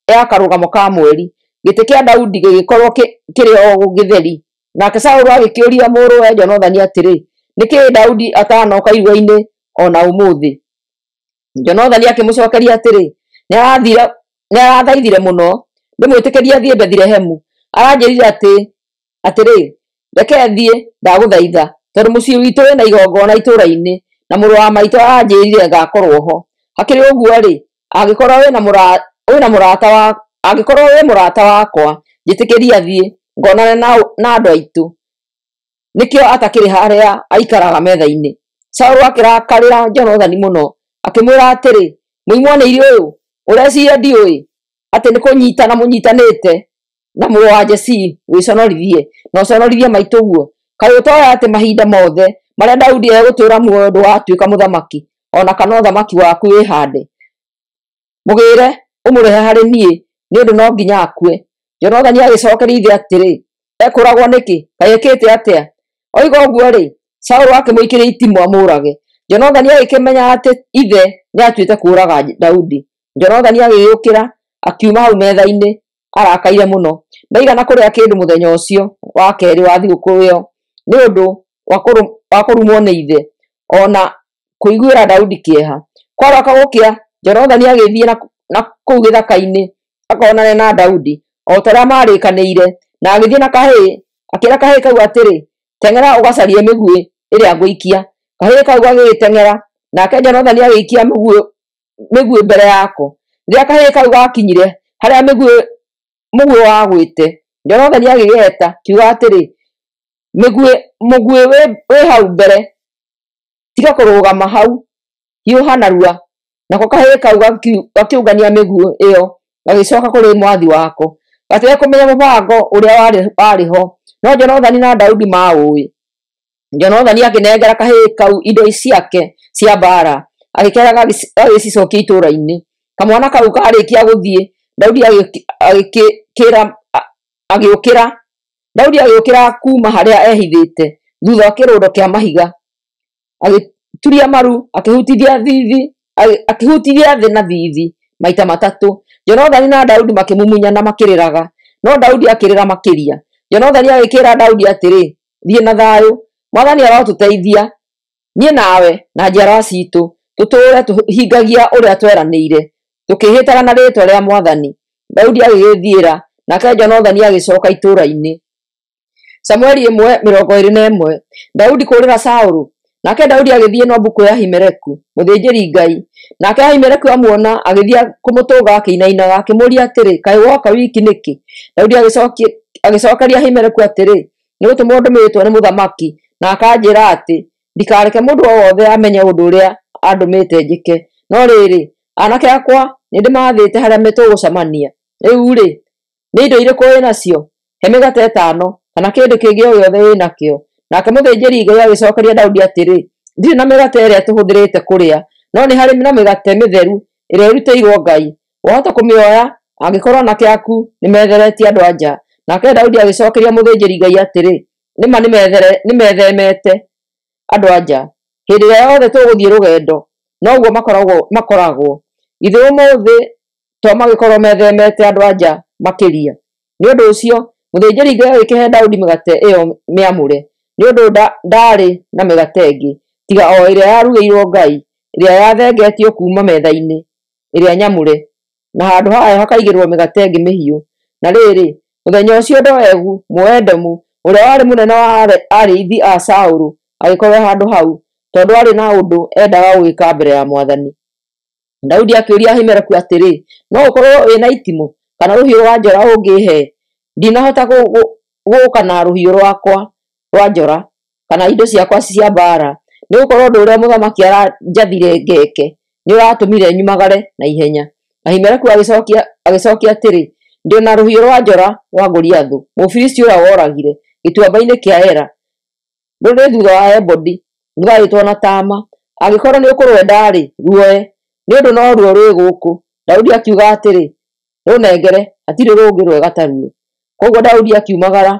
ya Karũgamo ka Mweri, gĩtĩ kĩa Daudi gĩgĩkorwo kĩrĩ o gĩtheri. Nake Saũlũ agĩkĩũria mũrũwe Jonathani atĩrĩ, nĩkĩĩ Daudi atanoka iruga-inĩ o na ũmũthĩ? Jonathani akĩmũcookeria atĩrĩ, nĩarathaithire mũno ndĩmwĩtĩkĩrie athiĩ Bethilehemu. Aranjĩrire atĩrĩ, reke thiĩ, ndagũthaitha, tondũ mũciĩ witũ wĩna igongona itũũra-inĩ, na mũrũ wa maitũ aranjĩrire ngakorwo ho. Hakĩrĩ ũguo-rĩ, angĩkorwo wĩ mũrata wakwa, njĩtĩkĩria thiĩ ngonane na andũ aitũ. Nĩkĩo atakĩrĩ harĩa aikaraga metha-inĩ. Saũlũ akĩrakarĩra Jonathani mũno, akĩmwĩra atĩrĩ, mũimwanĩire ũyũ, ũreciria ndiũĩ atĩ nĩkũnyiitana mũnyiitanĩte na mũrũ wa Jesii wĩconorithie na ũconorithie maitũguo? Kaĩ ũtooĩ atĩ mahinda mothe marĩa Daudi egũtũũra muoyo ndũgatuĩka mũthamaki, o na kana ũthamaki waku wĩhaande? Mũgĩĩre ũmũrehe harĩ niĩ, nĩ ũndũ no nginya akue. Jonathani agĩcookeria ithe atĩrĩ, ekũũragwo nĩkĩ? Kaĩ ekĩte atĩa? Oiga ũguo-rĩ, Saũlũ akĩmũikĩria itimũ amũũrage. Jonathani agĩkĩmenya atĩ ithe nĩatuĩte kũũraga Daudi. Jonathani agĩgĩũkĩra akiuma hau metha-inĩ arakaire mũno. Ndaigana kũrĩa kĩndũ mũthenya ũcio wa keerĩ wa thigũkũ ĩyo, nĩ ũndũ wa kũrumwo nĩ ithe, o na kũiguĩra Daudi kĩeha. Kwarooka gũkĩa, Jonathani agĩthiĩ na kũu gĩthaka-inĩ akonane na Daudi, o ta ũrĩa maarĩkanĩire, na agĩthiĩ na kahĩĩ. Akĩĩra kahĩĩ kau atĩrĩ, teng'era ũgacarie mĩguĩ ĩrĩa ngũikia. Kahĩĩ kau gagĩteng'era, nake Jonathani agĩikia mĩguĩ mbere yako. Rĩrĩa kahĩĩ kau gaakinyire harĩa mũguĩ wagwĩte, Jonathani agĩgeeta, akiuga atĩrĩ, mũguĩ wĩ hau mbere, tiga kũrũgama hau, hiũha narua. Nako kahĩĩ kau gakĩũngania mĩguĩ ĩyo, gagĩcooka kũrĩ mwathi wako, gatekũmenya mũbango ũrĩa warĩ ho. No Jonathani na Daudi maũĩ. Jonathani akĩnengera kahĩĩ kau indo ciake cia mbaara, agĩkeera gagĩcicookie itũũra-inĩ. Kamwana kau karĩkia gũthiĩ, Daudi agĩũkĩra. Daudi agĩũkĩra kuuma harĩa ehithĩte thutha wa kĩrundo kĩa mahiga, agĩturia maru, akĩhutithia thiithi, akĩhutithia thĩ na thiithi maita matatũ. Jonathani na Daudi makĩmumunyana makĩrĩraga, no Daudi akĩrĩra makĩria. Jonathani agĩkĩĩra Daudi atĩrĩ, thiĩ na thayũ, Mwathani arotũteithia niĩ nawe na njiarwa citũ, tũtũũre tũhingagia ũrĩa tweranĩire, tũkĩĩhĩtaga na rĩĩtwa rĩa Mwathani. Daudi agĩgĩthiĩra, nake Jonathani agĩcooka itũũra-inĩ. Samueli 1:21. Daudi kũũrĩra Saũlũ. Nake Daudi agĩthiĩ Nobu kwĩ Ahimeleku mũthĩnjĩri-Ngai. Nake Ahimeleku amuona agĩthiĩ kũmũtũnga akĩinainaga, akĩmũũria atĩrĩ, kaĩ woka wiki nĩkĩ? Daudi agĩcookeria Ahimeleku atĩrĩ, nĩ gũtũmwo ndũmĩtwo nĩ mũthamaki, na akanjĩra atĩ ndikareke mũndũ o wothe amenye ũndũ ũrĩa andũmĩte njĩke. No rĩrĩ, anake akwa nĩndĩmathĩte harĩa tũgũcemania. Rĩu-rĩ, nĩ indo irĩkũ wĩ nacio? He mĩgate 5 kana kĩndũ kĩngĩ o gĩothe wĩ nakĩo. Nake mũthĩnjĩri-Ngai agĩcookeria Daudi atĩrĩ, ndirĩ na mĩgate ĩrĩa tũhũthĩrĩte kũrĩa, no nĩ harĩ na mĩgate mĩtheru ĩrĩa ĩrutĩirwo Ngai. Wahota kũmĩoya angĩkorwo anake aku nĩmetheretie andũ a nja. Nake Daudi agĩcookeria mũthĩnjĩri-Ngai atĩrĩ, nĩma nĩmethemete andũ a nja. Hĩndĩ ĩrĩa yothe tũgũthiĩ rũgendo, noguo makoragwo. Githĩ ũmũthĩ to magĩkorwo methemete andũ a nja makĩria? Nĩ ũndũ ũcio mũthĩnjĩri-Ngai agĩkĩhe Daudi mĩgate ĩyo mĩamũre, nĩ ũndũ ndaarĩ na mĩgate ĩngĩ tiga o ĩrĩa yarugĩirwo Ngai, ĩrĩa yathengetio kuuma metha-inĩ ĩrĩa nyamũre, na handũ hayo hakaigĩrĩrwo mĩgate ĩngĩ mĩhiũ. Na rĩrĩ, mũthenya ũcio Doegu Mũedomu, ũrĩa warĩ mũnene wa arĩithi a Saũlũ, agĩkorwo handũ hau, tondũ aarĩ na ũndũ endaga gwĩka mbere ya Mwathani. Daudi akĩũria Ahimeleku atĩrĩ, no ũkorwo wĩ na itimũ kana rũhiũ rwa njora ũngĩĩhe? Ndinahota gũũka na rũhiũ rwakwa rwa njora kana indo ciakwa cia mbaara, nĩgũkorwo ũndũ ũrĩa mũthamaki aranjathire ngeke nĩũratũmire nyumagare na ihenya. Ahimeleku agĩcookia atĩrĩ, ndĩ na rũhiũ rwa njora rwa Goliathũ, Mũfilisti ũrĩa woragire gĩtuamba-inĩ kĩa Ela, rũrĩ thutha wa ebodi rũgaĩtwo na tama. Angĩkorwo nĩũkũrwenda-rĩ, ruoe, nĩ ũndũ no ruo rwĩ gũkũ. Daudi akiuga atĩrĩ, rũnengere, hatirĩ rũngĩ rwega ta ruo. Kwoguo Daudi akiumagara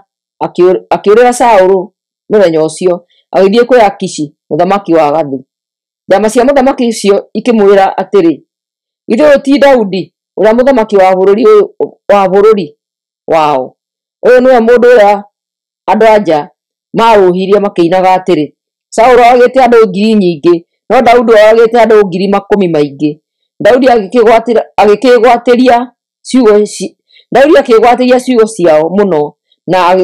akĩũrĩra Saũlũ mũthenya ũcio, agĩthiĩ kwĩ Akishi mũthamaki wa Gathu. Njama cia mũthamaki ũcio ikĩmwĩra atĩrĩ, githĩ ũyũ ti Daudi ũrĩa mũthamaki wa bũrũri wao? Ũyũ nĩwe mũndũ ũrĩa andũ a nja maarũhirie makĩinaga atĩrĩ, Saũlũ oragĩte andũ ngiri nyingĩ, no Daudi oragĩte andũ ngiri makũmi maingĩ. Daudi akĩgwatĩria ciugo ciao mũno na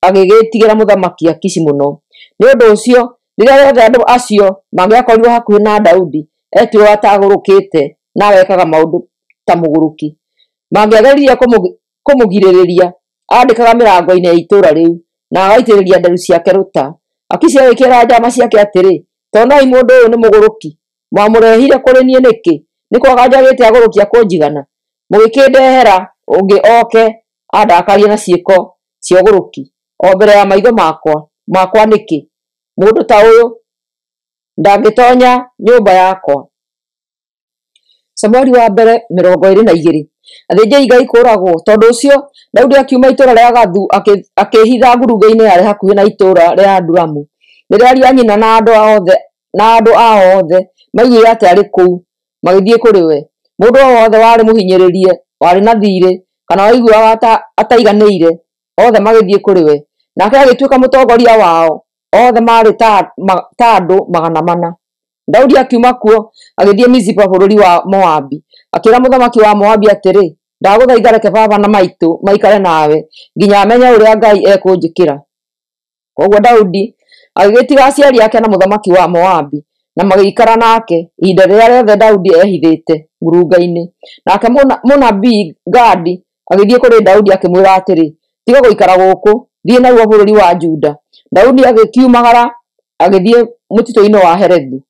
agĩgĩtigĩra mũthamaki Akishi mũno. Nĩ ũndũ ũcio rĩrĩa rĩothe andũ acio mangĩakorirwo hakuhĩ na Daudi, etuaga ta agũrũkĩte na agekaga maũndũ ta mũgũrũki. Mangĩageririe kũmũgirĩrĩria, aandĩkaga mĩrango-inĩ ya itũũra rĩu na agaitĩrĩria nderu ciake rũta. Akishi agĩkĩĩra njama ciake atĩrĩ, tonai mũndũ ũyũ nĩ mũgũrũki, mwamũrehire kũrĩ niĩ nĩkĩ? Nĩ kwaga njagĩte agũrũki a kũnjigana? Mũgĩkĩndehera ũngĩ oke andakarie na ciĩko cia ũgũrũki o mbere ya maitho makwa nĩkĩ? Mũndũ ta ũyũ ndangĩtoonya nyũmba yakwa. Samueli wa mbere 22. Athĩnjĩri-Ngai kũũragwo. Tondũ ũcio Daudi akiuma itũũra rĩa Gathu akĩĩhitha ngurunga-inĩ yarĩ hakuhĩ na itũũra rĩa Adulamu. Rĩrĩa ariũ a nyina na andũ ao othe maiguire atĩ arĩ kũu, magĩthiĩ kũrĩ we. Mũndũ o wothe warĩ mũhinyĩrĩrie, warĩ na thiirĩ, kana waiguaga ta ataiganĩire, othe magĩthiĩ kũrĩ we. Nake agĩtuĩka mũtongoria wao, othe maarĩ ta andũ 400. Daudi akiuma kuo agĩthiĩ Mizipa bũrũri wa Moabi. Akĩĩra mũthamaki wa Moabi atĩrĩ, ndagũthaitha reke baba na maitũ maikare nawe nginya menye ũrĩa Ngai ekũnjĩkĩra. Kwoguo Daudi agĩgĩtiga aciari ake na mũthamaki wa Moabi, na magĩikara nake ihinda rĩrĩa rĩothe Daudi ehithĩte ngurunga-inĩ. Nake mũnabii Gadi agĩthiĩ kũrĩ Daudi akĩmwĩra atĩrĩ, tiga gũikara gũkũ, thiĩ narua bũrũri wa Juda. Daudi agĩkiumagara agĩthiĩ mũtitũ-inĩ wa Herethu.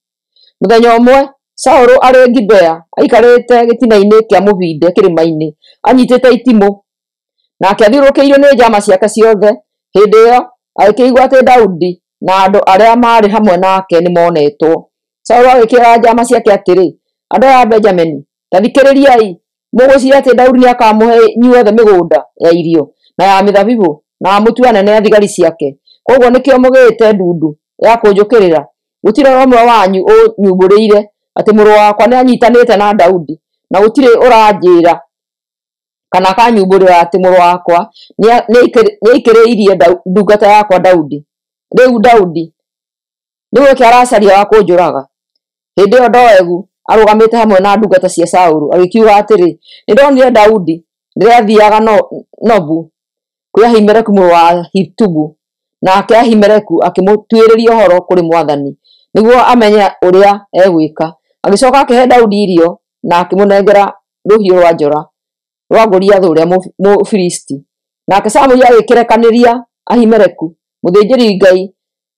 Mũthenya ũmwe Saũlũ arĩ Gibea aikarĩte gĩtina-inĩ kĩa mũbinde kĩrĩma-inĩ, anyitĩte itimũ, nake athiũrũrũkĩirio nĩ njama ciake ciothe. Hĩndĩ ĩyo agĩkĩigua atĩ Daudi na andũ arĩa maarĩ hamwe nake nĩmonetwo. Saũlũ agĩkĩĩra njama ciake atĩrĩ, andũ aya a Benjamini, ta thikĩrĩriai, mũgwĩciiria atĩ Daudi nĩakamũhe inyuothe mĩgũnda ya irio na ya mĩthabibũ na amũtue anene a thigari ciake? Kwoguo nĩkĩo mũgĩĩte ndundu ya kũnjũkĩrĩra. Gũtirĩ o ũmwe wanyu ũnyumbũrĩire atĩ mũrũ wakwa nĩanyiitanĩte na Daudi, na gũtirĩ ũranjĩĩra kana akanyumbũrĩra atĩ mũrũ wakwa nĩaikĩrĩirie ndungata yakwa Daudi. Rĩu Daudi nĩgwĩke aracaria wa kũnjũraga. Hĩndĩ ĩyo Doegu arũgamĩte hamwe na ndungata cia Saũlũ agĩkiuga atĩrĩ, nĩndonire Daudi rĩrĩa athiiaga Nobu kwĩ Ahimeleku mũrũ wa Ahitubu. Nake Ahimeleku akĩmũtuĩrĩria ũhoro kũrĩ Mwathani nĩguo amenye ũrĩa egwĩka. Agĩcooka akĩhe Daudi irio na akĩmũnengera rũhiũ rwa njora rwa Goliathũ ũrĩa Mũfilisti. Nake Samueli agĩkĩrekanĩria Ahimeleku mũthĩnjĩri-Ngai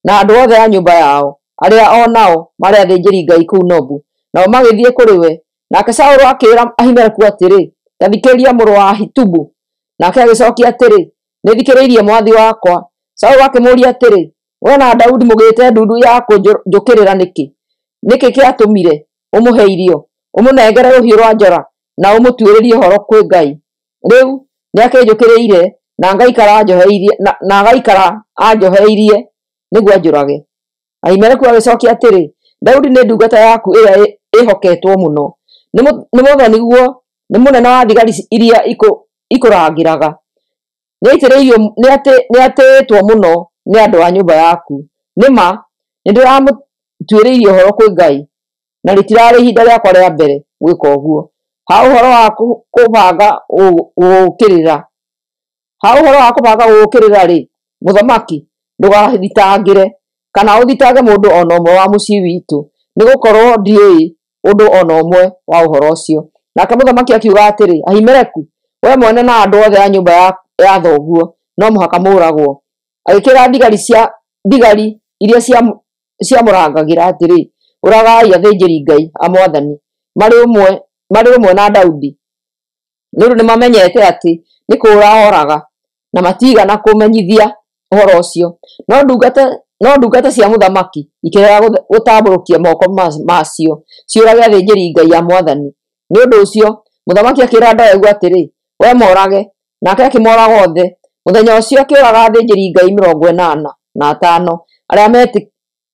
na andũ othe a nyũmba yao arĩa o nao maarĩ athĩnjĩri-Ngai kũu Nobu, nao magĩthiĩ kũrĩ we. Nake Saũlũ akĩĩra Ahimeleku atĩrĩ, ta thikĩrĩria mũrũ wa Ahitubu. Nake agĩcookia atĩrĩ, nĩthikĩrĩirie mwathi wakwa. Saũlũ akĩmũũria atĩrĩ, we na Daudi mũgĩte ndundu ya kũnjũkĩrĩra nĩkĩ? Nĩkĩ kĩatũmire ũmũhe irio, ũmũnengere rũhiũ rwa njora, na ũmũtuĩrĩrie ũhoro kwĩ Ngai? Rĩu nĩakĩnjũkĩrĩire na agaikara anjoheirie nĩguo anjũrage. Ahimeleku agĩcookia atĩrĩ, Daudi nĩ ndungata yaku ĩrĩa ĩhoketwo mũno, nĩ mũthoniguo, nĩ mũnene wa thigari iria ikũrangĩraga. Nĩatĩĩtwo mũno nĩ andũ a nyũmba yaku. Nĩ ma nĩndĩramũtuĩrĩirie ũhoro kwĩ Ngai, na rĩtirarĩ ihinda rĩakwa rĩa mbere gwĩka ũguo. Ha ũhoro wa kũbanga gũũkĩrĩra-rĩ, mũthamaki, ndũgathitangĩre kana ũthitange mũndũ o na ũmwe wa mũciĩ witũ, nĩgũkorwo ndiũĩ ũndũ o na ũmwe wa ũhoro ũcio. Nake mũthamaki akiuga atĩrĩ, Ahimeleku, we mwene na andũ othe a nyũmba ya thoguo no mũhaka mũũragwo. Agĩkĩĩra thigari iria ciamũrangagĩra atĩrĩ, ũragai athĩnjĩri-Ngai a Mwathani marĩ rũmwe na Daudi, nĩ ũndũ nĩmamenyete atĩ nĩ kũũra ooraga, na matiigana kũmenyithia ũhoro ũcio. No ndungata cia mũthamaki ikĩrega gũtambũrũkia moko macio ciũrage athĩnjĩri-Ngai a Mwathani. Nĩ ũndũ ũcio mũthamaki akĩĩra Doegu atĩrĩ, we moorage. Nake akĩmooraga othe. Mũthenya ũcio akĩũraga athĩnjĩri-Ngai 85 arĩa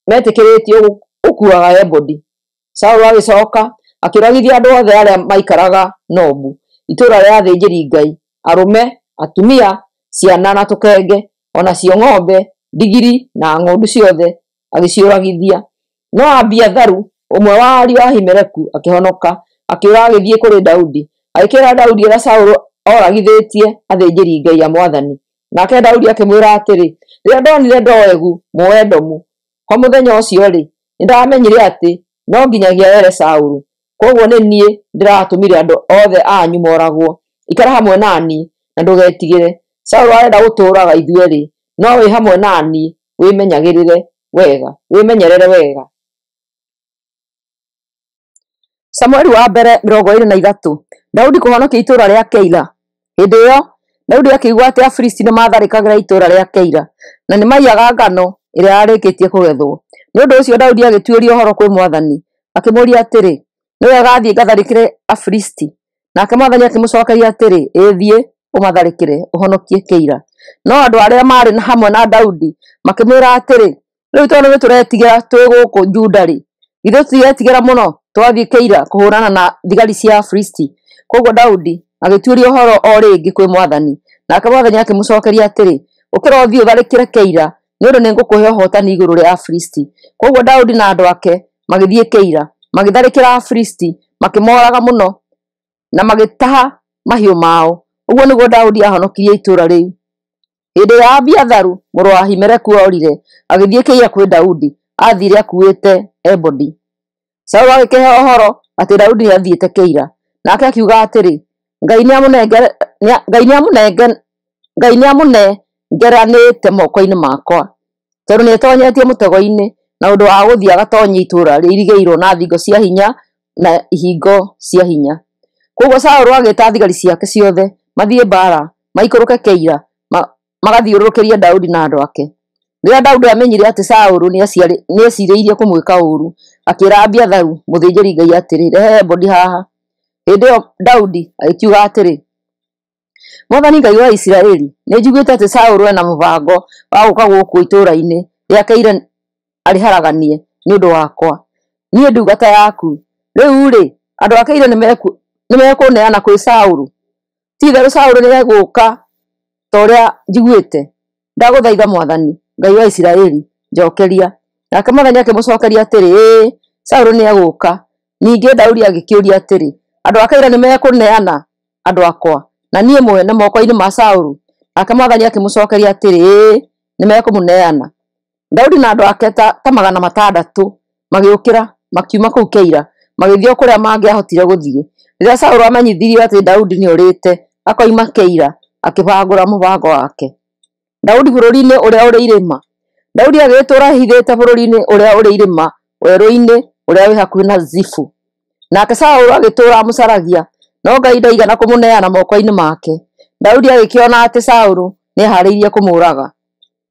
metĩkĩrĩtio gũkuuaga ebodi. Saũlũ agĩcooka akĩũragithia andũ othe arĩa maikaraga Nobu, itũũra rĩa athĩnjĩri-Ngai, arũme, atumia, ciana na tũkenge, o nacio ng'ombe, ndigiri na ng'ondu ciothe agĩciũragithia. No Abiatharu, ũmwe wa ariũ a Ahimeleku, akĩhonoka, akĩũra agĩthiĩ kũrĩ Daudi. Agĩkĩĩra Daudi ũrĩa Saũlũ ooragithĩtie athĩnjĩri-Ngai a Mwathani. Nake Daudi akĩmwĩra atĩrĩ, rĩrĩa ndonire Doegu Mũedomu ho mũthenya ũcio-rĩ, nĩndamenyire atĩ no nginyagia ere Saũlũ. Kwoguo nĩ niĩ ndĩratũmire andũ othe anyu mooragwo. Ikara hamwe na niĩ na ndũgetigĩre. Saũlũ arenda gũtũũraga ithuerĩ, no wĩ hamwe na niĩ wĩmenyerere wega. Samueli wa mbere 23. Daudi kũhonokia itũũra rĩa Keila. Hĩndĩ ĩyo Daudi akĩigua atĩ Afilisti nĩmatharĩkagĩra itũũra rĩa Keila, na nĩmaiyaga ngano ĩrĩa yarĩkĩtie kũgethwo. Nĩ ũndũ ũcio Daudi agĩtuĩria ũhoro kwĩ Mwathani, akĩmũũria atĩrĩ, nĩ wega thiĩ ngatharĩkĩre Afilisti? Nake Mwathani akĩmũcookeria atĩrĩ, ĩĩ thiĩ ũmatharĩkĩre ũhonokie Keila. No andũ arĩa maarĩ hamwe na Daudi makĩmwĩra atĩrĩ, rĩu tondũ nĩtũretigĩra twĩ gũkũ Juda-rĩ, githĩ tũtigetigĩra mũno twathiĩ Keila kũhũũrana na thigari cia Afilisti? Kwoguo Daudi agĩtuĩria ũhoro o rĩngĩ kwĩ Mwathani. Nake Mwathani akĩmũcookeria atĩrĩ, ũkĩra ũthiĩ ũtharĩkĩre Keila, nĩ ũndũ nĩngũkũhe ũhootani igũrũ rĩa Afilisti. Kwoguo Daudi na andũ ake magĩthiĩ Keila, magĩtharĩkĩra Afilisti, makĩmooraga mũno na magĩtaha mahiũ mao. Ũguo nĩguo Daudi aahonokirie itũũra rĩu. Hĩndĩ ĩrĩa Abiatharu mũrũ wa Ahimeleku oorire agĩthiĩ Keila kwĩ Daudi, aathiire akuuĩte ebodi. Saũlũ agĩkĩheo ũhoro atĩ Daudi nĩathiĩte Keila. Nake akiuga atĩrĩ, Ngai nĩamũnengeranĩte moko-inĩ makwa, tondũ nĩetonyetie mũtego-inĩ na ũndũ wa gũthiĩ agatoonyia itũũra rĩirigĩirwo na thingo cia hinya na ihingo cia hinya. Kwoguo Saũlũ agĩĩta thigari ciake ciothe mathiĩ mbaara, maikũrũke Keila, magathiũrũrũkĩrie Daudi na andũ ake. Rĩrĩa Daudi aamenyire atĩ Saũlũ nĩeciirĩirie kũmwĩka ũũru, akĩĩra Abiatharu mũthĩnjĩri-Ngai atĩrĩ, rehe ebodi haha. Hĩndĩ ĩyo Daudi agĩkiuga atĩrĩ, Mwathani Ngai wa Isiraeli, nĩnjiguĩte atĩ Saũlũ ena mũbango wa gũũka gũkũ itũũra-inĩ rĩa Keila arĩharaganie nĩ ũndũ wakwa. Niĩ ndungata yaku. Rĩu-rĩ, andũ a Keila nĩmekũneana kwĩ Saũlũ? Ti-itherũ Saũlũ nĩegũũka ta ũrĩa njiguĩte? Ndagũthaitha Mwathani, Ngai wa Isiraeli, njookeria. Nake Mwathani akĩmũcookeria atĩrĩ, Ĩĩ, Saũlũ nĩegũũka. Ningĩ Daudi agĩkĩũria atĩrĩ, Andũ a Keila nĩmekũneana andũ akwa, na niĩ mwene moko-inĩ ma Saũlũ? Nake Mwathani akĩmũcookeria atĩrĩ, Ĩĩ, nĩmekũmũneana. Daudi na andũ ake ta 600 magĩũkĩra makiuma kũu Keila, magĩthiĩ o kũrĩa mangĩahotire gũthiĩ. Rĩrĩa Saũlũ aamenyithirio atĩ Daudi nĩorĩte akoima Keila, akĩbangũra mũbango wake. Daudi bũrũri-inĩ ũrĩa ũrĩ irĩma. Daudi agĩgĩtũũra ehithĩte bũrũri-inĩ ũrĩa ũrĩ irĩma, werũ-inĩ ũrĩa wĩ hakuhĩ na Zifu. Nake Saũlũ agĩtũũra amũcaragia, no Ngai ndaigana kũmũneana moko-inĩ make. Daudi agĩkĩona atĩ Saũlũ nĩehaarĩirie kũmũũraga.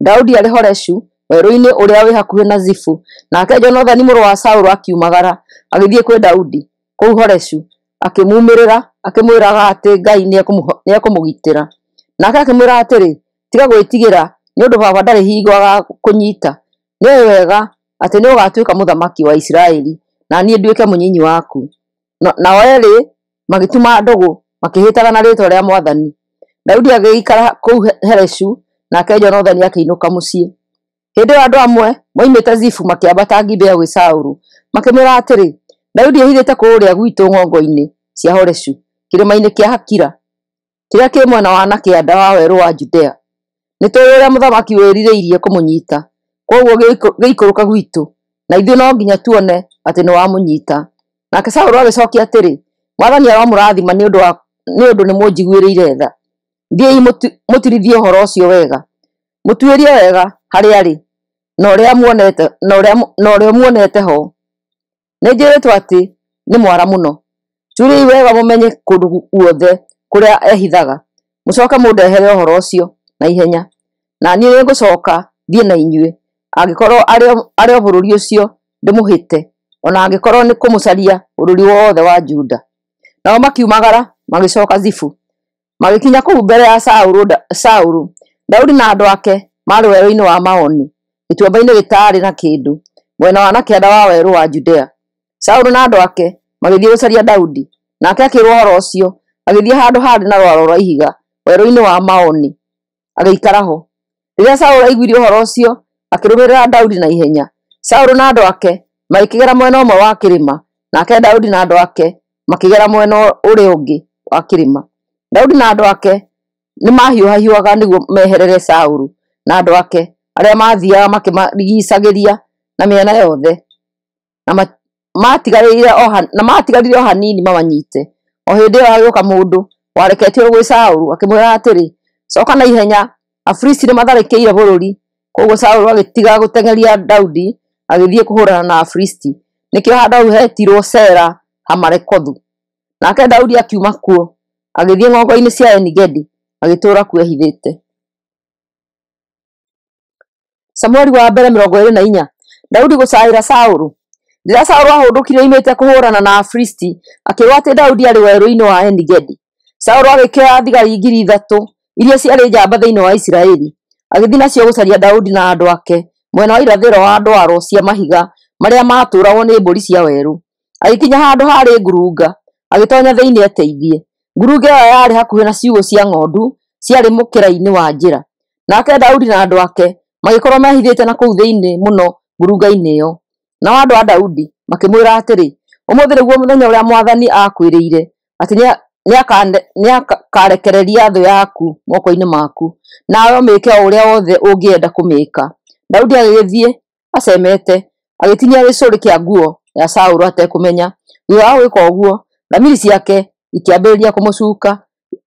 Daudi arĩ Horeshu, werũ-inĩ ũrĩa wĩ hakuhĩ na Zifu. Nake Jonathani mũrũ wa Saũlũ akiumagara, agĩthiĩ kwĩ Daudi kũu Horeshu, akĩmuumĩrĩra, akĩmwĩraga atĩ Ngai nĩekũmũgitĩra. Nake akĩmwĩra atĩrĩ, Tiga gwĩtigĩra, nĩ ũndũ baba ndarĩ hingo agakũnyiita. Nĩũĩ wega atĩ nĩũgatuĩka mũthamaki wa Isiraeli, na niĩ nduĩke mũnyinyi waku. Nao eerĩ magĩtuma ndũgũ, makĩĩhĩtaga na rĩĩtwa rĩa Mwathani. Daudi agĩgĩikara kũu Horeshu, nake Jonathani akĩinũka mũciĩ. Hĩndĩ ĩyo andũ amwe moimĩte Zifu makĩambata Gibea gwĩ Saũlũ, makĩmwĩra atĩrĩ, Daudi ehithĩte kũũrĩa gwitũ ng'ongo-inĩ cia Horeshu, kĩrĩma-inĩ kĩa Hakila, kĩrĩa kĩ mwena wa na kĩanda wa werũ wa Judea. Nĩtũũĩ ũrĩa mũthamaki wĩrirĩirie kũmũnyiita, kwoguo gĩikũrũka gwitũ, na ithuĩ no nginya tuone atĩ nĩwamũnyiita. Nake Saũlũ agĩcookia atĩrĩ, Mwathani aromũrathima nĩ ũndũ nĩmũnjiguĩrĩire tha. Thiĩi mũtirithie ũhoro ũcio wega, mũtuĩrie wega harĩa arĩ, na ũrĩa muonete ho. Nĩnjĩrĩtwo atĩ nĩ mwara mũno. Tuĩriai wega mũmenye kũndũ guothe kũrĩa ehithaga, mũcooke mũndehere ũhoro ũcio na ihenya. Na niĩ nĩngũcooka thiĩ na inyuĩ, angĩkorwo arĩ o bũrũri ũcio ndĩmũhĩte, o na angĩkorwo nĩ kũmũcaria bũrũri wothe wa Juda. Nao makiumagara magĩcooka Zifu, magĩkinya kũu mbere ya Saũlũ. Daudi na andũ ake maarĩ werũ-inĩ wa Maoni, gĩtuamba-inĩ gĩtaarĩ na kĩndũ, mwena wa na kĩanda wa werũ wa Judea. Saũlũ na andũ ake magĩthiĩ gũcaria Daudi, nake akĩĩrwo ũhoro ũcio, agĩthiĩ handũ haarĩ na rwaro rwa ihiga werũ-inĩ wa Maoni, agĩikara ho. Rĩrĩa Saũlũ aiguire ũhoro ũcio, akĩrũmĩrĩra Daudi na ihenya. Saũlũ na andũ ake magĩkĩgera mwena ũmwe wa kĩrĩma, nake Daudi na andũ ake makĩgera mwena ũrĩa ũngĩ wa kĩrĩma. Daudi na andũ ake nĩmahiũhahiũhaga nĩguo meherere Saũlũ na andũ ake arĩa maathiiaga makĩmarigiicagĩria na mĩena yothe, na maatigarire o hanini mamanyiite. O hĩndĩ ĩyo hagĩũka mũndũ wareketio gwĩ Saũlũ, akĩmwĩra atĩrĩ, Cooka na ihenya, Afilisti nĩmatharĩkĩire bũrũri. Kwoguo Saũlũ agĩtiga gũteng'eria Daudi, agĩthiĩ kũhũũrana na Afilisti. Nĩkĩo handũ hau heetirwo Sela Hamarekothu. Nake Daudi akiuma kuo, agĩthiĩ ng'ongo-inĩ cia Eni-Gedi, agĩtũũra kuo ehithĩte. Samueli wa mbere 24. Daudi gũcaĩra Saũlũ. Rĩrĩa Saũlũ aahũndũkire oimĩte kũhũũrana na Afilisti, akĩĩrwo atĩ Daudi aarĩ werũ-inĩ wa Eni-Gedi. Saũlũ agĩkĩoya thigari 3,000 iria ciarĩ njamba thĩinĩ wa Isiraeli, agĩthiĩ nacio gũcaria Daudi na andũ ake mwena wa irathĩro wa ndwaro cia mahiga marĩa maatũũragwo nĩ mbũri cia werũ. Agĩkinya handũ haarĩ ngurunga, agĩtoonya thĩinĩ eteithie. Ngurunga ĩyo yarĩ hakuhĩ na ciugũ cia ng'ondu ciarĩ mũkĩra-inĩ wa njĩra. Nake Daudi na andũ ake magĩkorwo mehithĩte na kũu thĩinĩ mũno ngurunga-inĩ ĩyo. Nao andũ a Daudi makĩmwĩra atĩrĩ, Ũmũthĩ nĩguo mũthenya ũrĩa Mwathani aakwĩrĩire atĩ nĩakarekereria thũ yaku moko-inĩ maku, nawe ũmĩĩke o ũrĩa wothe ũngĩenda kũmĩĩka. Daudi agĩgĩthiĩ acemete, agĩtinia gĩcũrĩ kĩa nguo ya Saũlũ atekũmenya. Thuutha wa gwĩka ũguo, thamiri ciake ikĩambĩrĩria kũmũcuuka,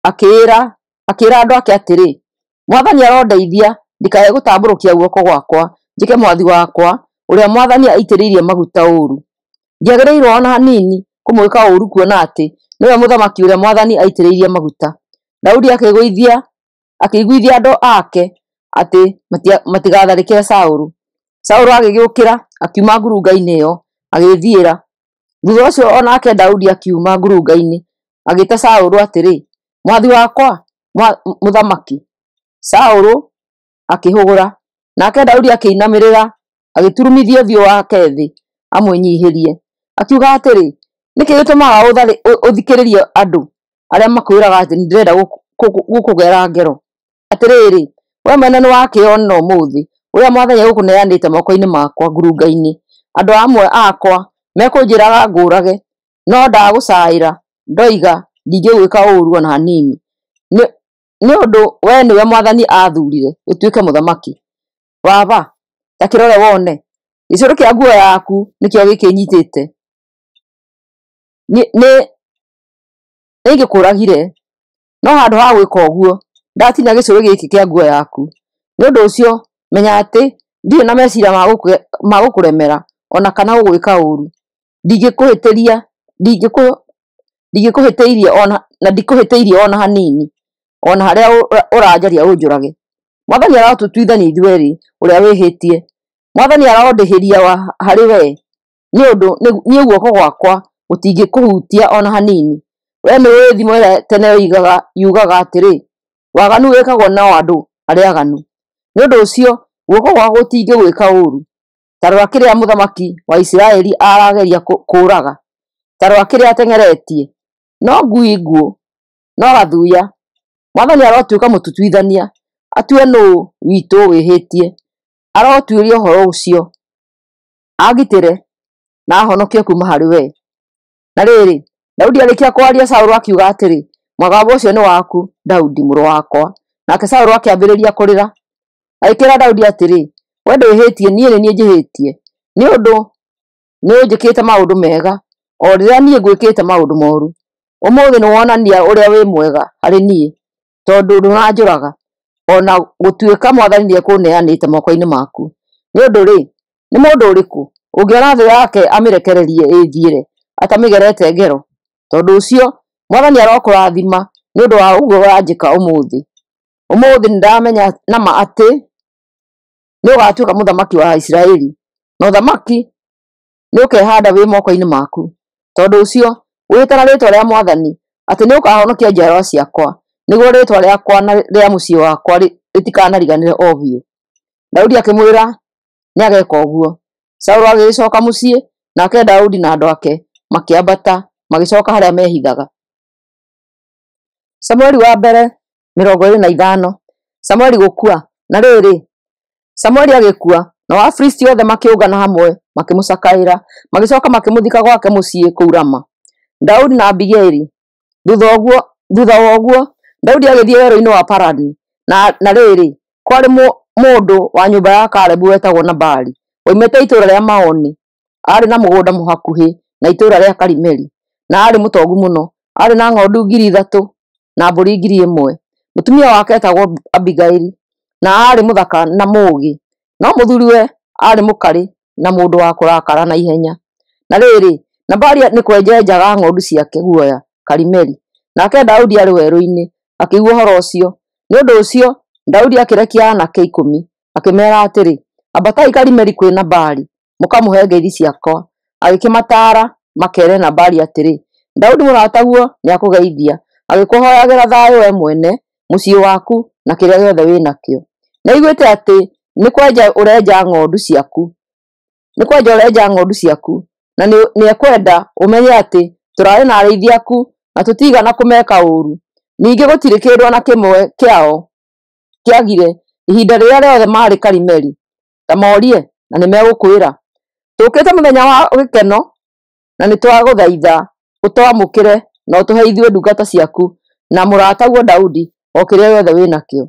akĩĩra andũ ake atĩrĩ, Mwathani arondeithia ndikae gũtambũrũkia guoko gwakwa njĩke mwathi wakwa ũrĩa Mwathani aitĩrĩirie maguta ũũru. Ndiagĩrĩirwo o na hanini kũmwĩka ũũru kuona atĩ nĩwe mũthamaki ũrĩa Mwathani aitĩrĩirie maguta. Daudi akĩiguithia andũ ake atĩ matigatharĩkĩre Saũlũ. Saũlũ agĩgĩũkĩra akiuma ngurunga-inĩ ĩyo agĩĩthiĩra. Thuutha ũcio o nake Daudi akiuma ngurunga-inĩ, agĩĩta Saũlũ atĩrĩ, Mwathi wakwa, mũthamaki. Saũlũ akĩhũgũra, nake Daudi akĩinamĩrĩra, agĩturumithia ũthiũ wake thĩ amwĩnyiihĩrie. Akiuga atĩrĩ, Nĩkĩ gĩtũmaga ũthikĩrĩrie andũ arĩa makwĩraga atĩ nĩndĩrenda gũkũgera ngero? Atĩrĩrĩ, we mwene nĩwakĩonera ũmũthĩ ũrĩa Mwathani egũkũneanĩte moko-inĩ makwa ngurunga-inĩ. Andũ amwe akwa mekũnjĩraga ngũũrage, no ndagũcaĩra ndoiga ndingĩgwĩka ũũru o na hanini, nĩ ũndũ wee nĩwe Mwathani aathurire ũtuĩke mũthamaki. Baba, ta kĩrore wone, gĩcũrĩ kĩa nguo yaku nĩkĩo gĩkĩ nyitĩte. Nĩ ingĩkũũragire, no handũ ha gwĩka ũguo, ndatinia gĩcũrĩ gĩkĩ kĩa nguo yaku. Nĩ ũndũ ũcio menya atĩ ndirĩ na meciria ma gũkũremera o na kana gũgwĩka ũũru. Ndingĩkũhĩtĩirie na ndikũhĩtĩirie o na hanini, o na harĩa ũranjaria ũnjũrage. Mwathani arotũtuithania ithuerĩ ũrĩa wĩhĩtie. Mwathani arondĩhĩria harĩ wee, nĩ ũndũ niĩ guoko gwakwa gũtingĩkũhutia o na hanini. Wee nĩũĩ thimo ĩrĩa tene yugaga atĩrĩ, waganu wĩkagwo no andũ arĩa aganu. Nĩ ũndũ ũcio guoko gwakwa gũtingĩgwĩka ũũru. Ta rora kĩrĩa mũthamaki wa Isiraeli arageria kũũraga, ta rora kĩrĩa ateng'eretie. No ngui nguũ, no gathuya. Mwathani arotuĩka mũtũtuithania, atue nũũ witũ wĩhĩtie. Arotuĩria ũhoro ũcio, angitĩre na ahonokie kuuma harĩ wee. Na rĩrĩ, Daudi arĩkia kwaria, Saũlũ akiuga atĩrĩ, mũgambo ũcio nĩ waku, Daudi mũrũ wakwa. Nake Saũlũ akĩambĩrĩria kũrĩra. Agĩkĩra Daudi atĩrĩ, we ndwĩhĩtie, niĩ nĩ niĩ njĩhĩtie, nĩ ũndũ nĩũnjĩkĩte maũndũ mega, o rĩrĩa niĩ ngwĩkĩte maũndũ moru. Ũmũthĩ nĩwonania ũrĩa wĩ mwega harĩ niĩ, tondũ ndũnanjũraga, o na gũtuĩka Mwathani nĩekũneanĩte moko-inĩ maku. Nĩ ũndũ-rĩ, nĩ mũndũ ũrĩkũ ũngĩona thũ yake amĩrekererie ĩĩthiĩre atamĩgerete ngero? Tondũ ũcio Mwathani arokũrathima nĩ ũndũ wa ũguo wanjĩka ũmũthĩ. Ũmũthĩ nĩndamenya na ma atĩ nĩũgatuĩka mũthamaki wa Isiraeli, na ũthamaki nĩũkehanda wĩ moko-inĩ maku. Tondũ ũcio wĩhĩta na rĩĩtwa rĩa Mwathani atĩ nĩũkahonokia njiarwa ciakwa, nĩguo rĩĩtwa rĩakwa na rĩa mũciĩ wakwa rĩtikanariganĩre o biũ. Daudi akĩmwĩra nĩageka ũguo. Saũlũ agĩgĩcooka mũciĩ, nake Daudi na andũ ake makĩambata magĩcooka harĩa meehithaga. Samueli wa mbere 25. Samueli gũkua. Na rĩrĩ, Samueli agĩkua, nao Afilisti othe makĩũngana hamwe makĩmũcakaĩra, magĩcooka makĩmũthika gwake mũciĩ kũu Rama. Daudi na Abigaili. Thutha wa ũguo Daudi agĩthiĩ werũ-inĩ wa Parani, na rĩrĩ, kwarĩ mũndũ wa nyũmba ya Kalebu wetagwo Nabali, woimĩte itũũra rĩa Maoni. Aarĩ na mũgũnda hakuhĩ na itũũra rĩa Karimeli, na aarĩ mũtongu mũno. Aarĩ na ng'ondu 3,000 na mbũri 1,000. Mũtumia wake eetagwo Abigaili, na aarĩ mũthaka na mũũgĩ, no mũthuuriwe aarĩ mũkarĩ na mũndũ wa kũrakara na ihenya. Na rĩrĩ, Nabali nĩ kwenja enjaga ng'ondu ciake guoya Karimeli, nake Daudi arĩ werũ-inĩ, akĩigua ũhoro ũcio. Nĩ ũndũ ũcio Daudi akĩrekia aanake 10, akĩmeera atĩrĩ, ambatai Karimeli kwĩ Nabali, mũkamũhe ngeithi ciakwa. Agĩkĩmataara makeere Nabali atĩrĩ, Daudi mũrataguo nĩakũgeithia, agĩkũhooyagĩra thayũ we mwene, mũciĩ waku, na kĩrĩa gĩothe wĩ nakĩo. Nĩaiguĩte atĩ nĩ kwenja ũrenja ng'ondu ciaku, na nĩekwenda ũmenye atĩ tũrarĩ na arĩithi aku na tũtiigana kũmeka ũũru. Ningĩ gũtirĩ kĩndũ o na kĩmwe kĩao kĩagire ihinda rĩrĩa rĩothe maarĩ Karimeli. Ta morie, na nĩmegũkwĩra. Tũũkĩte mũthenya wa gĩkeno, na nĩtwagũthaitha ũtwamũkĩre na ũtũhe ithuĩ ndungata ciaku na mũrataguo Daudi o kĩrĩa gĩothe wĩ nakĩo.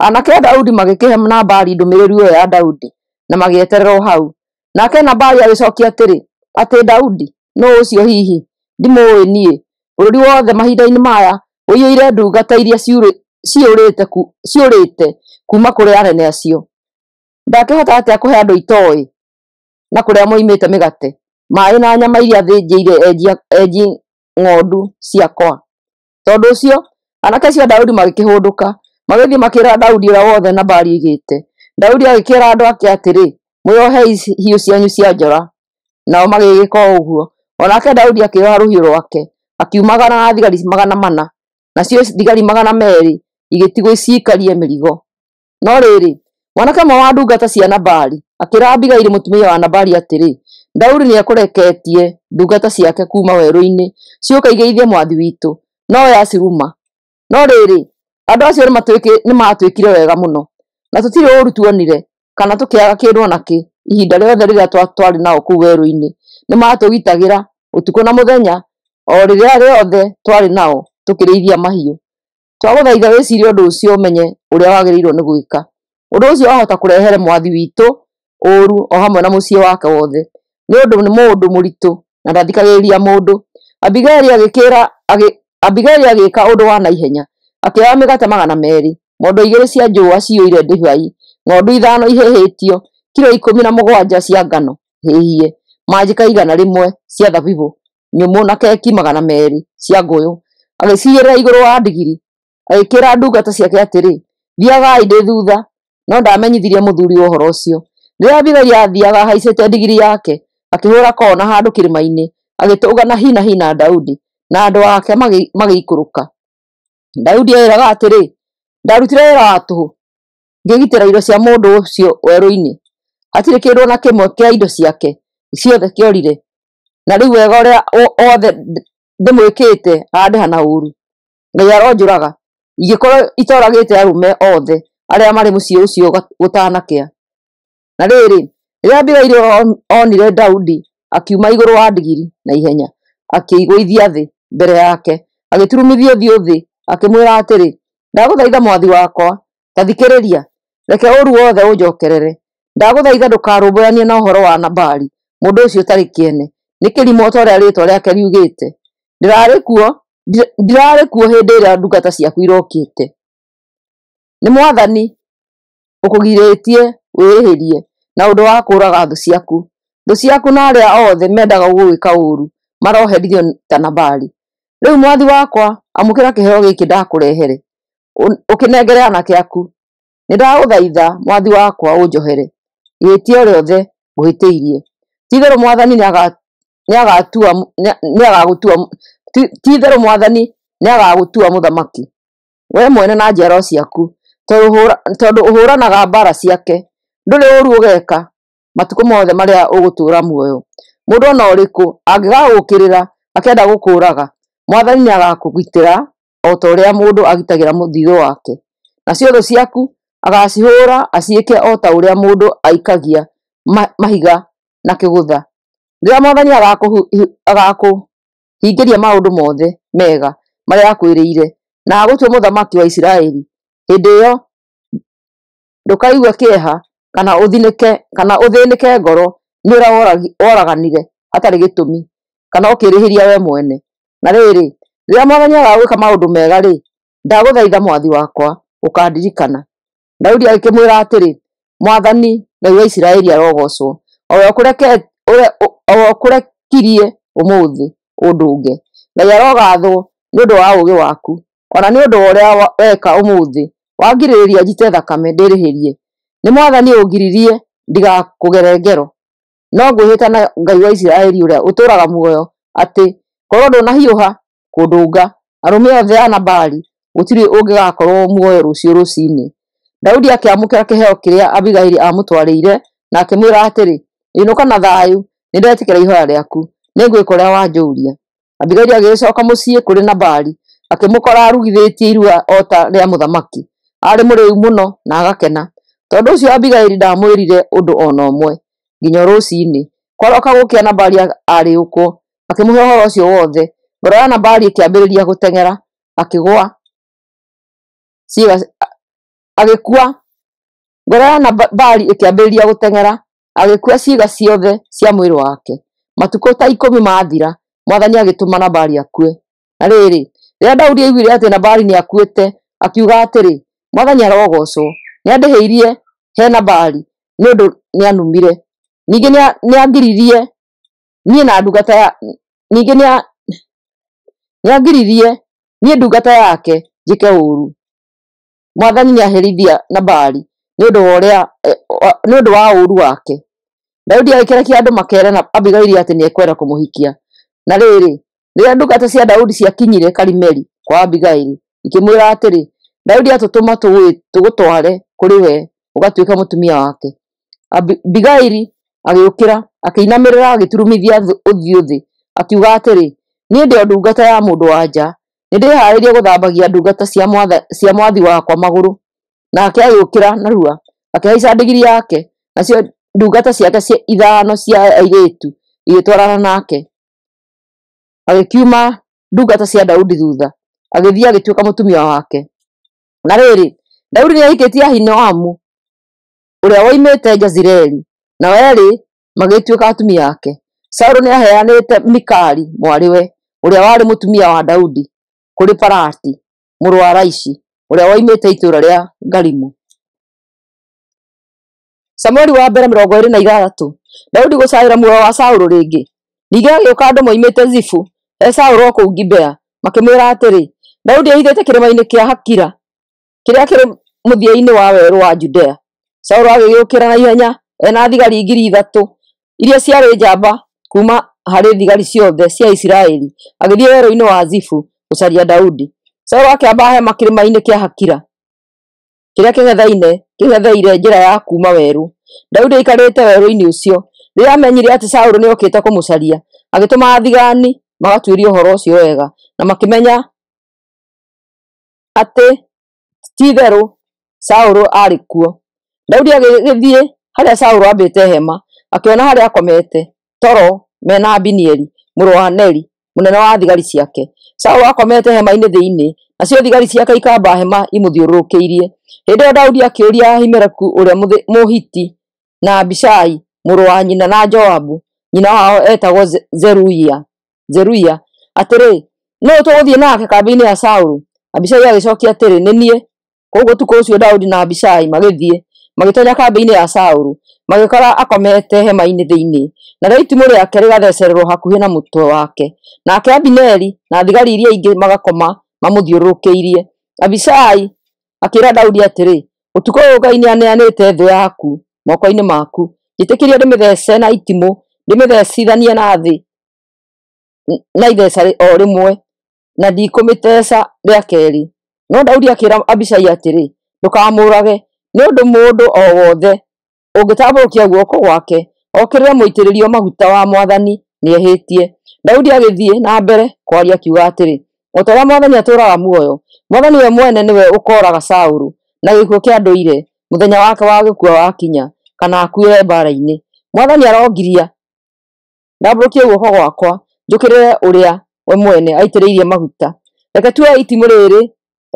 Aanake a Daudi magĩkĩhe Nabali ndũmĩrĩri ĩyo ya Daudi, na magĩeterera o hau. Nake Nabali agĩcookia atĩrĩ, atĩ Daudi nũũ ũcio hihi? Ndimũũĩ niĩ. Bũrũri wothe mahinda-inĩ maya ũiyũire ndungata iria ciũrĩte kuuma kũrĩ anene acio. Ndakĩhota atĩa kũhe andũ itooĩ na kũrĩa moimĩte mĩgate, maaĩ na nyama iria thĩnjĩire enji ng'ondu ciakwa? Tondũ ũcio aanake acio a Daudi magĩkĩhũndũka, magĩthiĩ makĩĩra Daudi ũrĩa wothe Nabali oigĩte. Daudi agĩkĩĩra andũ ake atĩrĩ, mwĩohei hiũ cianyu cia njora. Nao magĩgĩka o ũguo. O nake Daudi akĩoha rũhiũ rwake, akiumagara na thigari 400, nacio thigari 200 igĩtigwo ciikarie mĩrigo. No rĩrĩ, mwanake ũmwe wa ndungata cia Nabali akĩĩra Abigaili mũtumia wa Nabali atĩrĩ, Daudi nĩekũreketie ndungata ciake kuuma werũ-inĩ ciũke igeithie mwathi witũ, nowe aciruma. No rĩrĩ, andũ acio nĩmatwĩkire wega mũno, na tũtirĩ ũũru tuonire kana tũkĩaga kĩndũ o nakĩ ihinda rĩothe rĩrĩa twarĩ nao kũu werũ-inĩ. Nĩmatũgitagĩra ũtukũ na mũthenya o rĩrĩa rĩothe twarĩ nao tũkĩrĩithia mahiũ. Twagũthaitha wĩcirie ũndũ ũcio ũmenye ũrĩa wagĩrĩirwo nĩ gwĩka. Ũndũ ũcio wahota kũrehere mwathi witũ ũũru o hamwe na mũciĩ wake wothe, nĩ ũndũ nĩ mũndũ mũritũ na ndathikagĩrĩria mũndũ. Abigaili agĩĩka ũndũ wa naihenya, akĩoya mĩgate 200, mondo 2 cia njũa ciyũire ndibei, ng'ondu 5 ihĩhĩtio, kilo 17 cia ngano hĩhie, manjĩka 100 cia thabibũ nyũmũ na keki 200 cia ngũyũ. Agĩciigĩrĩra igũrũ wa ndigiri, agĩkĩĩra ndungata ciake atĩrĩ, “Thiiagai ndĩ thuutha.” No ndaamenyithirie mũthuuriwe ũhoro ũcio. Rĩrĩa Abigaili aathiiaga ahaicĩte ndigiri yake, akĩhũũra koona handũ kĩrĩma-inĩ, agĩtũngana hi na hi na Daudi, na andũ ake magĩikũrũka. Daudi eĩraga atĩrĩ, “Ndarutire wĩra wa tũhũ ngĩgitĩra indo cia mũndũ ũcio werũ-inĩ. Hatirĩ kĩndũ o na kĩmwe kĩa indo ciake ciothe kĩorire, na rĩu wega ũrĩa wothe ndĩmwĩkĩte andĩha na ũũru. Ngai aronjũraga, ingĩkorwo itooragĩte arũme othe arĩa marĩ mũciĩ ũcio gũtanakĩa.” Na rĩrĩ, rĩrĩa Abigaili onire Daudi akiuma igũrũ wa ndigiri na ihenya, akĩĩgũithia thĩ mbere yake, agĩturumithia ũthiũ thĩ, akĩmwĩra atĩrĩ, “Ndagũthaitha mwathi wakwa, ta thikĩrĩria, reke ũũru wothe ũnjookerere. Ndagũthaitha ndũkarũmbũyanie na ũhoro wa Nabali, mũndũ ũcio ũtarĩ kĩene, nĩ kĩrimũ o ta ũrĩa rĩĩtwa rĩake riugĩte. Ndirarĩ kuo hĩndĩ ĩrĩa ndungata ciaku irokĩte. Nĩ Mwathani ũkũgirĩtie wĩrĩhĩrie na ũndũ wa kũũraga thũ ciaku. Thũ ciaku na arĩa othe mendaga gũgwĩka ũũru maroherithio ta Nabali. Rĩu mwathi wakwa, amũkĩra kĩheo gĩkĩ ndakũrehere, ũkĩnengere aanake aku. Nĩndagũthaitha mwathi wakwa ũnjohere ihĩtia rĩothe ngũhĩtĩirie. Ti-itherũ Mwathani nĩagagũtua mũthamaki, wee mwene na njiarwa ciaku, tondũ ũhũũranaga mbaara ciake. Ndũrĩ ũũru ũgeeka matukũ mothe marĩa ũgũtũũra muoyo. Mũndũ o na ũrĩkũ angĩgaagũũkĩrĩra akĩenda gũkũũraga, Mwathani nĩagakũgitĩra o ta ũrĩa mũndũ agitagĩra mũthiithũ wake. Nacio thũ ciaku agaacihũũra aciĩke o ta ũrĩa mũndũ aikagia mahiga na kĩgũtha. Rĩrĩa Mwathani agaakũhingĩria maũndũ mothe mega marĩa akwĩrĩire, na agũtue mũthamaki wa Isiraeli, hĩndĩ ĩyo ndũkaigua kĩeha kana ũthĩnĩke ngoro nĩ ũrĩa woraganire hatarĩ gĩtũmi, kana ũkĩĩrĩhĩria wee mwene. Na rĩrĩ, rĩrĩa Mwathani agaagwĩka maũndũ mega-rĩ, ndagũthaitha mwathi wakwa ũkandirikana.” Daudi agĩkĩmwĩra atĩrĩ, “Mwathani, Ngai wa Isiraeli arogoocwo, o we ũkũrekirie ũmũthĩ ũndũnge. Ngai arogathwo nĩ ũndũ wa ũũgĩ waku, o na nĩ ũndũ wa ũrĩa weka ũmũthĩ, wangirĩrĩria njite thakame ndĩrĩhĩrie. Nĩ Mwathani ũngiririe ndigakũgere ngero. No ngwĩhĩta na Ngai wa Isiraeli ũrĩa ũtũũraga muoyo atĩ korwo ndũnahiũha kũndũnga, arũme othe a Nabali gũtirĩ ũngĩgakorwo muoyo rũciũ rũciinĩ.” Daudi akĩamũkĩra kĩheo kĩrĩa Abigaili aamũtwarĩire na akĩmwĩra atĩrĩ, “Ĩnũka na thayũ, nĩndetĩkĩra ihooya rĩaku, nĩngwĩka ũrĩa wanjũria.” Abigaili agĩgĩcooka mũciĩ kũrĩ Nabali, akĩmũkora arugithĩtie iruga o ta rĩa mũthamaki. Aarĩ mũrĩĩu mũno na agakena. Tondũ ũcio Abigaili ndaamwĩrire ũndũ o na ũmwe nginya rũciinĩ. Kwarooka gũkĩa Nabali arĩũkwo, akĩmũhe ũhoro ũcio wothe. Ngoro ya Nabali ĩkĩambĩrĩria gũteng'era, akĩgũa ciĩga agĩkua. Ngoro ya Nabali ĩkĩambĩrĩria gũteng'era, agĩkua ciĩga ciothe cia mwĩrĩ wake. Matukũ ta 10 maathira, Mwathani agĩtũma Nabali akue. Na rĩrĩ, rĩrĩa Daudi aiguire atĩ Nabali nĩakuĩte, akiuga atĩrĩ, “Mwathani arogoocwo, nĩandĩhĩirie he Nabali nĩ ũndũ nĩanumire. Ningĩ nĩangiririe niĩ na ndungata ya ningĩ nĩangiririe niĩ ndungata yake njĩke ũũru. Mwathani nĩaherithia Nabali nĩ ũndũ wa ũũru wake.” Daudi agĩkĩrekia andũ makeere Abigaili atĩ nĩekwenda kũmũhikia. Na rĩrĩ, rĩrĩa ndungata cia Daudi ciakinyire Karimeli kwa Abigaili, ikĩmwĩra atĩrĩ, “Daudi atũtũma tũgũtware kũrĩ we ũgatuĩke mũtumia wake.” Abigaili Agĩũkĩra, akĩinamĩrĩra, agĩturumithia ũthiũ thĩ, akiuga atĩrĩ, “Niĩ ndĩ o ndungata ya mũndũ-wa-nja, nĩndĩhaarĩirie gũthambagia ndungata cia mwathi wakwa magũrũ.” Nake agĩũkĩra narua, akĩhaica ndigiri yake, nacio ndungata ciake ithano cia airĩtu igĩtwarana nake. Agĩkiuma ndungata cia Daudi thuutha, agĩthiĩ agĩtuĩka mũtumia wake. Na rĩrĩ, Daudi nĩahikĩtie Ahinoamu ũrĩa woimĩte Jezireeli, nao eerĩ magĩtuĩka atumia ake. Saũlũ nĩaheanĩte Mikali mwarĩwe, ũrĩa warĩ mũtumia wa Daudi, kũrĩ Palati mũrũ wa Laishi, ũrĩa woimĩte itũũra rĩa Galimu. Samueli wa mbere 26. Daudi gũcaĩra muoyo wa Saũlũ rĩngĩ. Ningĩ hagĩũka andũ moimĩte Zifu he Saũlũ o kũu Gibea, makĩmwĩra atĩrĩ, “Daudi ehithĩte kĩrĩma-inĩ kĩa Hakila kĩrĩa kĩrĩ mũthia-inĩ wa werũ wa Judea.” Saũlũ agĩgĩũkĩra na ihenya e na thigari 3,000 iria ciarĩ njamba kuuma harĩ thigari ciothe cia Isiraeli, agĩthiĩ werũ-inĩ wa Zifu gũcaria Daudi. Saũlũ akĩamba hema kĩrĩma-inĩ kĩa Hakila kĩrĩa kĩng'etheire njĩra ya kuuma werũ. Daudi aikarĩte werũ-inĩ ũcio. Rĩrĩa aamenyire atĩ Saũlũ nĩokĩte kũmũcaria, agĩtũma athigaani magatuĩrie ũhoro ũcio wega, na makĩmenya atĩ ti-itherũ Saũlũ aarĩ kuo. Daudi agĩgĩthiĩ harĩa Saũlũ aambĩte hema, akĩona harĩa akomete toro me na Abineri mũrũ wa Neri, mũnene wa thigari ciake. Saũlũ aakomete hema-inĩ thĩinĩ, nacio thigari ciake ikamba hema imũthiũrũrũkĩirie. Hĩndĩ ĩyo Daudi akĩũria Ahimeleku ũrĩa Mũhiti na Abishai mũrũ wa nyina na Joabu, nyina wao eetagwo Zeruia, atĩrĩ, “Nũũ tũgũthiĩ nake kambĩ-inĩ ya Saũlũ?” Abishai agĩcookia atĩrĩ, “Nĩ niĩ.” Kwoguo ũtukũ ũcio Daudi na Abishai magĩthiĩ, magĩtoonya kambĩ-inĩ ya Saũlũ, magĩkora akomete hema-inĩ thĩinĩ, narĩo itimũ rĩake rĩgathecererwo hakuhĩ na mũtwe wake. Nake Abineri na thigari iria ingĩ magakoma mamũthiũrũrũkĩirie. Abishai akĩĩra Daudi atĩrĩ, “Ũtukũ ũyũ Ngai nĩaneanĩte thũ yaku moko-inĩ maku. Njĩtĩkĩria ndĩmĩthece na itimũ, ndĩmĩthecithanie na thĩ na itheca o rĩmwe, na ndikũmĩtheeca rĩa keerĩ.” No Daudi akĩĩra Abishai atĩrĩ, “Ndũkamũũrage, nĩ ũndũ mũndũ o wothe ũngĩtambũrũkia guoko gwake okĩrĩre mũitĩrĩrio maguta wa Mwathani nĩehĩtie.” Daudi agĩthiĩ na mbere kwaria akiuga atĩrĩ, “O ta ũrĩa Mwathani atũũraga muoyo, Mwathani we mwene nĩwe ũkooraga Saũlũ na gĩkuũ kĩa ndũire mũthenya wake wa gũkua wakinya, kana akuĩre mbaara-inĩ. Mwathani arongiria ndambũrũkie guoko gwakwa njũkĩrĩre ũrĩa we mwene aitĩrĩirie maguta. Reke tuoe itimũ rĩĩrĩ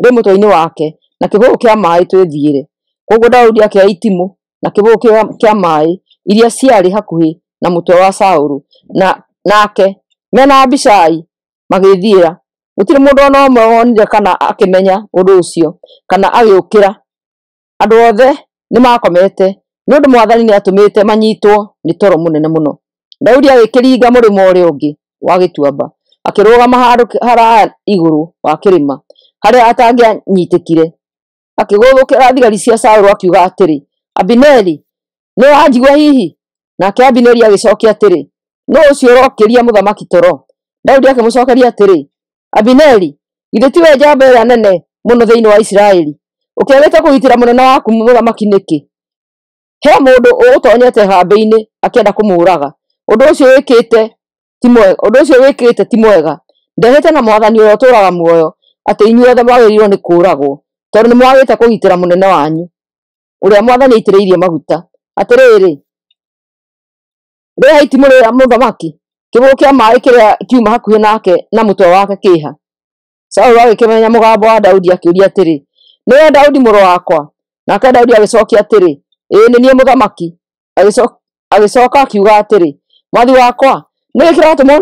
rĩ mũtwe-inĩ wake na kĩbũgũ kĩa maaĩ twĩthiĩre.” Kwoguo Daudi akĩoya itimũ na kĩbũgũ kĩa maaĩ iria ciarĩ hakuhĩ na mũtwe wa Saũlũ, nake me na Abishai magĩĩthiĩra. Gũtirĩ mũndũ o na ũmwe wonire kana akĩmenya ũndũ ũcio, kana agĩũkĩra. Andũ othe nĩmakomete, nĩ ũndũ Mwathani nĩatũmĩte manyiitwo nĩ toro mũnene mũno. Daudi agĩkĩringa mũrĩmo ũrĩa ũngĩ wa gĩtuamba, akĩrũgama handũ haraaya igũrũ wa kĩrĩma, harĩa atangĩanyiitĩkire. Akĩgũthũkĩra thigari cia Saũlũ akiuga atĩrĩ, “Abineri, nĩũranjigua hihi?” Nake Abineri agĩcookia atĩrĩ, “Nũũ ũcio ũrokĩria mũthamaki toro?” Daudi akĩmũcookeria atĩrĩ, “Abineri, githĩ tiwe njamba ĩrĩa nene mũno thĩinĩ wa Isiraeli? Ũkĩagĩte kũgitĩra mũnene waku mũthamaki nĩkĩ? He mũndũ ũgũtoonyete kambĩ-inĩ akĩenda kũmũũraga. Ũndũ ũcio wĩkĩte ti mwega. Ndehĩta na Mwathani ũrĩa ũtũũraga muoyo atĩ inyuothe mwagĩrĩirwo nĩ kũũragwo, tondũ nĩmwagĩte kũgitĩra mũnene wanyu, ũrĩa Mwathani aitĩrĩirie maguta. Atĩrĩrĩ, rĩha itimũ rĩa mũthamaki, kĩbũgũ kĩa maaĩ kĩrĩa kiuma hakuhĩ nake na mũtwe wake kĩĩha?” Saũlũ agĩkĩmenya mũgambo wa Daudi akĩũria atĩrĩ, “Nĩwe Daudi mũrũ wakwa?” Nake Daudi agĩcookia atĩrĩ, “Ĩĩ nĩ niĩ mũthamaki.” Agĩcooka akiuga atĩrĩ, “Mwathi wakwa, nĩkĩ kĩratũma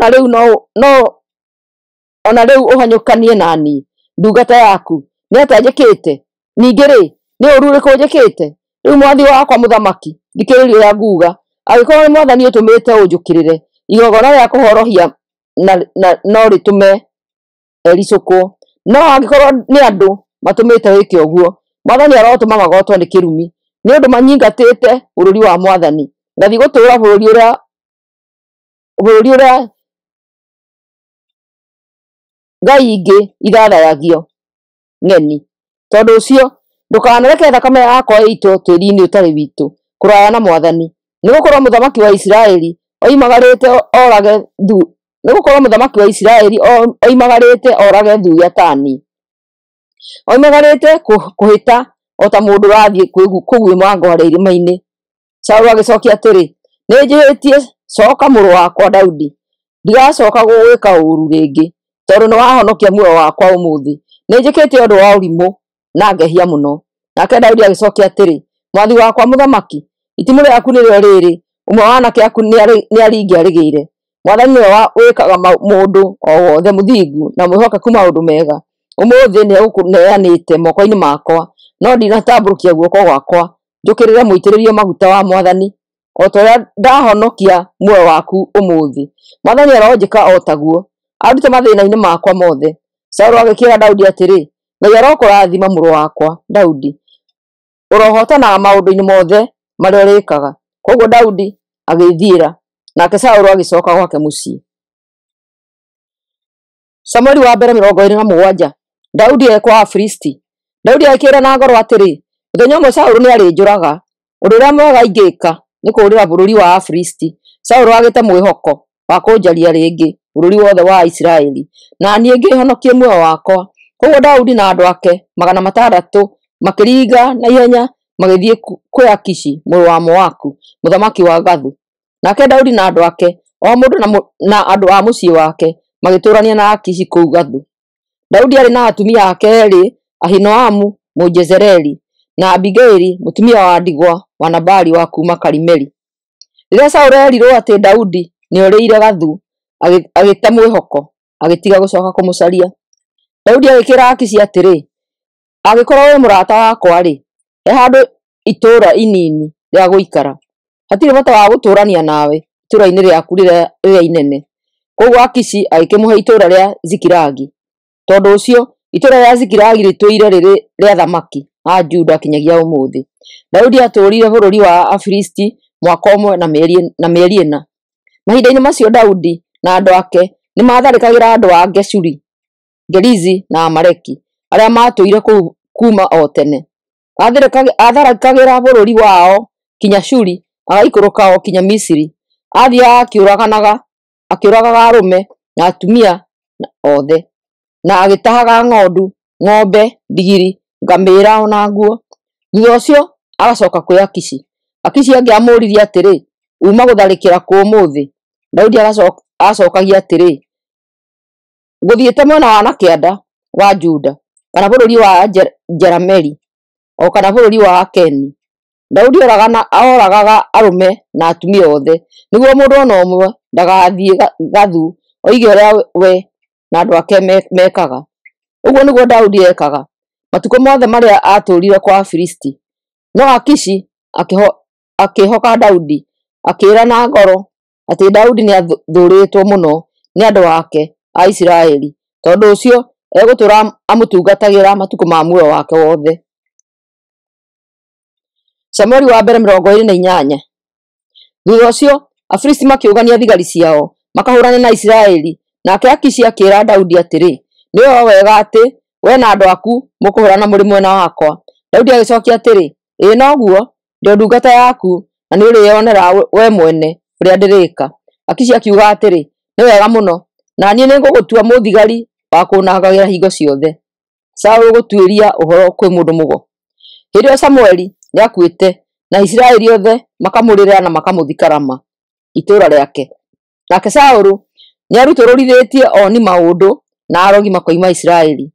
o na rĩu ũhanyũkanie na niĩ, ndungata yaku? Nĩ atĩa njĩkĩte? Ningĩ-rĩ, nĩ ũũru ũrĩkũ njĩkĩte? Rĩu mwathi wakwa mũthamaki, thikĩrĩria ũrĩa nguuga. Angĩkorwo nĩ Mwathani ũtũmĩte ũnjũkĩrĩre, igongona rĩa kũhorohia no rĩtũme ericũkwo. No angĩkorwo nĩ andũ matũmĩte wĩke ũguo, Mwathani arotũma magotwo nĩ kĩrumi, nĩ ũndũ manyingatĩte bũrũri wa Mwathani, ngathiĩ gũtũũra bũrũri ũrĩa ngai ingĩ ithathayagio ng'eni. Tondũ ũcio, ndũkanareke thakame yakwa ĩitwo tĩĩri-inĩ ũtarĩ witũ, kũraya na Mwathani. Nĩgũkorwo mũthamaki wa Isiraeli oimagarĩte orage thu nĩgũkorwo mũthamaki wa Isiraeli oimagarĩte orage thuriya ta niĩ. Oimagarĩte kũhĩta o ta mũndũ ũrathiĩ kũguĩma ngware irĩma-inĩ. Saũlũ agĩcookia atĩrĩ, nĩnjĩhĩtie, cooka mũrũ wakwa Daudi. Ndigacooka gũgwĩka ũũru rĩngĩ, tondũ nĩwahonokia muoyo wakwa ũmũthĩ. Nĩnjĩkĩte ũndũ wa ũrimũ na ngehia mũno. Nake Daudi agĩcookia atĩrĩ, mwathi wakwa mũthamaki, itimũ rĩaku nĩrĩo rĩĩrĩ, ũmwe wa aanake aku nĩaringe arĩgĩire. Mwathani nĩwe wĩkaga mũndũ o wothe mũthingu na mwĩhokeku maũndũ mega. Ũmũthĩ nĩegũkũneanĩte moko-inĩ makwa, no ndinatambũrũkia guoko gwakwa njũkĩrĩre mũitĩrĩrio maguta wa Mwathani, o ta ũrĩa ndahonokia muoyo waku ũmũthĩ. Mwathani aronjĩka o taguo, andute mathĩna-inĩ makwa mothe. Saũlũ agĩkĩĩra Daudi atĩrĩ, Ngai arokũrathima mũrũ wakwa Daudi, ũrohootanaga maũndũ-inĩ mothe marĩa ũrĩĩkaga. Kwoguo Daudi agĩĩthiĩra, nake Saũlũ agĩcooka gwake mũciĩ. Samueli wa mbere 27. Daudi ekwa Afilisti. Daudi agĩkĩĩra na ngoro atĩrĩ, mũthenya ũmwe Saũlũ nĩarĩnjũraga. Ũndũ ũrĩa mwega ingĩka nĩ kũũrĩra bũrũri wa Afilisti. Saũlũ agĩte mwĩhoko wa kũnjaria rĩngĩ bũrũri wothe wa Isiraeli, na niĩ ngĩhonokie muoyo wakwa. Kwoguo Daudi na andũ ake 600 makĩringa na ihenya magĩthiĩ kwĩ Akishi mũrũ wa Moaku, mũthamaki wa Gathu. Nake Daudi na andũ ake, o mũndũ na andũ a mũciĩ wake, magĩtũũrania na Akishi kũu Gathu. Daudi aarĩ na atumia ake eerĩ, Ahinoamu Mũjezireeli na Abigaili mũtumia wa ndigwa wa Nabali wa kuuma Karimeli. Rĩrĩa Saũlũ eerirwo atĩ Daudi nĩorĩire Gathu, agĩte mwĩhoko, agĩtiga gũcooka kũmũcaria. Daudi agĩkĩĩra Akishi atĩrĩ, angĩkorwo wĩ mũrata wakwa-rĩ, he handũ itũũra inini rĩa gũikara. Hatirĩ bata wa gũtũũrania nawe itũũra-inĩ rĩaku rĩrĩa inene. Kwoguo Akishi agĩkĩmũhe itũũra rĩa Zikilagi. Tondũ ũcio, itũũra rĩa Zikilagi rĩtũire rĩrĩ rĩa athamaki a Juda kinyagia ũmũthĩ. Daudi aatũũrire bũrũri wa Afilisti mwaka ũmwe na mĩeri 4. Mahinda-inĩ macio Daudi na andũ ake nĩmatharĩkagĩra andũ a Geshuri, Gerizi na Amaleki arĩa maatũire kũu kuuma o tene. Aatharĩkagĩra bũrũri wao kinya Shuri, agaikũrũka o kinya Misiri. Aathiiaga akĩũragaga arũme na atumia othe, na agĩtahaga ng'ondu, ng'ombe, ndigiri, ngamĩĩra o na nguo. Thuutha ũcio agacooka kwĩ Akishi. Akishi angĩamũũririe atĩrĩ, uuma gũtharĩkĩra kũ ũmũthĩ? Daudi acookagia atĩrĩ, ngũthiĩte mwena wa na kĩanda wa Juda, kana bũrũri wa Jerameli, o kana bũrũri wa Akeni. Daudi oragaga arũme na atumia othe, nĩguo mũndũ o na ũmwe ndagathiĩ Gathu oige ũrĩa we na andũ ake mekaga. Ũguo nĩguo Daudi ekaga matukũ mothe marĩa aatũũrire kwa Afilisti. No Akishi akĩĩhoka Daudi, akĩĩra na ngoro atĩ Daudi nĩathũũrĩtwo mũno nĩ andũ ake a Isiraeli, tondũ ũcio egũtũũra amũtungatagĩra matukũ ma muoyo wake wothe. Samueli wa mbere 28. Thuutha ũcio Afilisti makĩũngania thigari ciao makahũũrane na Isiraeli. Nake Akishi akĩĩra Daudi atĩrĩ, nĩũũĩ wega atĩ we na andũ aku mũkũhũũrana mũrĩ mwena wakwa. Daudi agĩcookia atĩrĩ, ĩĩ noguo, ndĩ o ndungata yaku na nĩũrĩĩonera we mwene ũrĩa ndĩrĩĩka. Akishi akiuga atĩrĩ, nĩ wega mũno, na niĩ nĩngũgũtua mũthigari wa kũnangagĩra hingo ciothe. Saũlũ gũtuĩria ũhoro kwĩ mũndũ mũgo. Hĩndĩ ĩyo Samueli nĩakuĩte, na Isiraeli othe makamũrĩrĩra na makamũthika Rama, itũũra rĩake. Nake Saũlũ nĩarutũrũrithĩtie oni maũndũ na arogi makoima Isiraeli.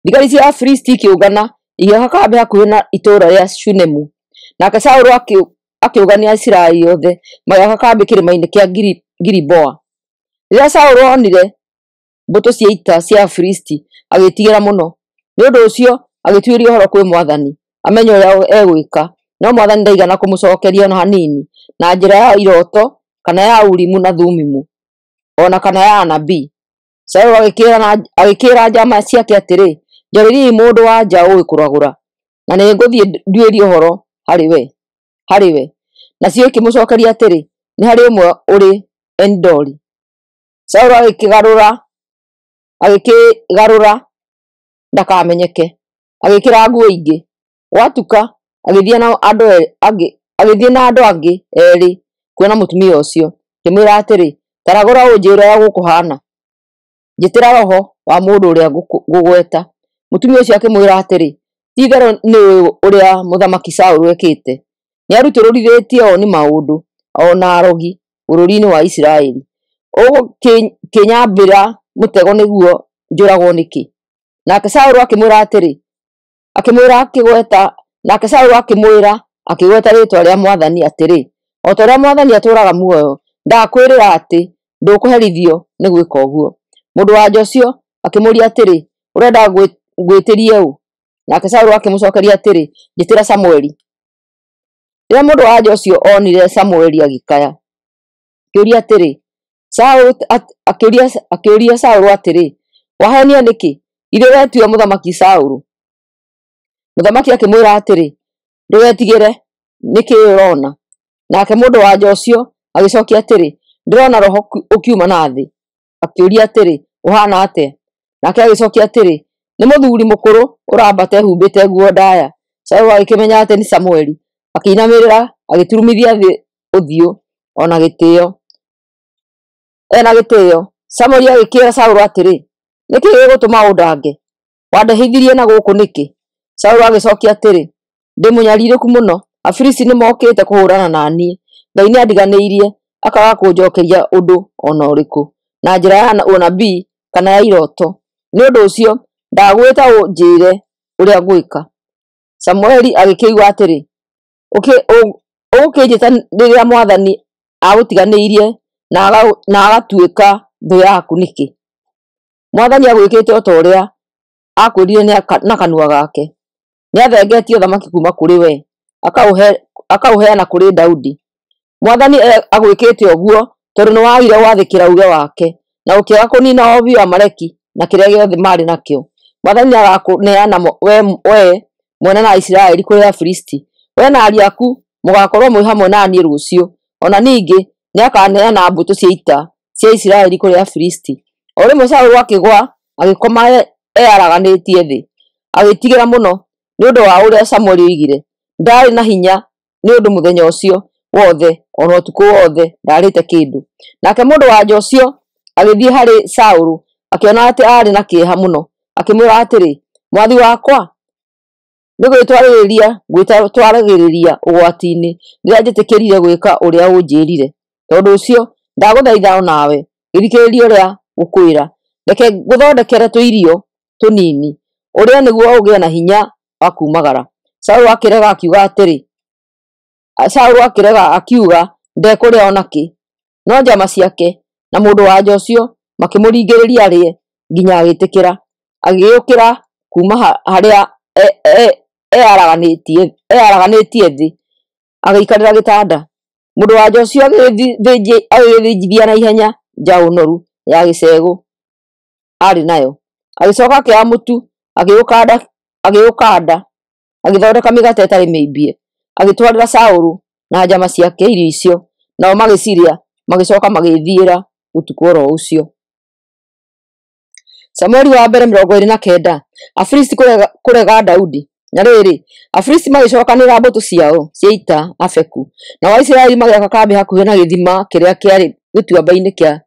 Thigari cia Afilisti ikĩũngana igĩaka kambĩ hakuhĩ na itũũra rĩa Shunemu. Nake Saũlũ akĩũngania Isiraeli othe magĩaka kambĩ kĩrĩma-inĩ kĩa Giliboa. Rĩrĩa Saũlũ onire mbũtũ cia ita cia Afilisti, agĩĩtigĩra mũno. Nĩ ũndũ ũcio agĩtuĩria ũhoro kwĩ Mwathani amenye ũrĩa egwĩka, no Mwathani ndaigana kũmũcookeria o na hanini na njĩra ya irooto kana ya Urimu na Thumimu, o na kana ya anabii. Saũlũ agĩkĩĩra njama ciake atĩrĩ, njarĩriai mũndũ-wa-nja ũũĩ kũragũra, na nĩngũthiĩ nduĩrie ũhoro harĩ we. Nacio ikĩmũcookeria atĩrĩ, nĩ harĩ ũmwe ũrĩ Endori. Saũlũ agĩkĩgarũra ndakamenyeke, agĩĩkĩra nguo ingĩ. Gwatuka agĩthiĩ na andũ angĩ eerĩ. kuona mũtumia ũcio, akĩmwĩra atĩrĩ, "Ta ragũra ũnjĩĩre ũrĩa gũkũhaana. Njĩtĩra roho wa mũndũ ũrĩa ngũgweta." Mũtumia ũcio akĩmwĩra atĩrĩ, "Ti-itherũ nĩũĩ ũrĩa Mũthamaki Saũlũ ekĩte. Nĩarutũrũrithĩtie ooni maũndũ o na arogi bũrũri-inĩ wa Isiraeli. Ũgũkĩnyambĩra mũtego nĩguo njũragwo nĩkĩ?" Nake Saũlũ akĩmwĩra atĩrĩ, akĩmwĩra akĩgweta nake Saũlũ akĩmwĩra akĩgweta rĩĩtwa rĩa Mwathani atĩrĩ, "O ta ũrĩa Mwathani atũũraga muoyo, ndakwĩrĩra atĩ ndũkũherithio nĩ gwĩka ũguo." Mũndũ-wa-nja ũcio akĩmũũria atĩrĩ, "Ũrenda ngwĩtĩrie ũ?" Nake Saũlũ akĩmũcookeria atĩrĩ, "Njĩtĩra Samũeli." Rĩrĩa mũndũ-wa-nja ũcio onire Samũeli agĩkaya, akĩũria atĩrĩ, akĩũria Saũlũ atĩrĩ, "Wahenia nĩkĩ? Githĩ wee tiwe Mũthamaki Saũlũ?" Mũthamaki akĩmwĩra atĩrĩ, "Ndũgetigĩre, nĩ kĩĩ ũroona?" Nake mũndũ-wa-nja ũcio agĩcookia atĩrĩ, "Ndĩrona roho ũkiuma na thĩ." Akĩũria atĩrĩ, "Ũhaana atĩa?" Nake agĩcookia atĩrĩ, "Nĩ mũthuuri mũkũrũ ũrambata ehumbĩte nguo ndaaya." Saũlũ agĩkĩmenya atĩ nĩ Samũeli, akĩinamĩrĩra agĩturumithia thĩ ũthiũ o na gĩtĩĩo. Ena gĩtĩĩo. Samũeli agĩkĩĩra Saũlũ atĩrĩ, "Nĩ kĩĩ gĩgũtũma ũndange? Wandehithirie na gũkũ nĩkĩ?" Saũlũ agĩcookia atĩrĩ, "Ndĩ mũnyariirĩku mũno. Afilisti nĩmokĩte kũhũũrana na niĩ. Ngai nĩandiganĩirie akaaga kũnjookeria ũndũ o na ũrĩkũ, na njĩra ya ũnabii kana ya irooto. Nĩ ũndũ ũcio ndagwĩta ũnjĩĩre ũrĩa ngwĩka." Samũeli agĩkiuga atĩrĩ, "Ũgũkĩnjĩta rĩrĩa Mwathani agũtiganĩirie na agatuĩka thũ yaku nĩkĩ? Mwathani agwĩkĩte o ta ũrĩa aakwĩrire na kanua gake. Nĩathengetie ũthamaki kuuma kũrĩ we, akaũheana kũrĩ Daudi. Mwathani agwĩkĩte ũguo tondũ nĩwagire gwathĩkĩra uuge wake, na ũkĩaga kũniina o biũ Amaleki na kĩrĩa gĩothe maarĩ nakĩo. Mwathani nĩagakũneana wee mwene na Isiraeli kũrĩ Afilisti. Wee na ariũ aku mũgaakorwo mwĩ hamwe na niĩ rũciũ. O na ningĩ nĩakaneana mbũtũ cia ita cia Isiraeli kũrĩ Afilisti." O rĩmwe Saũlũ akĩgũa agĩkoma eyaraganĩtie thĩ, agĩĩtigĩra mũno nĩ ũndũ wa ũrĩa Samũeli oigire. Ndaarĩ na hinya nĩ ũndũ mũthenya ũcio wothe o na ũtukũ wothe ndaarĩte kĩndũ. Nake mũndũ-wa-nja ũcio agĩthiĩ harĩ Saũlũ, akĩona atĩ aarĩ na kĩeha mũno, akĩmwĩra atĩrĩ, "Mwathi wakwa, nĩ gwĩtwarĩrĩria ngwĩtwaragĩrĩria ũgwati-inĩ rĩrĩa njĩtĩkĩrire gwĩka ũrĩa ũnjĩĩrire. Tondũ ũcio ndagũthaitha o nawe gĩthikĩrĩrie ũrĩa ngũkwĩra. Reke ngũthondekere tũirio tũnini, ũrĩe nĩguo ũgĩe na hinya wa kuumagara." Saũlũ akĩrega akiuga ndekũrĩa o nakĩ. No njama ciake na mũndũ-wa-nja ũcio makĩmũringĩrĩria arĩe nginya agĩĩtĩkĩra. Agĩũkĩra kuuma harĩa eyaraganĩtie thĩ, agĩikarĩra gĩtanda. Mũndũ-wa-nja ũcio agĩgĩthĩnjithia na ihenya njaũ noru ya gĩcegũ aarĩ nayo. Agĩcooka akĩoya mũtu, agĩũkanda, agĩthondeka mĩgate ĩtarĩ mĩimbie. Agĩtwarĩra Saũlũ na njama ciake irio icio, nao magĩcirĩa, magĩcooka magĩĩthiĩra ũtukũ o ro ũcio. Samueli wa mbere 29. Afilisti kũrega Daudi. Na rĩrĩ, Afilisti magĩcookanĩrĩra mbũtũ ciao cia ita Afeku, nao Aisiraeli magĩaka kambĩ hakuhĩ na gĩthima kĩrĩa kĩarĩ gĩtuamba-inĩ kĩa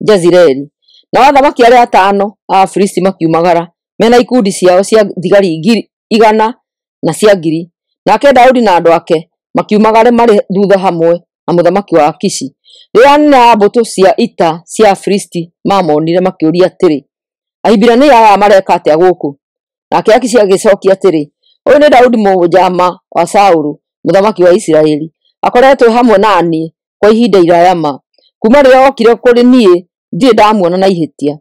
Jezireeli. Nao athamaki arĩa atano a Afilisti makiumagara mena ikundi ciao cia thigari 100 na cia 1,000. Nake Daudi na andũ ake makiumagara marĩ thutha hamwe na mũthamaki wa Akishi. Rĩrĩa anene a mbũtũ cia ita cia Afilisti maamonire, makĩũria atĩrĩ, "Ahibirania aya mareka atĩa gũkũ?" Nake Akishi agĩcookia atĩrĩ, "Ũyũ nĩ Daudi mũnjama wa Saũlũ, mũthamaki wa Isiraeli. Akoretwo hamwe na niĩ kwa ihinda iraaya ma. Kuuma rĩrĩa ookire kũrĩ niĩ ndirĩ ndamuona na ihĩtia."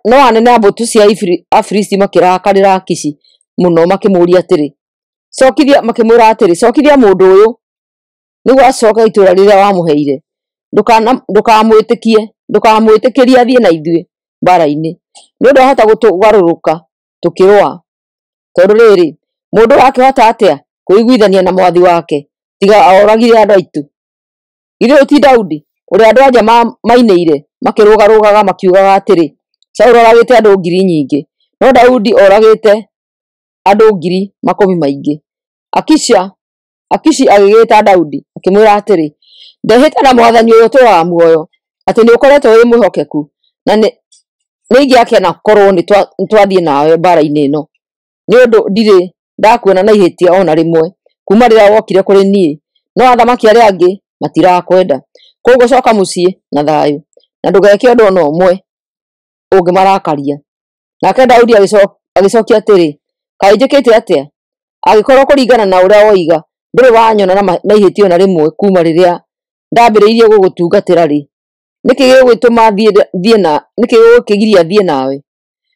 No anene a mbũtũ cia Afilisti makĩrakarĩra Akishi mũno, makĩmũũria atĩrĩ, makĩmwĩra atĩrĩ, "Cookithia mũndũ ũyũ nĩguo acooke itũũra rĩrĩa wamũheire. Ndũkamwĩtĩkĩrie athiĩ na ithuĩ mbaara-inĩ, nĩ ũndũ ahota gũtũgarũrũka tũkĩrũa. Tondũ rĩrĩ, mũndũ ũyũ akĩhota atĩa kwĩiguithania na mwathi wake tiga oragire andũ aitũ? Githĩ ũyũ ti Daudi, ũrĩa andũ-a-nja mainĩire makĩrũgarũgaga makiugaga atĩrĩ, 'Saũlũ oragĩte andũ ngiri nyingĩ, no Daudi oragĩte andũ ngiri makũmi maingĩ.'" Akishi agĩgĩĩta Daudi, akĩmwĩra atĩrĩ, Ndehĩta na Mwathani ũrĩa ũtũũraga muoyo atĩ nĩũkoretwo wĩ mwĩhokeku, na nĩingĩakena korwo nĩtwathiĩ nawe mbaara-inĩ ĩno, nĩ ũndũ ndirĩ ndakuona na ihĩtia o na rĩmwe kuuma rĩrĩa wokire kũrĩ niĩ, no athamaki arĩa angĩ matirakwenda. Kwoguo cooka mũciĩ na thayũ, na ndũgeke ũndũ o na ũmwe ũngĩmarakaria. Nake Daudi agĩcookia atĩrĩ, Kaĩ njĩkĩte atĩa? Angĩkorwo kũringana na ũrĩa woiga ndũrĩ wanyona na ihĩtia o na rĩmwe kuuma rĩrĩa ndambĩrĩirie gũgũtungatĩra-rĩ, nĩkĩ gĩgũkĩgiria thiĩ nawe,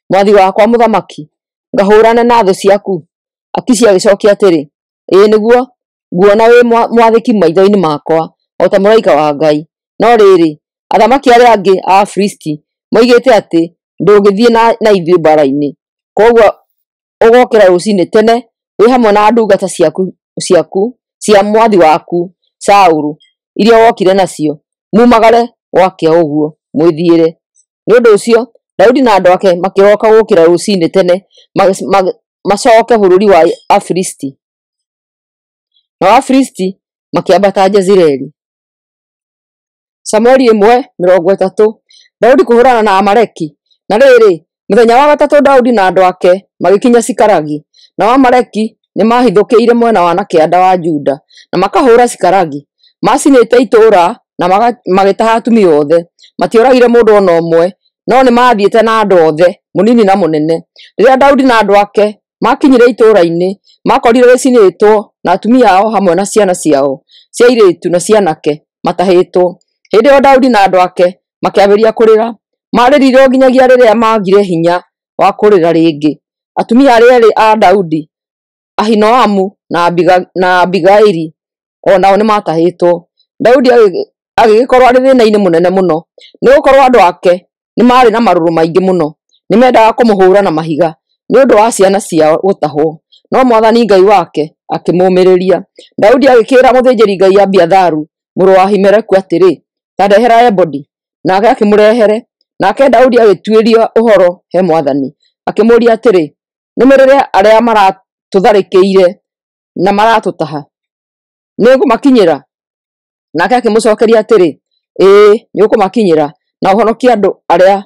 mwathi wakwa mũthamaki, ngahũũrane na thũ ciaku? Akishi agĩcookia atĩrĩ, Ĩĩ nĩguo, nguona wĩ mwathĩki maitho-inĩ makwa o ta mũraika wa Ngai. No rĩrĩ, athamaki arĩa angĩ a Afilisti moigĩte atĩ ndũngĩthiĩ na ithuĩ mbaara-inĩ. Kwoguo ũgookĩra rũciinĩ tene wĩ hamwe na ndungata ciaku cia mwathi waku Saũlũ iria wokire nacio, mumagare gwakĩa ũguo mwĩthiĩre. Nĩ ũndũ ũcio Daudi na andũ ake makĩroka gũũkĩra rũciinĩ tene macooke bũrũri wa Afilisti. Nao Afilisti makĩambata Jezireeli. Samueli 1:30. Daudi kũhũrana na Amaleki. Na rĩrĩ, mũthenya wa gatatũ Daudi na andũ ake magĩkinya Sikalagi. Nao Amaleki nĩmahithũkĩire mwena wa na kĩanda wa Juda na makahũũra Sikalagi. Maacinĩte itũũra na magĩtaha atumia othe. Matioragire mũndũ o na ũmwe, no nĩmathiĩte na andũ othe, mũnini na mũnene. Rĩrĩa Daudi na andũ ake maakinyire itũũra-inĩ, maakorire rĩcinĩtwo na atumia ao hamwe na ciana ciao cia airĩtu na cia anake matahĩtwo. Hĩndĩ ĩyo Daudi na andũ ake makĩambĩrĩria kũrĩra. Maarĩrire o nginyagia rĩrĩa maagire hinya wa kũrĩra rĩngĩ. Atumia arĩa eerĩ a Daudi, Ahinoamu na Abigaili, o nao nĩmatahĩtwo. Daudi agĩgĩkorwo arĩ thĩĩna-inĩ mũnene mũno, nĩgũkorwo andũ ake nĩ maarĩ na marũrũ maingĩ mũno. Nĩmendaga kũmũhũũra na mahiga nĩ ũndũ wa ciana ciao gũtahwo, no Mwathani Ngai wake akĩmũũmĩrĩria. Daudi agĩkĩĩra mũthĩnjĩri-Ngai Abiatharu mũrũ wa Ahimeleku atĩrĩ, Ta ndehera ebodi. Nake akĩmũrehere. Nake Daudi agĩtuĩria ũhoro he Mwathani, akĩmũũria atĩrĩ, Nũmĩrĩre arĩa maratũtharĩkĩire na maratũtaha? Nĩngũmakinyĩra? Nake akĩmũcookeria atĩrĩ, Ĩĩ, nĩũkũmakinyĩra na ũhonokie andũ arĩa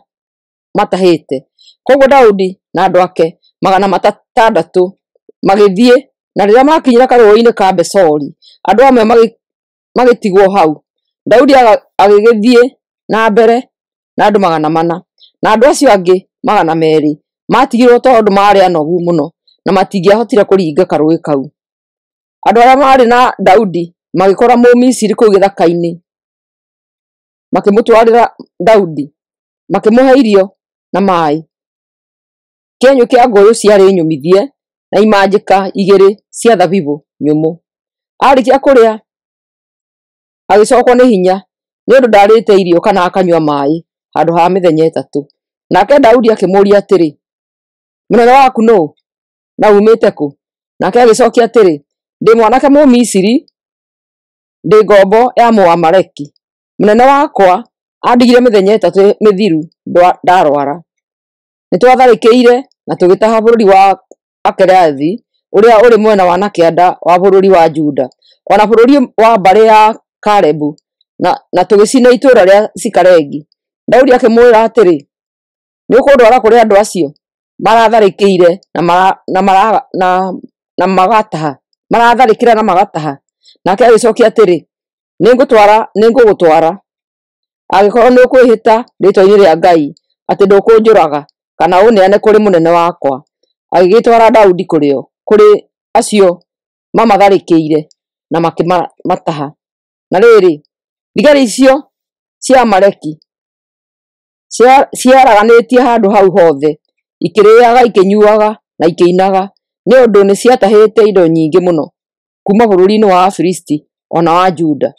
matahĩte. Kwoguo Daudi na andũ ake 600 magĩthiĩ, na rĩrĩa maakinyire karũũĩ-inĩ ka Besori, andũ amwe magĩtigwo hau. Daudi agĩgĩthiĩ na mbere na andũ 400, na andũ acio angĩ 200 maatigirwo tondũ maarĩ anogu mũno na matingĩahotire kũringa karũũĩ kau. Andũ arĩa maarĩ na Daudi magĩkora Mũmisiri kũu gĩthaka-inĩ, makĩmũtwarĩra Daudi, makĩmũhe irio na maaĩ, kĩenyũ kĩa ngũyũ ciarĩ nyũmithie na imanjĩka igĩrĩ cia thabibũ nyũmũ. Aarĩkia kũrĩa agĩcookwo nĩ hinya, nĩ ũndũ ndaarĩte irio kana akanyua maaĩ handũ ha mĩthenya 3. Nake Daudi akĩmũũria atĩrĩ, Mũnene waku nũũ, na uumĩte kũ? Nake agĩcookia atĩrĩ, Ndĩ mwanake Mũmisiri, ndĩ ngombo ya Mũamaleki. Mũnene wakwa andigire mĩthenya 3 mĩthiru ndarwara. Nĩtwatharĩkĩire na tũgĩtaha bũrũri wa Akerathi ũrĩa ũrĩ mwena wa na kĩanda wa bũrũri wa Juda, o na bũrũri wa mbarĩ ya Kalebu, na tũgĩcina itũũra rĩa Sikalegi. Daudi akĩmwĩra atĩrĩ, Nĩũkũndwara kũrĩ andũ acio maratharĩkĩire na magataha, maratharĩkĩra na magataha. Nake agĩcookia atĩrĩ, Nĩngũgũtwara, angĩkorwo nĩũkwĩhĩta rĩĩtwa-inĩ rĩa Ngai atĩ ndũkũnjũraga kana ũneane kũrĩ mũnene wakwa. Agĩgĩtwara Daudi kũrĩ acio mamatharĩkĩire na makĩmataha. Na rĩrĩ, thigari icio cia Amaleki ciaraganĩtie handũ hau hothe, ikĩrĩĩaga, ikĩnyuuaga na ikĩinaga, nĩ ũndũ nĩciatahĩte indo nyingĩ mũno kuuma bũrũri-inĩ wa Afilisti o na wa Juda.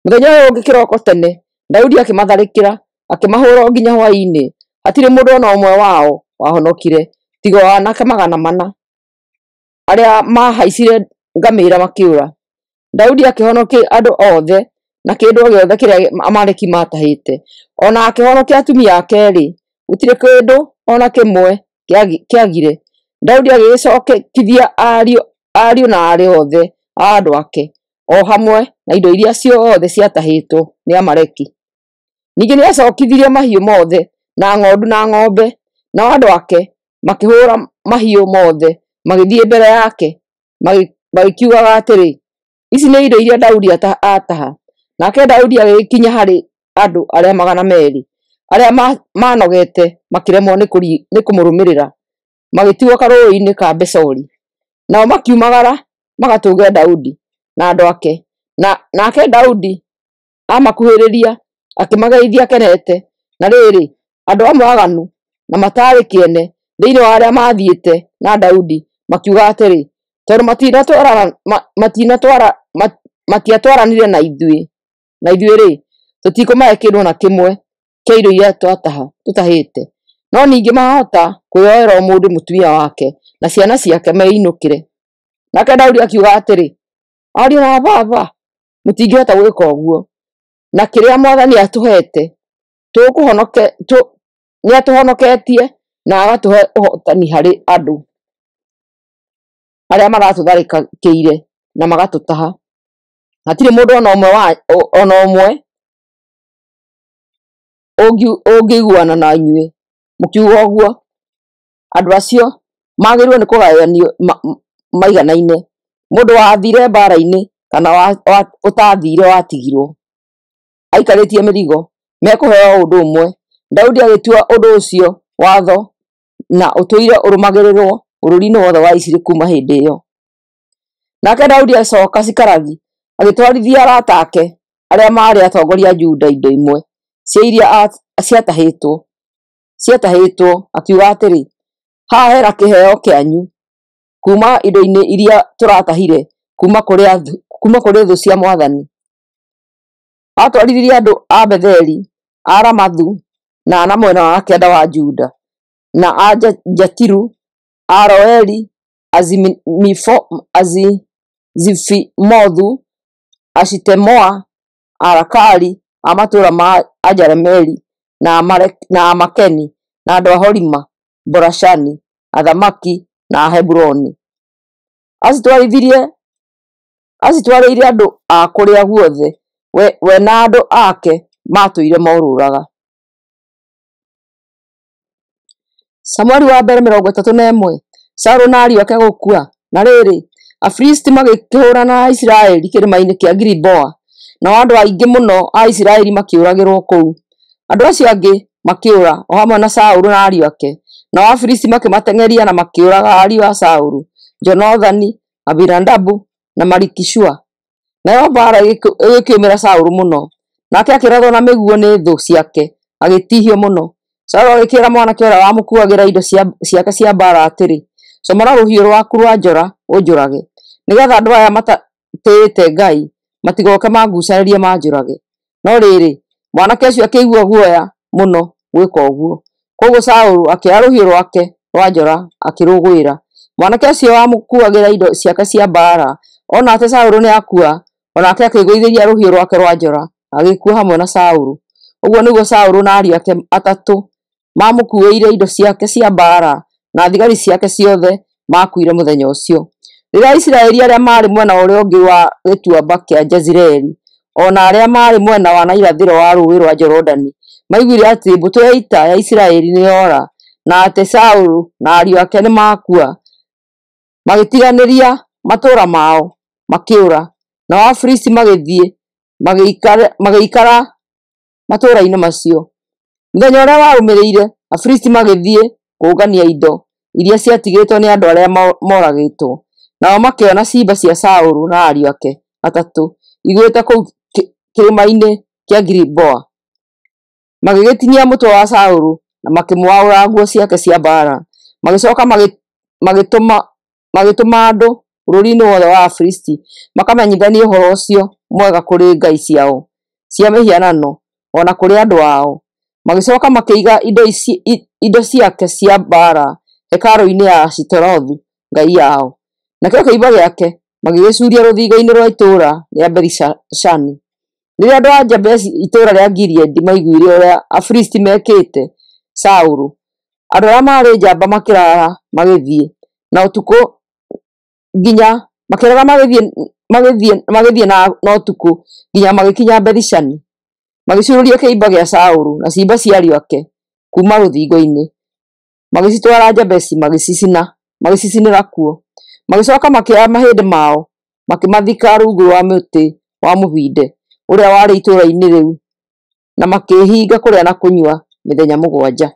Mũthenya ũyũ ũngĩ kĩroko tene Daudi akĩmatharĩkĩra, akĩmahũũra o nginya hwaĩ-inĩ. Hatirĩ mũndũ o na ũmwe wao wahonokire, tiga o aanake 400 arĩa maahaicire ngamĩĩra makĩũra. Daudi akĩhonokia andũ othe na kĩndũ o gĩothe kĩrĩa Amaleki maatahĩte, o na akĩhonokia atumia ake eerĩ. Gũtirĩ kĩndũ o na kĩmwe kĩagire. Daudi agĩgĩcookithia ariũ na aarĩ othe a andũ ake, o hamwe na indo iria ciothe ciatahĩtwo nĩ Amaleki. Ningĩ nĩacokithirie mahiũ mothe na ng'ondu na ng'ombe, nao andũ ake makĩhũũra mahiũ mothe magĩthiĩ mbere yake magĩkiugaga atĩrĩ, ici nĩ indo iria Daudi ataha. Nake Daudi agĩgĩkinya harĩ andũ arĩa 200 arĩa manogete makĩremwo nĩ kũmũrũmĩrĩra, magĩtigwo karũũĩ-inĩ ka Besori. Nao makiumagara magatũnge Daudi na andũ ake, nake Daudi amakuhĩrĩria akĩmageithia akenete. Na rĩrĩ, andũ amwe aganu na mataarĩ kĩene thĩinĩ wa arĩa maathiĩte na Daudi makiuga atĩrĩ, tondũ matiatwaranire na ithuĩ-rĩ, tũtikũmahe kĩndũ o na kĩmwe kĩa indo iria tũtahĩte. No ningĩ mahota kwĩyoera o mũndũ mũtumia wake na ciana ciake meinũkĩre. Nake Daudi akiuga atĩrĩ, ariũ na baba, mũtingĩhota gwĩka ũguo, na kĩrĩa Mwathani atũheete nĩatũhonoketie na agatũhe ũhootani harĩ andũ arĩa maratũtharĩkĩire na magatũtaha. Hatirĩ mũndũ o na ũmwe ũngĩiguana na inyuĩ mũkiuga ũguo. Andũ acio magĩrĩirwo nĩ kũgayanio maiganaine, mũndũ wathiire mbaara-inĩ kana ũtaathiire watigirwo aikarĩtie mĩrigo, mekũheo ũndũ ũmwe. Daudi agĩtua ũndũ ũcio watho na ũtũire ũrũmagĩrĩrwo bũrũri-inĩ wothe wa Isiraeli kuuma hĩndĩ ĩyo. Nake Daudi agĩcooka Sikalagi, agĩtwarithia arata ake arĩa maarĩ atongoria a Juda indo imwe cia iria ciatahĩtwo, akiuga atĩrĩ, haha hena kĩheo kĩanyu kuuma indo-inĩ iria tũratahire kuuma kũrĩ thũ cia Mwathani. Aatwarithirie andũ a Betheli, a Ramathu, na a mwena wa kĩanda wa Juda, na a Jatiru, a Aroeri, Azifimothu, Ashitemoa, Arakali, a matũũra ma Ajeremeli, na Amakeni, na andũ a Horima, Borashani, athamaki na a Hebironi. Acitwarĩire andũ a kũrĩa guothe we na andũ ake maatũire morũũraga. Samueli wa mbere 31. Saũlũ na ariũ ake gũkua. Na rĩrĩ, Afilisti magĩkĩhũũrana na Isiraeli kĩrĩma-inĩ kĩa Giliboa, nao andũ aingĩ mũno a Isiraeli makĩũragĩrwo kũu. Andũ acio angĩ makĩũra, o hamwe na Saũlũ na ariũ ake. Nao Afilisti makĩmateng'eria na makĩũraga ariũ a Saũlũ, Jonathani, Abinadabu na Malikishua. Nayo mbaara ĩgĩkĩũmĩra Saũlũ mũno, nake akĩrathwo na mĩguĩ nĩ thũ ciake, agĩtihio mũno. Saũlũ agĩkĩĩra mwanake ũrĩa wamũkuuagĩra indo ciake cia mbaara atĩrĩ, comora rũhiũ rwaku rwa njora ũnjũrage, nĩgeetha andũ aya matatĩĩte Ngai matigooke manguucanĩrie manjũrage. No rĩrĩ, mwanake ũcio akĩigua guoya mũno gwĩka ũguo. Kwoguo Saũlũ akĩoya rũhiũ rwake rwa njora akĩrũgwĩra. Mwanake ũcio wamũkuuagĩra indo ciake cia mbaara ona atĩ Saũlũ nĩakua, o nake akĩĩgũithĩria rũhiũ rwake rwa njora, agĩkua hamwe na Saũlũ. Ũguo nĩguo Saũlũ na ariũ ake atatũ mamũkuĩire indo ciake cia mbaara na thigari ciake ciothe maakuire mũthenya ũcio. Rĩrĩa Isiraeli arĩa maarĩ mwena ũrĩa ũngĩ wa gĩtuamba kĩa Jezireeli, o na arĩa maarĩ mwena wa na irathĩro wa rũũĩ rwa Jorodani, maiguire atĩ mbũtũ ya ita ya Isiraeli nĩyoora, na atĩ Saũlũ na ariũ ake nĩmakua, magĩtiganĩria matũũra mao, makĩũra. Nao Afilisti magĩthiĩ magĩikara matũũra-inĩ macio. Mũthenya ũrĩa warũmĩrĩire, Afilisti magĩthiĩ kũngania indo iria ciatigĩtwo nĩ andũ arĩa mooragĩtwo. Nao makĩona ciimba cia Saũlũ na ariũ ake atatũ igũĩte kũu kĩrĩma-inĩ kĩa Giliboa. Magĩgĩtinia mũtwe wa Saũlũ na makĩmwaũra nguo ciake cia mbaara. Magĩcooka magĩtũma andũ bũrũri-inĩ wothe wa Afilisti makamenyithanie ũhoro ũcio mwega kũrĩ ngai ciao cia mĩhianano o na kũrĩ andũ ao. Magĩcooka makĩiga indo ciake cia mbaara hekarũ-inĩ ya Ashitorethu ngai yao. Nakĩo kĩimba gĩake magĩgĩcuuria rũthingo-inĩ rwa itũũra rĩa Bethi-Shani. Rĩrĩa andũ a Jabeshi itũũra rĩa Gileadi maiguire ũrĩa Afilisti meekĩte Saũlũ, andũ arĩa maarĩ njamba makĩraara magĩthiĩ na ũtukũ nginya Makĩrega magĩthiĩ na ũtukũ nginya magĩkinya Bethishani. Magĩcuurũria kĩimba gĩa Saũlũ na ciimba cia ariũ ake kuuma rũthingo-inĩ, magĩcitwara Jabesi magĩcicinĩra kuo. Magĩcooka makĩoya mahĩndĩ mao makĩmathika rungu rwa mũtĩ wa mũbinde ũrĩa warĩ itũũra-inĩ rĩu, na makĩĩhinga kũrĩa na kũnyua mĩthenya 7.